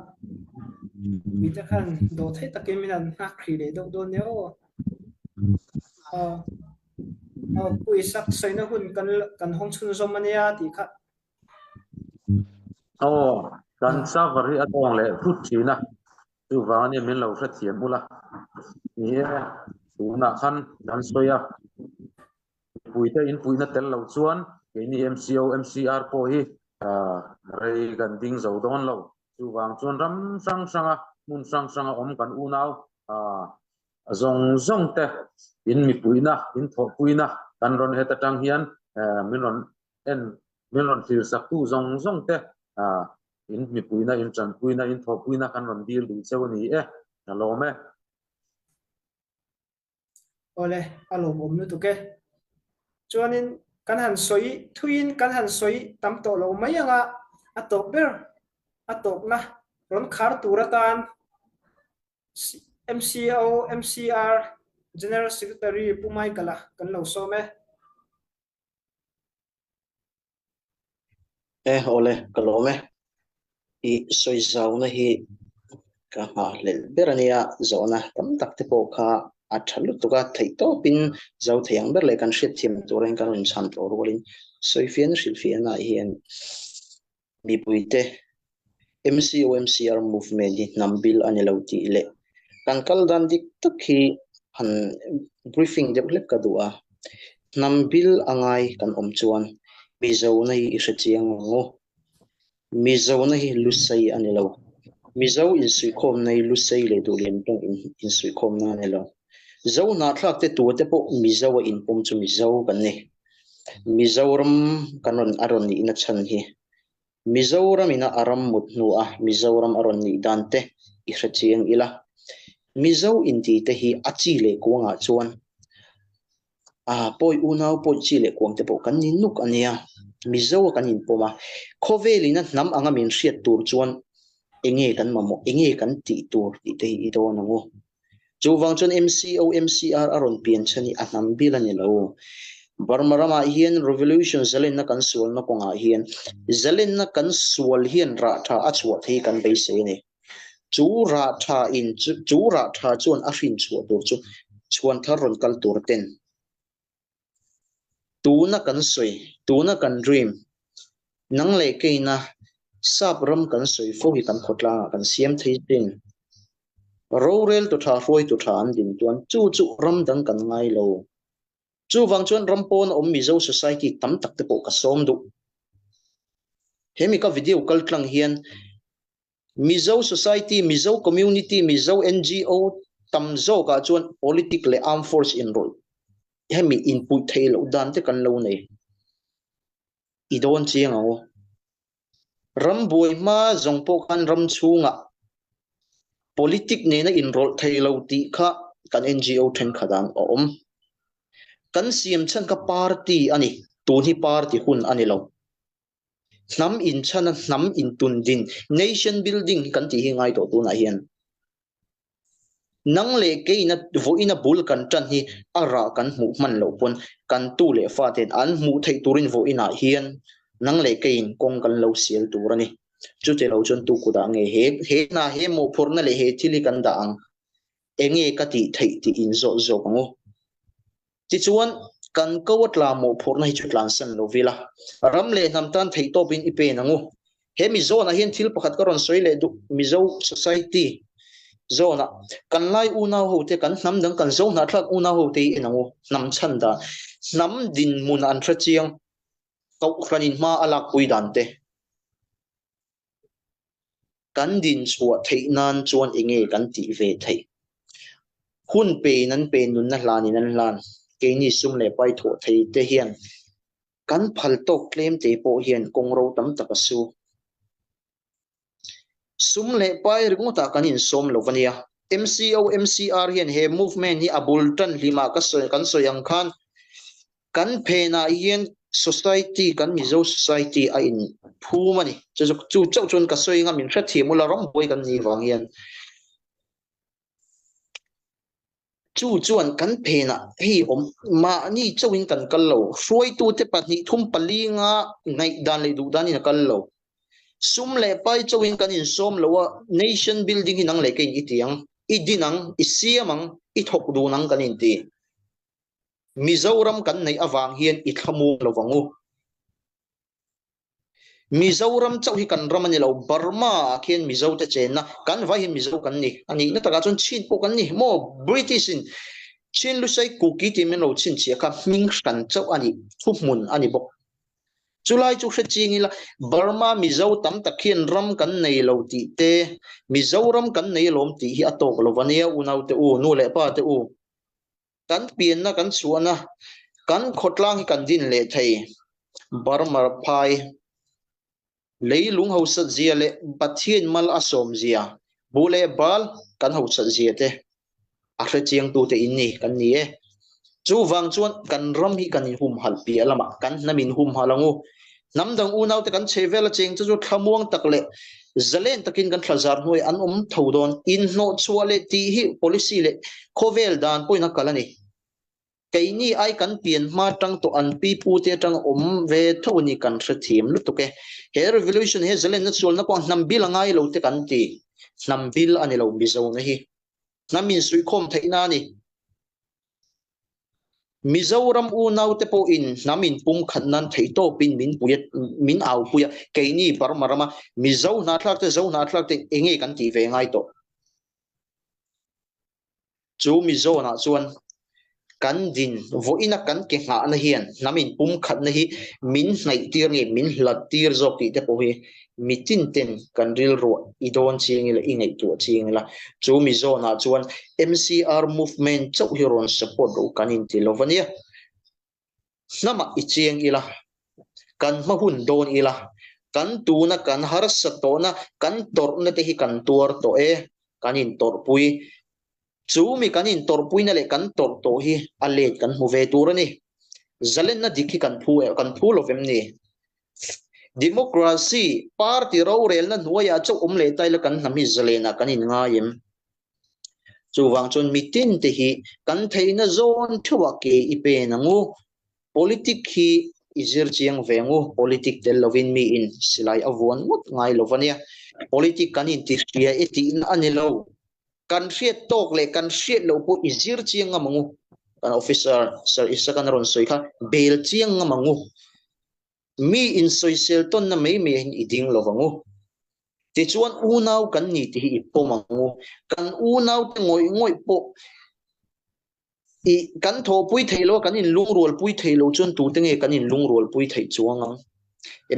mite khan dawh theih takin min han nghak hrih leh deuh dawn nia aw. Aw Puisak sawina hun kan kan hawng chhunzawm a nia tih kha. Aw, kan server hi a tawng leh thut thin a, chuvang ania min lo hrethiam ula. Ni e, tunah khan kan sawi a, mipuite inpuihna tel lo chuan keini MCO, MCR pawh hi rei kan ding zo dawn lo. Chuvang chuan ram hrang hranga hmun hrang hranga awm kan unau zawng zawng te in mipuihna, in thawhpuina kan rawn het atang hian min rawn En min rawn thlir sak tu zawng zawng te in mipuina, in tanpuina, in thawhpuina kan rawn dil duh cheu a ni e, a lawm e. Awle, a lawmawm lutuk e. Chuanin kan han sawi thuiin kan han sawi tam tawh lo mai anga a tawp ber a tawpna rawn khar tur atan MCO, MCR General Secretary Pu Michael-a kan lo sawm e. E awle ka lawm e. I sawi zauna hi ka nghahhlelh ber a nia, zawhna tam tak te pawh kha a tha lutuk a, theih tawpin zo thei ang ber leh kan hriatthiam turin kan rawn chhan tawh rualin sawifiahna hrilhfiahnaah hian Mipuite MCOMCR movement hi hnam bil a ni lo tih leh kan kal dan dik tak hi han briefing deuh hlek ka duh a. Hnam bil a ngai kan awm chuan Mizona hi i hre chiang ang u. Mizona hi Lusei a ni lo. Mizo insuihkhawmna hi Lusei leh Duhlian tawng insuihkhawmna a ni lo. Zo hnahthlak te tute pawh Mizo a inpawm chu Mizo kan ni. Mizoram kan rawn a rawn nihna chhan hi Mizoram ina a ram mut hnua Mizoram a rawn nih dan te i hre chiang ila. Mizo inti te hi a chi leh kuangah chuan a pawi unau pawi chi leh kuang te pawh kan ni nuk a nia. Mizo a kan inpawm a, khawvel ina hnam anga min hriat tur chuan enge kan mamawh, enge kan tih tur tih te hi i dawn ang u. Chuvang chuan MCO, MCR a rawn pian chhan hi a hnam bil a ni lo. Burma ramah hian revolution zalenna kan sualna kawngah hian zalenna kan sual hian rah tha a chhuah thei kan beisei a ni. Chu rah tha in chu rah tha chuan a hrin chhuah tur chu chhuan thar rawn kal tur ten Tuna kan sawi, tuna kan dream, nang leh keina sap ram kan sawi fo hi kan khawtlangah kan siam thei chin. Roreltu tha, hruaitu tha an din chuan chu chu ram dang kan ngai lo. Chuvang chuan ram pawna awm Mizo society tam tak te pawh ka sawm duh. Hemi ka video kal tlang hian Mizo society, Mizo community, Mizo NGO tam zawkah chuan politic leh armed force inrawlh hemi inpuih theih loh dan te kan lo nei. I dawn chiang ang u. Ram buai hma zawng pawh khan ram chhungah politic nena inrawlh theih lo tih kha kan NGO thenkhat ah a awm. Kan siam chhan kha party a ni, tun hi party hun a ni lo. Hnam inchhana hnam intundin, nation building, hi kan tih hi ngai tawh tunah hian. Nang leh keina vawiina bul kan tan hi a rah kan hmuh hman loh pawn kan tu leh fate'n an hmuh theih turin vawiinah hian nang leh keiin kawng kan lo sial tur a ni. Chutilo chuan tu kutah nge he he hna he mawhphurhna leh he thil hi kan dah ang? Enge ka tih theih tih inzawt zawk ang u. Tichuan, kan ko a tla mawhphurhna hi chu tlansan lo vila, ram leh hnam tan theihtawpin i pen ang u. He Mizonaah hian thil pakhat ka rawn sawi leh duh, Mizo society zawnah kan lai unau hote, kan hnam dang, kan zo hnahthlak unau hote hi en ang u, hnam chhan dan, hnam dinhmun an hre chiang, kohhranin hma a lakpui dan te. Kan din chhuah theih nan chuan enge kan tih ve theih? Hun pein an pe, nunna hlanin an hlan. Keini sum leh pai thawh thei te hian kan phal tawk tlem te pawh hian kawng ro tam tak a su. Sum leh pai ringawtah kan insawm lo a nia. MCO, MCR hian he movement hi a bul tan hlimah ka sawi kan sawi ang khan Kan phenah hian society, kan Mizo society a in phum a ni. Chu chu chu chauh chuan ka sawi anga min hrethiam ula rambuai kan nih vang hian. Chu chuan kan phenah hei awm mahni chauhin kan kal lo. Hruaitute pahnih thum palinga ngaihdan leh duhdanin a kal lo. Sum leh pai chauhin kan insawm lo a, nation building hi nang leh keiin i ti ang, i din ang, i siam ang, i thawk dun ang kan inti. Mizoram kan neih avang hian i thlamuang lo vang u. Mizoram chauh hi kan ram a ni lo, Burma ah khian Mizo te chenna, kan vai hian Mizo kan ni. A nihna takah chuan Chin pawh kan ni maw? British in Chin Lusei Kuki tih min lo chhinchhiah kha hming hran chauh a ni, thuhmun a ni bawk. Chulai chu hre ching ila, Burma Mizo tam tak hian ram kan nei lo tih te, Mizoram kan nei alawm tih hi a tawk lo va nia unaute u, nu leh pa te u. Kan pianna kan chhuahna kan khawtlang hi kan din leh thei. Burma phai leilung hausat zia leh Pathian mal a sawm zia, bu leh bal kan hausat zia te a hre chiangtute in ni kan ni e. Chuvang chuan kan ram hi kan inhumhalh piah lamah kan hnam inhumhalh ang u. Hnam dang unaute kan chhe vel a cheng chu chu thlamuang tak leh zalen takin kan thlazar hnuai an awm tho dawn. Inhnawhchhuah leh tih hi policy leh khawvel dan pawhin a kal a ni. Keini ai kan pian hma tang tawh an pi pute atang awm ve tho a ni kan hrethiam lutuk e. He revolution he zalenna sualna pawh hnam bil a ngai lo te kan ti. Hnam bil a ni lo Mizona hi. Hnam insuihkhawm theihna a ni. Mizoram unaute pawhin hnam inpumkhat nan theihtawpin min pui a, min aupui a, keini Burma rama Mizo hnahthlak te, Zo hnahthlak te enge kan tih ve ngai tawh? Chu Mizoanah chuan. Kan din vawiina kan ke nghahna hian hnam inpumkhatna hi min hnaihtir nge min hlattir zawk tih te pawh hi mitin ten kan rilruah i dawn chiang ila, i ngaihtuah chiang ila. Chu mi zawnah chuan MCR movement chauh hi rawn support rawh u kan inti lo va nia. Hnamah i chiang ila, kan hma hun dawn ila, kan tuna kan harsa tawhna, kan tawrhna te hi kan tuar tawh e, kan intawrhpui. Chu mi kan intawrhpuina leh kan tawrh tawh hi a let kan hmu ve tur a ni. Zalenna dik hi kan phu kan phu lo vem ni? Democracy, party rorelna hnuaiah chauh awm leh ta ila kan hnam hi zalenah kan inngai em? Chuvang chuan mitin te hi kan theihna zawn theuhah ke i pen ang u. Politic hi i zir chiang ve ang u. Politic tel lovin miin silai a vuan ngawt ngai lo va nia. Politic kan intihria e tihna a ni lo. Kan hriat tawk leh kan hriat loh pawh i zir chiang ngam ang u. Kan officer Sir Isaac an rawn sawi kha bel chiang ngam ang u. Mi insawisel tawnna mai mai ah hian i ding lo vang u. Tichuan unau kan ni tih hi i pawm ang u. Kan unaute ngawih ngawih pawh i kan thawhpui theih lo a, kan inlungrualpui theih loh chuan tute nge kan inlungrualpui theih chuang ang?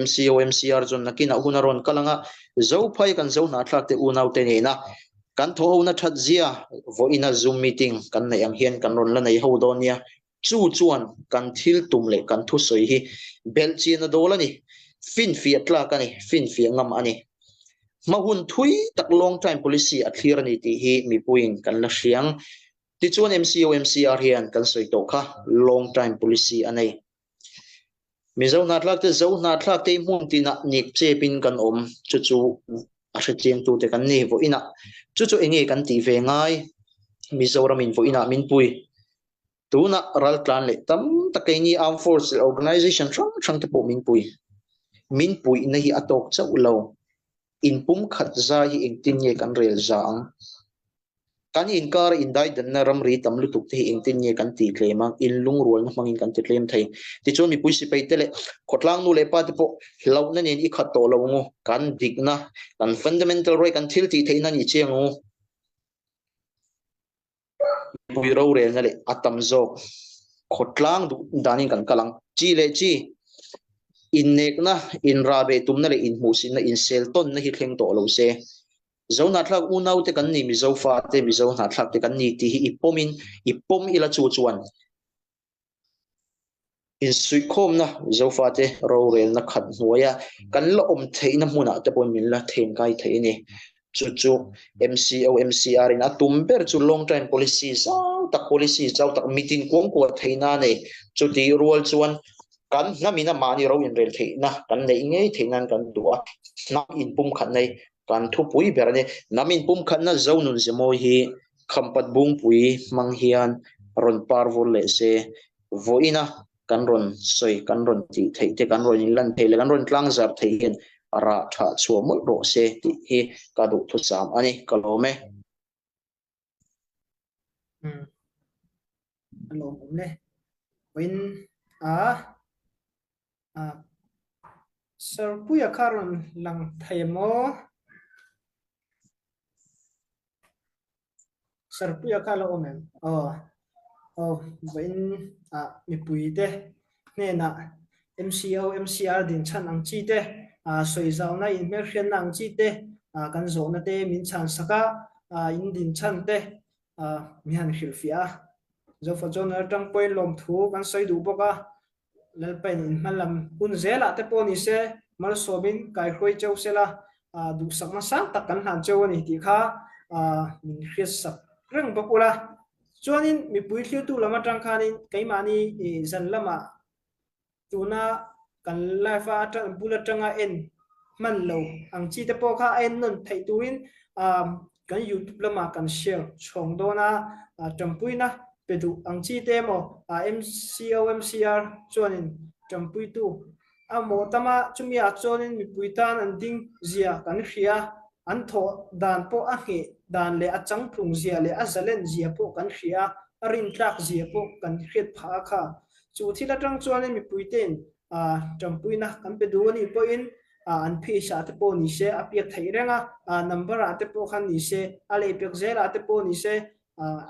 MCO, MCR chuan nakinah hun a rawn kal ang a, Zophai kan zo hnahthlakte unaute nena kan thawhhona that zia vawiina Zoom meeting kan neih ang hian kan rawn la nei ho dawn nia. Chu chuan kan thil tum leh kan thusawi hi belhchian a dawl a ni, finfiah tlak a ni, finfiah ngam a ni. Hma hun thui tak long time policy a thlir a ni tih hi mipuiin kan la hriang. Tichuan MCO MCR hian kan sawi tawh kha long time policy a nei. Mizo hnahthlak te Zo hnahthlak te hmun tinah nik chepin kan awm, chu chu a hrechiangtute kan ni vawiinah. Chu chu enge kan tih ve ngai? Mizoramin vawiinah min pui. Tunah raltlan leh tam tak keini armed force leh organisation hrang hrang te pawh min pui. Min puihna hi a tawk chauh lo. Inpumkhat zai hi engtin nge kan rel za ang? Kan inkara indaidanna ramri tam lutuk te hi engtin nge kan tih tlem ang? Inlungrualna hmangin kan ti tlem thei. Tichuan mipui sipai te leh khawtlang nu leh pa te pawh hlauhna nen i khat tawh lo ang u. Kan dikna, kan fundamental right, kan thil tih theihna a ni chiang ang u. Mipui rorelna leh a tam zawk khawtlang duh danin kan kal ang. Chi leh chi, innekna, inrahbeh tumna leh inhmuhsitna, inseltawnna hi thleng tawh lo se. Zo hnahthlak unaute kan ni, Mizo fate, Mizo hnahthlakte kan ni tih hi i pawmin i pawm ila chu chuan Insuihkhawmna Zofate rorelna khat hnuaia kan la awm theihna hmunah te pawhin min la thenkai thei a ni. Chu chu MCO, MCR in a tum ber chu long time policy zau tak, policy zau tak mitin kuangkuah theihna a nei. Chutih rual chuan kan hnamina mahni ro inrel theihna kan neih ngei theih nan kan duh a, hnam inpumkhatna hi kan thupui ber a ni. Hnam inpumkhatna Zonun Zemawi hi Khampat Bungpui hmang hian rawn par vur leh se, vawiina kan rawn sawi, kan rawn tih theih te, kan rawn inlan theih leh kan rawn tlang zar theih hian rah tha chhuah mawlh rawh se tih hi ka duhthusam a ni, ka lawm e. Umm a lawmawm le. Vawiin a a Sir Puia kha rawn lang thei em aw? Sarpuia kha la awm em? Aw, aw vawiin ah mipui te hnenah MCO, MCR din chhan ang chi te, ah sawi zauna in hmelhriatna ang chi te, ah kan zawhna te min chhan sak a, ah in din chhan te ah min han hrilhfiah a. Zofa Journal atang pawhin lawmthu kan sawi duh bawk a, Lalpain in hma lam hun zelah te pawh ni se, malsawmin kaihruai cheu sela, duhsakna sang tak kan hlan cheu a ni tih kha min hriatsak reng bawk ula. Chuanin mipui thlitu lam atang khanin keimahni zan lamah tuna kan live a atang bul atanga en hman lo ang chi te pawh kha a en nawn theih turin kan youtube lamah kan share chhawng dawn a, tanpuina pe duh ang chi te emaw MCO MCR chuanin tanpuitu a mawh tam a, chumi ah chuanin mipui tan an ding zia kan hria, an thawh dan pawh a ngheh dan leh a changtlung zia leh a zalen zia pawh kan hria, a rintlak zia pawh kan hriat phah a kha. Chu thil atang chuanin mipui tein tanpuina kan pe duh a nih pawhin an page ah te pawh ni se a piak theih reng a, number ah te pawh khan ni se, a lehpek zel ah te pawh ni se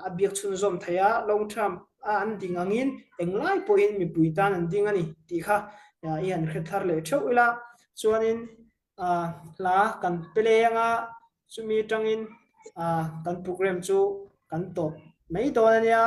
a biak chhunzawm theih a, long term a an ding angin englai pawhin mipui tan an ding a ni tih kha i han hre thar leh theuh ila. Chuanin hla kan pe leng a, chumi atangin kan program chu kan tawp mai dawn a nia.